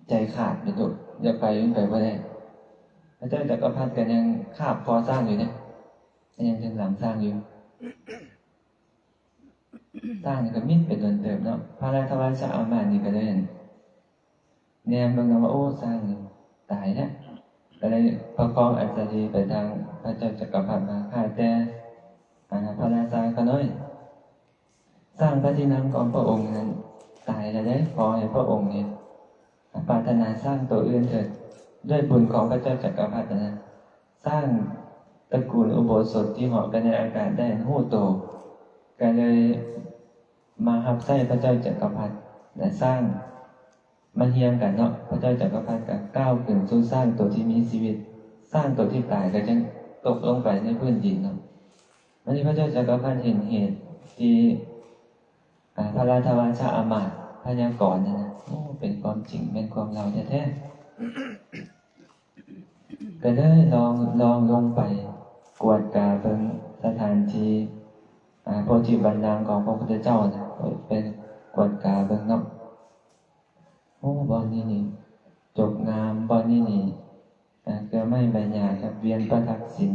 ໃຈຂາດເພິ່ນໂຕ ຢາກໄປມັນໄປບໍ່ໄດ້. ພະເຈົ້າຈັກກະພັດກໍຍັງຄາບຄໍຊ້າງຢູ່ເດ້ ກໍຍັງເທິງຫຼັງຊ້າງຢູ່. ຊ້າງນີ້ກໍມິດໄປດົນເຕີບເນາະ. ພະລາທະວາຊະອາມາດນີ້ກໍເລີຍແນມເບິ່ງນຳວ່າ ໂອ້ ຊ້າງນີ້ຕາຍແລ້ວ. ກໍເລີຍປະຄອງອັນສະລີໄປທາງພະເຈົ້າຈັກກະພັດວ່າ ຂ້າແຕ່ ອາ ພະລາຊາຂ້ານ້ອຍ, ຊ້າງພະທີ່ນັ່ງຂອງພະອົງນັ້ນຕາຍແລ້ວເດ້. ຂໍໃຫ້ພະອົງນີ້ປາດຖະໜາຊ້າງໂຕອື່ນເຖີດ. ດ້ວຍບຸນຂອງພະເຈົ້າຈັກກະພັດນະ ຊ້າງຕະກູນອຸໂບສົດທີ່ເຫາະໄປໃນອາກາດໄດ້ຮູ້ໂຕ ກໍເລີຍມາຮັບໃຊ້ພະເຈົ້າຈັກກະພັດ ແລະ ຊ້າງມາຮຽງກັນເນາະ. ພະເຈົ້າຈັກກະພັດກໍກ້າວຂຶ້ນສູ່ຊ້າງໂຕທີ່ມີຊີວິດ, ຊ້າງໂຕທີ່ຕາຍກໍຈຶ່ງຕົກລົງໄປໃນພື້ນດິນເນາະ. ບັດນີ້ພະເຈົ້າຈັກກະພັດເຫັນເຫດທີ່ ອາ ພະລາທະວາຊະອາມາດພະຍາກອນນັ້ນນະ ໂອ້ ເປັນຄວາມຈິງ ແມ່ນຄວາມເລົ່າແທ້ໆ. ກໍເລີຍລອງ ລອງລົງໄປກວດກາເບິ່ງສະຖານທີ່ ອາ ໂພທິບັນລັງຂອງພະພຸດທະເຈົ້ານະ ໄປກວດກາເບິ່ງເນາະ. ໂອ້ ບ່ອນນີ້ນີ້ຈົບງາມ, ບ່ອນນີ້ນີ້ ອາ ເກືອໄມ້ໃບຫຍ້າກັບວຽນປະທັກສິນ,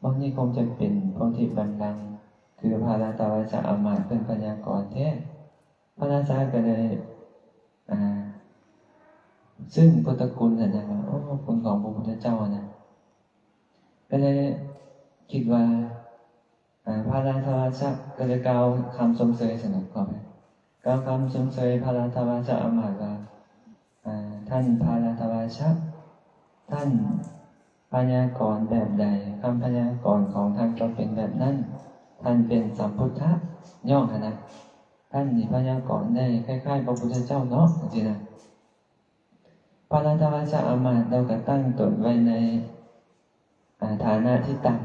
ບ່ອນນີ້ຄົງຈະເປັນໂພທິບັນລັງ ຄືພະລາທະວາຊະອາມາດເພິ່ນພະຍາກອນແທ້. ພະລາຊາກໍເລີຍ ອາ ຊຶ້ງພຸດທະຄຸນຫັ້ນນະ ວ່າ ໂອ້ ຄຸນຂອງພະພຸດທະເຈົ້າຫັ້ນນະ. ກໍເລີຍຄິດວ່າ ອາ ພະລາທະວາຊະກໍເລີຍກ່າວຄຳຊົມເຊີຍຊັ້ນນະ ຂໍອະໄພ ກ່າວຄຳຊົມເຊີຍພະລາທະວາຊະອາມາດວ່າ ອາ ທ່ານພະລາທະວາຊະ, ທ່ານພະຍາກອນແບບໃດ, ຄຳພະຍາກອນຂອງທ່ານກໍເປັນແບບນັ້ນ. ທ່ານເປັນສຳພຸດທະ ຍ້ອງຫັ້ນນະ. ທ່ານນີ້ພະຍາກອນໄດ້ຄ້າຍໆພະພຸດທະເຈົ້າເນາະ ຈັ່ງຊີ້ນະ. ພະລາທະວາຊະອາມາດລາວກໍຕັ້ງຕົນໄວ້ໃນ ອາ ຖານະທີ່ຕ່ຳ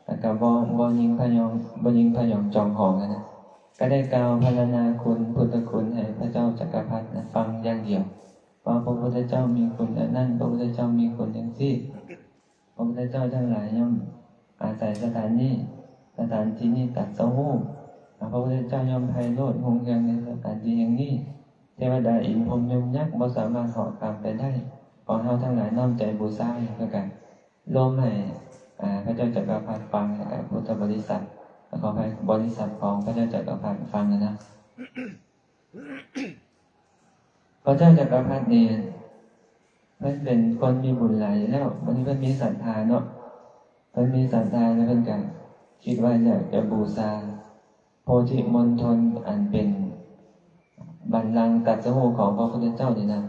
ແລ້ວກໍບໍ່ ບໍ່ຍິ່ງພະຍອງ ບໍ່ຍິ່ງພະຍອງຈອງຫອງຫັ້ນນະ. ກໍໄດ້ກ່າວພັນລະນາຄຸນ ພຸດທະຄຸນໃຫ້ພະເຈົ້າຈັກກະພັດນະຟັງຢ່າງດຽວ ວ່າພະພຸດທະເຈົ້າມີຄຸນອັນນັ້ນ, ພະພຸດທະເຈົ້າມີຄຸນຈັ່ງຊີ້. ພະພຸດທະເຈົ້າທັງຫຼາຍຍ່ອມອາໄສສະຖານນີ້ ສະຖານທີ່ນີ້ຕັດສະຮູ້. ພະພຸດທະເຈົ້າຍ່ອມໄພໂລດຮຸ່ງເຮືອງໃນສະຖານທີ່ແຫ່ງນີ້. ເທວະດາອິນພົມຍົມຍັກບໍ່ສາມາດເຫາະຂ້າມໄປໄດ້. ຂໍເຮົາທັງຫຼາຍນ້ອມໃຈບູຊາໃຫ້ເພິ່ນກັນ. ລົມໃຫ້ ອາ ພະເຈົ້າຈັກກະພັດຟັງ ແລະ ກະພຸດທະບໍລິສັດ ຂໍອະໄພ ບໍລິສັດຂອງພະເຈົ້າຈັກກະພັດຟັງນະ. ພະເຈົ້າຈັກກະພັດນີ້ ເພິ່ນເປັນຄົນມີບຸນຫຼາຍຢູ່ແລ້ວ, ບັດນີ້ເພິ່ນມີສັດທາເນາະ, ເພິ່ນມີສັດທາແລ້ວເພິ່ນກະຄິດວ່າຢາກຈະບູຊາໂພທິມົນທົນ ອັນເປັນບັນລັງຕັດສະຮູ້ຂອງພະພຸດທະເຈົ້ານີ້ນະ.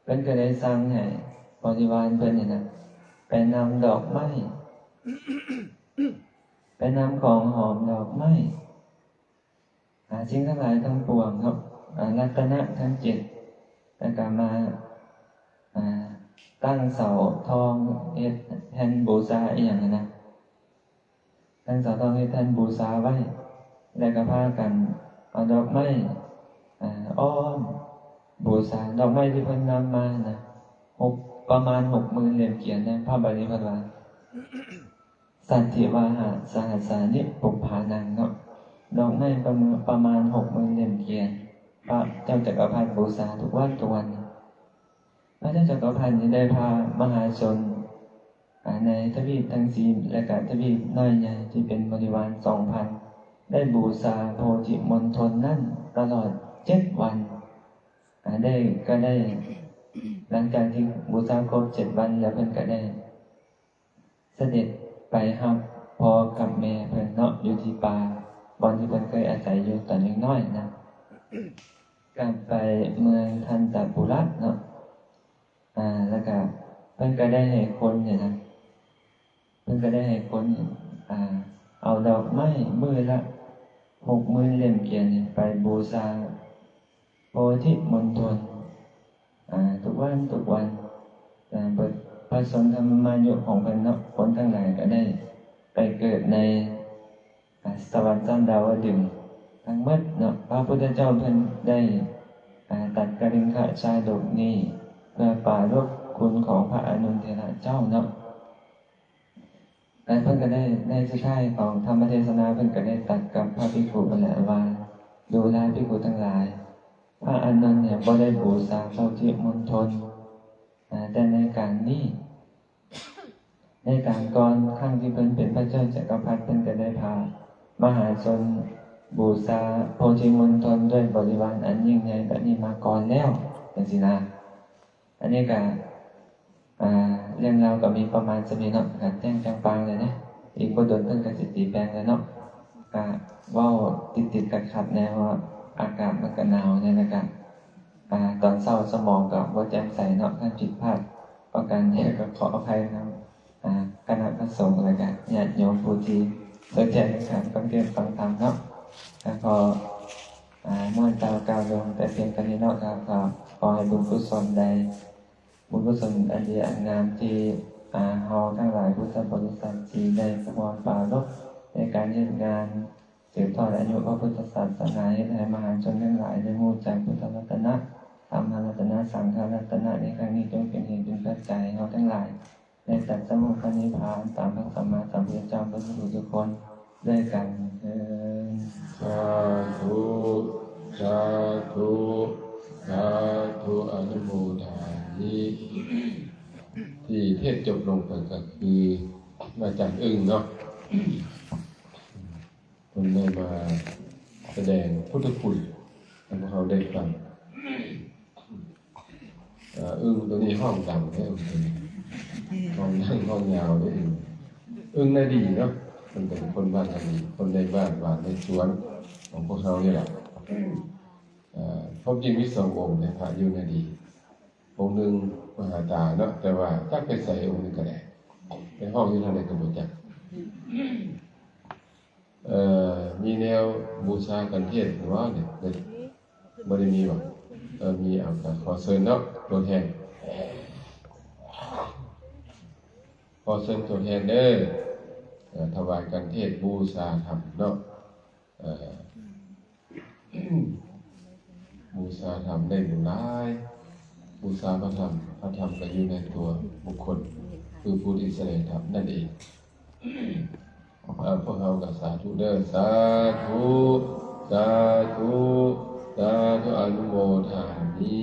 ເພິ່ນກໍເລີຍສັ່ງໃຫ້ບໍລິວານເພິ່ນນີ້ນະ ໄປນຳດອກໄມ້ ໄປນຳຂອງຫອມດອກໄມ້ ອາ ສິ່ງທັງຫຼາຍທັງປວງເນາະ ອາ ລັດຕະນະທັງເຈັດ ແລ້ວກໍມາ ອາ ຕັ້ງເສົາທອງເຮັດແທ່ນບູຊາອີ່ຫຍັງຫັ້ນນະ, ຕັ້ງເສົາທອງເຮັດແທ່ນບູຊາໄວ້ ແລ້ວກໍພາກັນເອົາດອກໄມ້ ອ້ອມບູຊາດອກໄມ້ທີ່ເພິ່ນນຳມານະ ຫົກ ປະມານຫົກໝື່ນເຫຼັ້ມກຽນນະ. ພະບາລີເພິ່ນວ່າ ສັດທິວາຫະສະຫັດສານິປຸບພານັງເນາະ, ດອກໄມ້ປະມານ ປະມານຫົກໝື່ນເຫຼັ້ມກຽນ ພະເຈົ້າຈັກກະພັດບູຊາທຸກວັນ ທຸກວັນ. ພະເຈົ້າຈັກກະພັດນີ້ໄດ້ພາມະຫາຊົນ ອາ ໃນທະວີບທັງສີ່ ແລະກະທະວີບນ້ອຍໃຫຍ່ທີ່ເປັນບໍລິວານສອງພັນ ໄດ້ບູຊາໂພທິມົນທົນນັ້ນຕະຫຼອດເຈັດວັນ. ອາ ໄດ້ ກະໄດ້ ຫຼັງຈາກທີ່ບູຊາຄົບເຈັດວັນແລ້ວ ເພິ່ນກະໄດ້ ສະເດັດໄປຮັບພໍ່ກັບແມ່ເພິ່ນເນາະ ຢູ່ທີ່ປ່າ ບ່ອນທີ່ເພິ່ນເຄີຍອາໄສຢູ່ຕອນຍັງນ້ອຍນະ ກັບໄປເມືອງທັນຕະປຸຣະເນາະ. ອາ ແລ້ວກະເພິ່ນກະໄດ້ໃຫ້ຄົນນີ້ນະ ເພິ່ນກະໄດ້ໃຫ້ຄົນ ອາ ເອົາດອກໄມ້ມື້ລະຫົກໝື່ນເຫຼັ້ມກຽນນີ້ໄປບູຊາ ໂພທິມົນທົນ ອາ ທຸກວັນ ທຸກວັນ. ອາ ເບິດພະຊົນທຳມາຍຸຂອງເພິ່ນເນາະ ຄົນທັງຫຼາຍກະໄດ້ໄປເກີດໃນ ອາ ສະຫວັນຊັ້ນດາວະດຶງທັງໝົດເນາະ. ພະພຸດທະເຈົ້າເພິ່ນໄດ້ ອາ ຕັດກະລິງຄະຊາດົກນີ້ ເພື່ອປາລົບຄຸນຂອງພະອານົນເຖລະເຈົ້າເນາະ. ແລະເພິ່ນກະໄດ້ ໃນສຸດທ້າຍຂອງທຳມະເທສະນາ ເພິ່ນກະໄດ້ຕັດກັບພະພິກຂຸຫັ້ນແຫຼະວ່າ ດູລາພິກຂຸທັງຫຼາຍ, ພະອານົນນີ້ບໍ່ໄດ້ບູຊາໂພທິມົນທົນ ອາ ແຕ່ໃນການນີ້ ໃນການກ່ອນ ຄັ້ງທີ່ເພິ່ນເປັນພະເຈົ້າຈັກກະພັດ ເພິ່ນກະໄດ້ພາມະຫາຊົນບູຊາໂພທິມົນທົນດ້ວຍບໍລິວານອັນຍິ່ງໃຫຍ່ແບບນີ້ມາກ່ອນແລ້ວ ຈັ່ງຊີ້ນະ. ອັນນີ້ກະ ອາ ເລື່ອງລາວກະມີປະມານສ່ຳນີ້ເນາະ, ກະແຈ້ງຈາງປາງເລີຍເນາະ. ອີກບໍ່ດົນເພິ່ນກະຊິຕີແປງແລ້ວເນາະ, ກະເວົ້າຕິດໆຂັດໆແດ່ ເພາະວ່າອາກາດມັນກະໜາວແດ່ ແລ້ວກະ ອາ ຕອນເຊົ້າສະໝອງກະບໍ່ແຈ່ມໃສເນາະ. ຄັນຜິດພາດປະການໃດກະຂໍອະໄພນຳ ອາ ຄະນະພະສົງ ແລ້ວກະຍາດໂຍມຜູ້ທີ່ສົນໃຈໃນການຟັງເທດຟັງທຳເນາະ. ກະຂໍ ອາ ນ້ອມກ່າວລົງແຕ່ພຽງເທົ່ານີ້ເນາະ. ກະຂໍໃຫ້ບຸນກຸສົນໃດ ບຸນກຸສົນອັນດີອັນງາມທີ່ ອາ ເຮົາທັງຫຼາຍພຸດທະບໍລິສັດທີ່ໄດ້ຮ່ວມປາລົບໃນການເຮັດງານສືບທອດອາຍຸພະພຸດທະສາສະໜາ ເຮັດໃຫ້ມະຫາຊົນທັງຫຼາຍໄດ້ຮູ້ຈັກພຸດທະລັດຕະນະ, ທຳມະລັດຕະນະ, ສັງຄະລັດຕະນະ ໃນຄັ້ງນີ້ ຈົ່ງເປັນເຫດເປັນປັດໄຈໃຫ້ເຮົາທັງຫຼາຍ ໄດ້ຕັດສະຮູ້ພະນິບພານຕາມພະສຳມາສຳພຸດທະເຈົ້າເບິດທຸກໆຄົນດ້ວຍກັນເທີ້ນ. ສາທຸ ສາທຸ ສາທຸ ອະນຸໂມທາມິ. ທີ່ເທດຈົບລົງໄປກະຄືອາຈານອຶ້ງເນາະ ເພິ່ນໄດ້ມາສະແດງພຸດທະຄຸນໃຫ້ພວກເຮົາໄດ້ຟັງ. ອາ ອຶ້ງໂຕນີ້ຮ້ອງດັງເດ້ ອຶ້ງໂຕນີ້ຮ້ອງດັງຮ້ອງຍາວເດ້. ອຶ້ງນາດີເນາະ ເພິ່ນເປັນຄົນບ້ານນາດີ ຄົນໃນບ້ານ ບ້ານໃນສວນຂອງພວກເຮົານີ້ແຫຼະ. ອາ ຄວາມຈິງມີສອງອົງໃນພະຢູ່ນາດີ, ອົງໜຶ່ງມະຫາຕາເນາະ ແຕ່ວ່າຈັກໄປໃສ ອົງໜຶ່ງກະໄດ້ ໄປຮ້ອງຢູ່ທາງໃດກະບໍ່ຈັກ. ເອີ ມີແນວບູຊາກັນເທດບໍ່ນີ້? ບໍ່ໄດ້ມີບໍ່? ເອີ ມີ ເອົາ ກະຂໍເຊີນເນາະ ຕົວແທນ ຂໍເຊີນຕົວແທນເດີ ເອີ ຖວາຍກັນເທດບູຊາທຳເນາະ. ເອີ ບູຊາທຳໄດ້ບຸນຫຼາຍ, ບູຊາພະທຳ, ພະທຳກະຢູ່ໃນຕົວບຸກຄົນ ຄືຜູ້ທີ່ສະແດງທຳນັ້ນເອງ. ເອົາ ພວກເຮົາກະສາທຸເດີ ສາທຸ ສາທຸ ສາທຸ ອະນຸໂມທາມິ.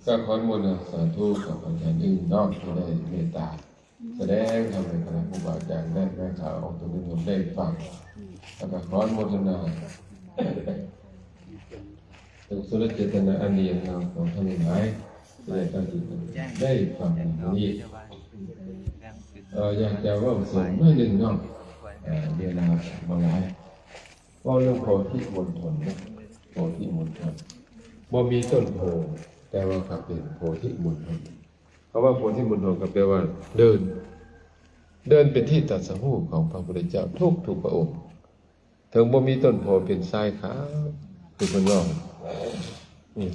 ກະຂໍອະນຸໂມທະນາສາທຸກັບອາຈານອຶ້ງເນາະ ທີ່ໄດ້ເມດຕາ ສະແດງທຳໃຫ້ຄະນະຄູບາອາຈານ ແລະ ແມ່ຂາວອອກຕົນຍາດໂຍມໄດ້ຟັງ ແລ້ວກະຂໍອະນຸໂມທະນາ ເຖິງສຸດແລະເຈດຕະນາອັນດີອັນງາມຂອງທ່ານທັງຫຼາຍ ທີ່ໄດ້ຕັ້ງຈິດຕັ້ງໃຈໄດ້ຟັງໃນມື້ນີ້. ເອີ ຢາກຈະເວົ້າເສີມໜ້ອຍໜຶ່ງເນາະ ເອີ ເວລາບໍ່ຫຼາຍ ເວົ້າເລື່ອງໂພທິມົນທົນເນາະ ໂພທິມົນທົນ ບໍ່ມີຕົ້ນໂພ ແຕ່ວ່າກະເປັນໂພທິມົນທົນ. ຄຳວ່າໂພທິມົນທົນກະແປວ່າເດີ່ນ, ເດີ່ນເປັນທີ່ຕັດສະຮູ້ຂອງພະພຸດທະເຈົ້າທຸກໆພະອົງ. ເຖິງບໍ່ມີຕົ້ນໂພເປັນຊາຍຂາວຄືເພິ່ນເວົ້າ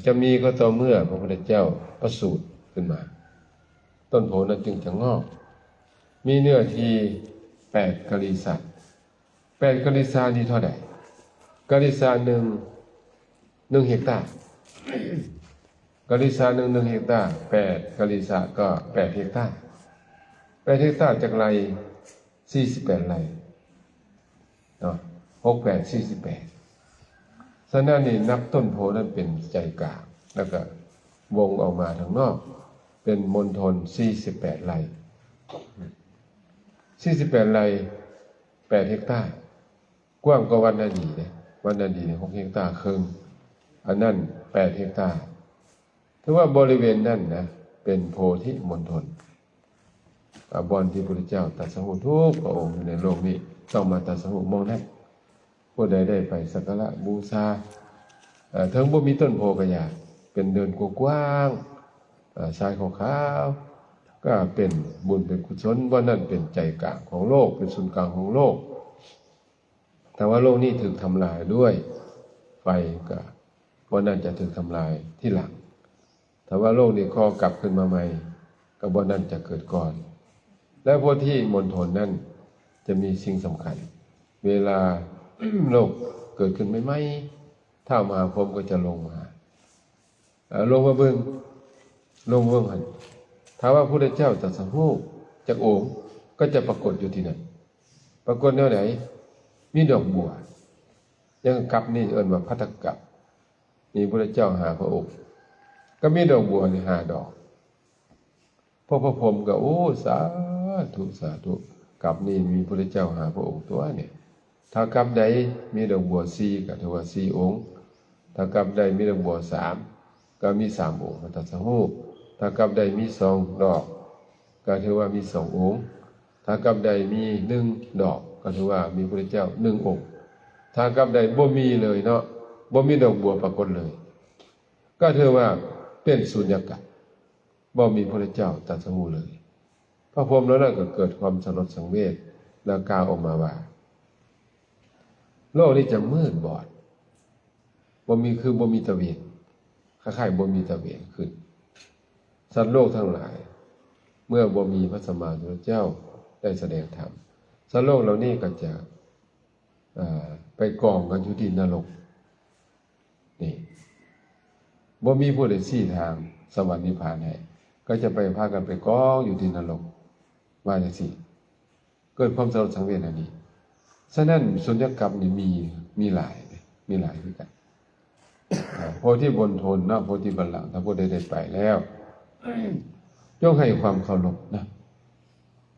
ຈະມີກໍຕໍ່ເມື່ອພະພຸດທະເຈົ້າປະສູດຂຶ້ນມາ ຕົ້ນໂພນັ້ນຈຶ່ງຈະງອກ ມີເນື້ອທີ່ແປດກະລິສາ. ແປດກະລິສານີ້ເທົ່າໃດ? ກະລິສາໜຶ່ງ ໜຶ່ງເຮັກຕາ. ກະລິສາໜຶ່ງ ໜຶ່ງເຮັກຕາ, ແປດກະລິສາກໍແປດເຮັກຕາ. ແປດເຮັກຕາຈັກໄຮ່? ສີ່ສິບແປດໄຮ່ເນາະ, ຫົກແປດສີ່ສິບແປດ. ສະນັ້ນນີ້ ນັບຕົ້ນໂພນັ້ນເປັນໃຈກາງ ແລ້ວກໍວົງອອກມາທາງນອກ ເປັນມົນທົນສີ່ສິບແປດໄຮ່. ສີ່ສິບແປດໄຮ່ ແປດເຮັກຕາ. ກວ້າງກວ່າວັດນາດີເດ້, ວັດນາດີນີ້ຫົກເຮັກຕາເຄິ່ງ, ອັນນັ້ນແປດເຮັກຕາ. ຖືວ່າບໍລິເວນນັ້ນນະ ເປັນໂພທິມົນທົນ, ອາ ບ່ອນທີ່ພະພຸດທະເຈົ້າຕັດສະຮູ້ທຸກພະອົງຢູ່ໃນໂລກນີ້ ຕ້ອງມາຕັດສະຮູ້ໝ່ອງນັ້ນ. ຜູ້ໃດໄດ້ໄປສັກກາລະບູຊາ ເອີ ເຖິງບໍ່ມີຕົ້ນໂພກໍຢ່າ, ເປັນເດີ່ນກວ້າງໆ ເອີ ຊາຍຂາວໆ ກໍເປັນບຸນເປັນກຸສົນ. ບ່ອນນັ້ນເປັນໃຈກາງຂອງໂລກ, ເປັນສູນກາງຂອງໂລກ. ຖ້າວ່າໂລກນີ້ຖືກທຳລາຍດ້ວຍໄຟ ກໍບ່ອນນັ້ນຈະຖືກທຳລາຍທີຫຼັງ. ຖ້າວ່າໂລກນີ້ກໍກັບຂຶ້ນມາໃໝ່ ກໍບ່ອນນັ້ນຈະເກີດກ່ອນ. ແລະ ໂພທິມົນທົນນັ້ນຈະມີສິ່ງສຳຄັນ. ເວລາໂລກເກີດຂຶ້ນໃໝ່ໆ ທ້າວມະຫາພົມກໍຈະລົງມາ ເອີ ລົງມາເບິ່ງ, ລົງມາເບິ່ງຫັ້ນ. ຖ້າວ່າພະພຸດທະເຈົ້າຕັດສະຮູ້ຈັກອົງ ກໍຈະປາກົດຢູ່ທີ່ນັ້ນ. ປາກົດແນວໃດ? ມີດອກບົວ. ຢ່າງກັບນີ້ເອີ້ນວ່າພັດຕະກັບ, ມີພະພຸດທະເຈົ້າຫ້າພະອົງ ກໍມີດອກບົວນີ້ຫ້າດອກ. ພວກພະພົມກໍ ໂອ້ ສາທຸ ສາທຸ, ກັບນີ້ມີພະພຸດທະເຈົ້າຫ້າພະອົງຕົວະນີ້. ຖ້າກັບໃດມີດອກບົວສີ່ ກໍຖືວ່າສີ່ອົງ, ຖ້າກັບໃດມີດອກບົວສາມ ກໍມີສາມອົງມາຕັດສະຮູ້, ຖ້າກັບໃດມີສອງດອກ ກໍຖືວ່າມີສອງອົງ, ຖ້າກັບໃດມີໜຶ່ງດອກ ກໍຖືວ່າມີພະພຸດທະເຈົ້າໜຶ່ງອົງ. ຖ້າກັບໃດບໍ່ມີເລີຍເນາະ, ບໍ່ມີດອກບົວປາກົດເລີຍ ກໍຖືວ່າເປັນສຸນຍາກາດ, ບໍ່ມີພະພຸດທະເຈົ້າຕັດສະຮູ້ເລີຍ. ພະພົມເຫຼົ່ານັ້ນກໍເກີດຄວາມສະຫຼົດສັງເວດ ແລ້ວກ່າວອອກມາວ່າ ໂລກນີ້ຈະມືດບອດ, ບໍ່ມີ ຄືບໍ່ມີຕາເວັນ, ຄ້າຍໆບໍ່ມີຕາເວັນຂຶ້ນ. ສັດໂລກທັງຫຼາຍ ເມື່ອບໍ່ມີພະສຳມາສຳພຸດທະເຈົ້າໄດ້ສະແດງທຳ, ສັດໂລກເຫຼົ່ານີ້ກໍຈະ ເອີ ໄປກອງກັນຢູ່ທີ່ນະລົກ. ນີ້ ບໍ່ມີຜູ້ໃດຊີ້ທາງສະຫວັນນິບພານໃຫ້, ກໍຈະໄປ ພາກັນໄປກອງຢູ່ທີ່ນະລົກ ວ່າຈັ່ງຊີ້. ເກີດຄວາມສະຫຼົດສັງເວດອັນນີ້. ສະນັ້ນ ສຸນຍາກັບນີ້ມີ ມີຫຼາຍເດ້, ມີຫຼາຍຄືກັນ. ເອີ ໂພທິມົນທົນເນາະ, ໂພທິບັນລັງ, ຖ້າຜູ້ໃດໄດ້ໄປແລ້ວ ຈົ່ງໃຫ້ຄວາມເຄົາລົບນະ.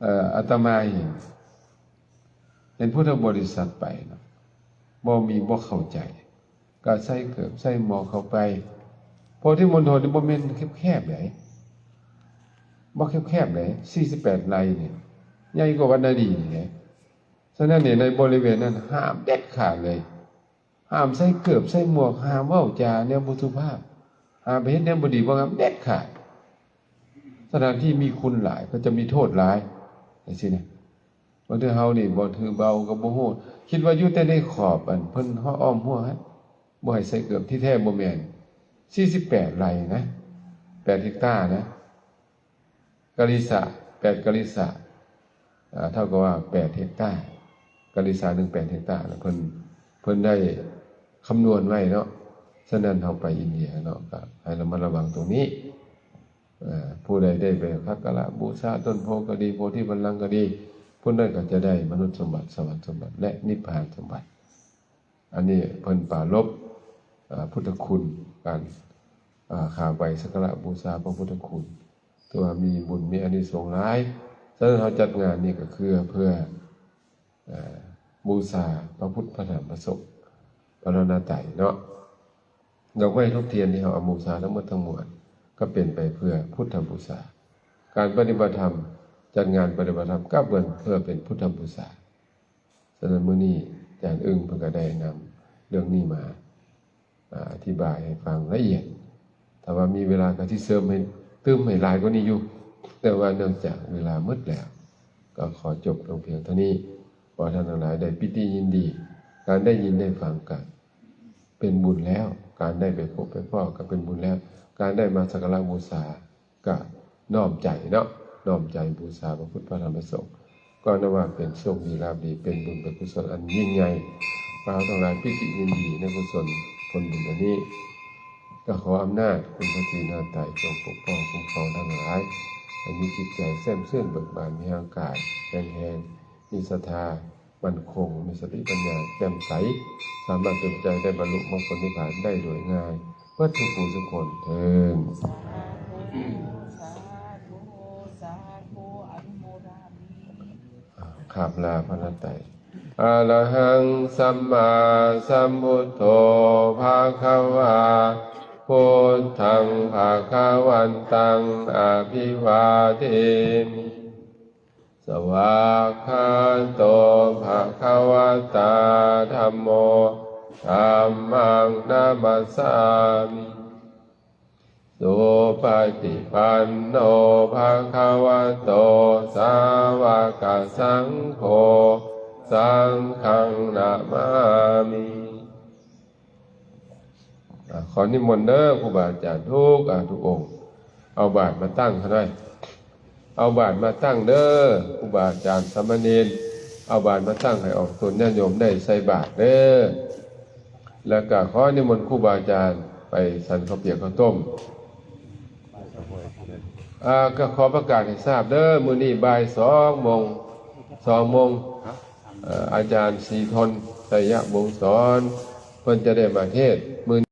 ເອີ ອາດຕະມາເຫັນ ເຫັນພຸດທະບໍລິສັດໄປເນາະ, ບໍ່ມີ ບໍ່ເຂົ້າໃຈ, ກໍໃສ່ເກີບໃສ່ໝວກເຂົ້າໄປ. ໂພທິມົນທົນນີ້ບໍ່ແມ່ນແຄບໆໃດ, ບໍ່ແຄບໆໃດ, ສີ່ສິບແປດໄຮ່ນີ້ ໃຫຍ່ກວ່າວັດນາດີນີ້ເດ້. ສະນັ້ນນີ້ ໃນບໍລິເວນນັ້ນຫ້າມເດັດຂາດເລີຍ, ຫ້າມໃສ່ເກີບໃສ່ໝວກ, ຫ້າມເວົ້າຈາແນວບໍ່ສຸພາບ, ຫ້າມໄປເຮັດແນວບໍ່ດີບໍ່ງາມເດັດຂາດ. ສະຖານທີ່ມີຄຸນຫຼາຍ ກໍຈະມີໂທດຫຼາຍ ຈັ່ງຊີ້ນະ. ບາງເທື່ອເຮົານີ້ບໍ່ຖືເບົາກໍບໍ່ຮູ້, ຄິດວ່າຢູ່ແຕ່ໃນຂອບອັນເພິ່ນອ້ອມຮົ້ວຫັ້ນ, ບໍ່ໃຫ້ໃສ່ເກີບ, ທີ່ແທ້ບໍ່ແມ່ນ. ສີ່ສິບແປດໄຮ່ນະ, ແປດເຮັກຕານະ, ກະລິສະ ແປດກະລິສະ ເທົ່າກັບວ່າແປດເຮັກຕາ. ກະລິສະໜຶ່ງ ແປດເຮັກຕາ, ເພິ່ນ ເພິ່ນໄດ້ຄຳນວນໄວ້ເນາະ. ສະນັ້ນເຮົາໄປອິນເດຍເນາະ, ກໍໃຫ້ລະມັດລະວັງຕົງນີ້. ເອີ ຜູ້ໃດໄດ້ໄປສັກກາລະບູຊາຕົ້ນໂພກໍດີ, ໂພທິບັນລັງກໍດີ, ຜູ້ນັ້ນກໍຈະໄດ້ມະນຸດສົມບັດ, ສະຫວັນສົມບັດ ແລະ ນິບພານສົມບັດ. ອັນນີ້ເພິ່ນປາລົບ ເອີ ພຸດທະຄຸນ, ການ ເອີ ຂ້າໄຫວ້ສັກກາລະບູຊາພະພຸດທະຄຸນ, ຖືວ່າມີບຸນມີອານິສົງຫຼາຍ. ສະນັ້ນເຮົາຈັດງານນີ້ກໍຄືເພື່ອ ເອີ ບູຊາພະພຸດ ພະທຳ ພະສົງ ພະລັດຕະນະໄຕເນາະ. ດອກໄມ້ທູບທຽນທີ່ເຮົາເອົາບູຊາທັງໝົດທັງມວນ ກໍເປັນໄປເພື່ອພຸດທະບູຊາ. ການປະຕິບັດທຳ, ຈັດງານປະຕິບັດທຳ ກໍເປັນເພື່ອເປັນພຸດທະບູຊາ. ສະນັ້ນ ມື້ນີ້ອາຈານອຶ້ງເພິ່ນກໍໄດ້ນຳເລື່ອງນີ້ມາ ອາ ອະທິບາຍໃຫ້ຟັງລະອຽດ. ຖ້າວ່າມີເວລາກໍຊິເສີມໃຫ້ ຕື່ມໃຫ້ຫຼາຍກວ່ານີ້ຢູ່, ແຕ່ວ່າເນື່ອງຈາກເວລາໝົດແລ້ວ ກໍຂໍຈົບລົງພຽງເທົ່ານີ້. ຂໍໃຫ້ທ່ານທັງຫຼາຍໄດ້ປີຕິຍິນດີ. ການໄດ້ຍິນໄດ້ຟັງກໍເປັນບຸນແລ້ວ, ການໄດ້ໄປພົບໄປພໍ້ກໍເປັນບຸນແລ້ວ, ການໄດ້ມາສັກກາລະບູຊາ ກະນ້ອມໃຈເນາະ, ນ້ອມໃຈບູຊາພະພຸດ ພະທຳ ພະສົງ, ກໍນັບວ່າເປັນໂຊກດີລາບດີ, ເປັນບຸນເປັນກຸສົນອັນຍິ່ງໃຫຍ່. ຂໍໃຫ້ເຮົາທັງຫຼາຍປີຕິຍິນດີໃນກຸສົນ ຜົນບຸນອັນນີ້. ກໍຂໍອຳນາດຄຸນພະສີໜ້າໄຕຈົ່ງປົກປ້ອງຄຸ້ມຄອງທັງຫຼາຍ ໃຫ້ມີຈິດໃຈແຊ່ມຊື່ນເບີກບານ, ມີຮ່າງກາຍແຂງແຮງ, ມີສັດທາໝັ້ນຄົງ, ມີສະຕິປັນຍາແຈ່ມໃສ, ສາມາດເປັນໃຈໄດ້ບັນລຸມາຜົນນິບພານໄດ້ໂດຍງ່າຍ ເບິດທຸກຜູ້ທຸກຄົນເທີ້ນ. ສາທຸ ສາທຸ ສາທຸ ອະນຸໂມທາມິ. ອ່າ ຂ້າບລາພະນາໄຕ. ອະລະຫັງ ສຳມາສຳພຸດໂທ ພະຄະວາ, ພຸດທັງ ພະຄະວັນຕັງ ອະພິວາເທມິ. ສະວາກຂາໂຕ ພະຄະວະຕາ ທຳໂມ ທຳມັງ ນະມັດສາມິ. ສຸປະຕິປັນໂນ ພະຄະວະໂຕ ສາວະກະສັງໂຄ ສັງຄັງ ນະມາມິ. ອ່າ ຂໍນິມົນເດີ ຄູບາອາຈານທຸກ ອ່າ ທຸກອົງ ເອົາບາດມາຕັ້ງໃຫ້ໜ້ອຍ. ເອົາບາດມາຕັ້ງເດີ ຄູບາອາຈານ ສາມະເນນ ເອົາບາດມາຕັ້ງໃຫ້ອອກຕົນຍາດໂຍມໄດ້ໃສ່ບາດເດີ. ແລ້ວກະຂໍນິມົນຄູບາອາຈານໄປສັນເຂົ້າປຽກເຂົ້າຕົ້ມ. ອ່າ ກະຂໍປະກາດໃຫ້ຊາບເດີ ມື້ນີ້ບ່າຍສອງໂມງ ສອງໂມງ ເອີ ອາຈານສີທົນ ໄຊຍະວົງສອນ ເພິ່ນຈະໄດ້ມາເທດມື້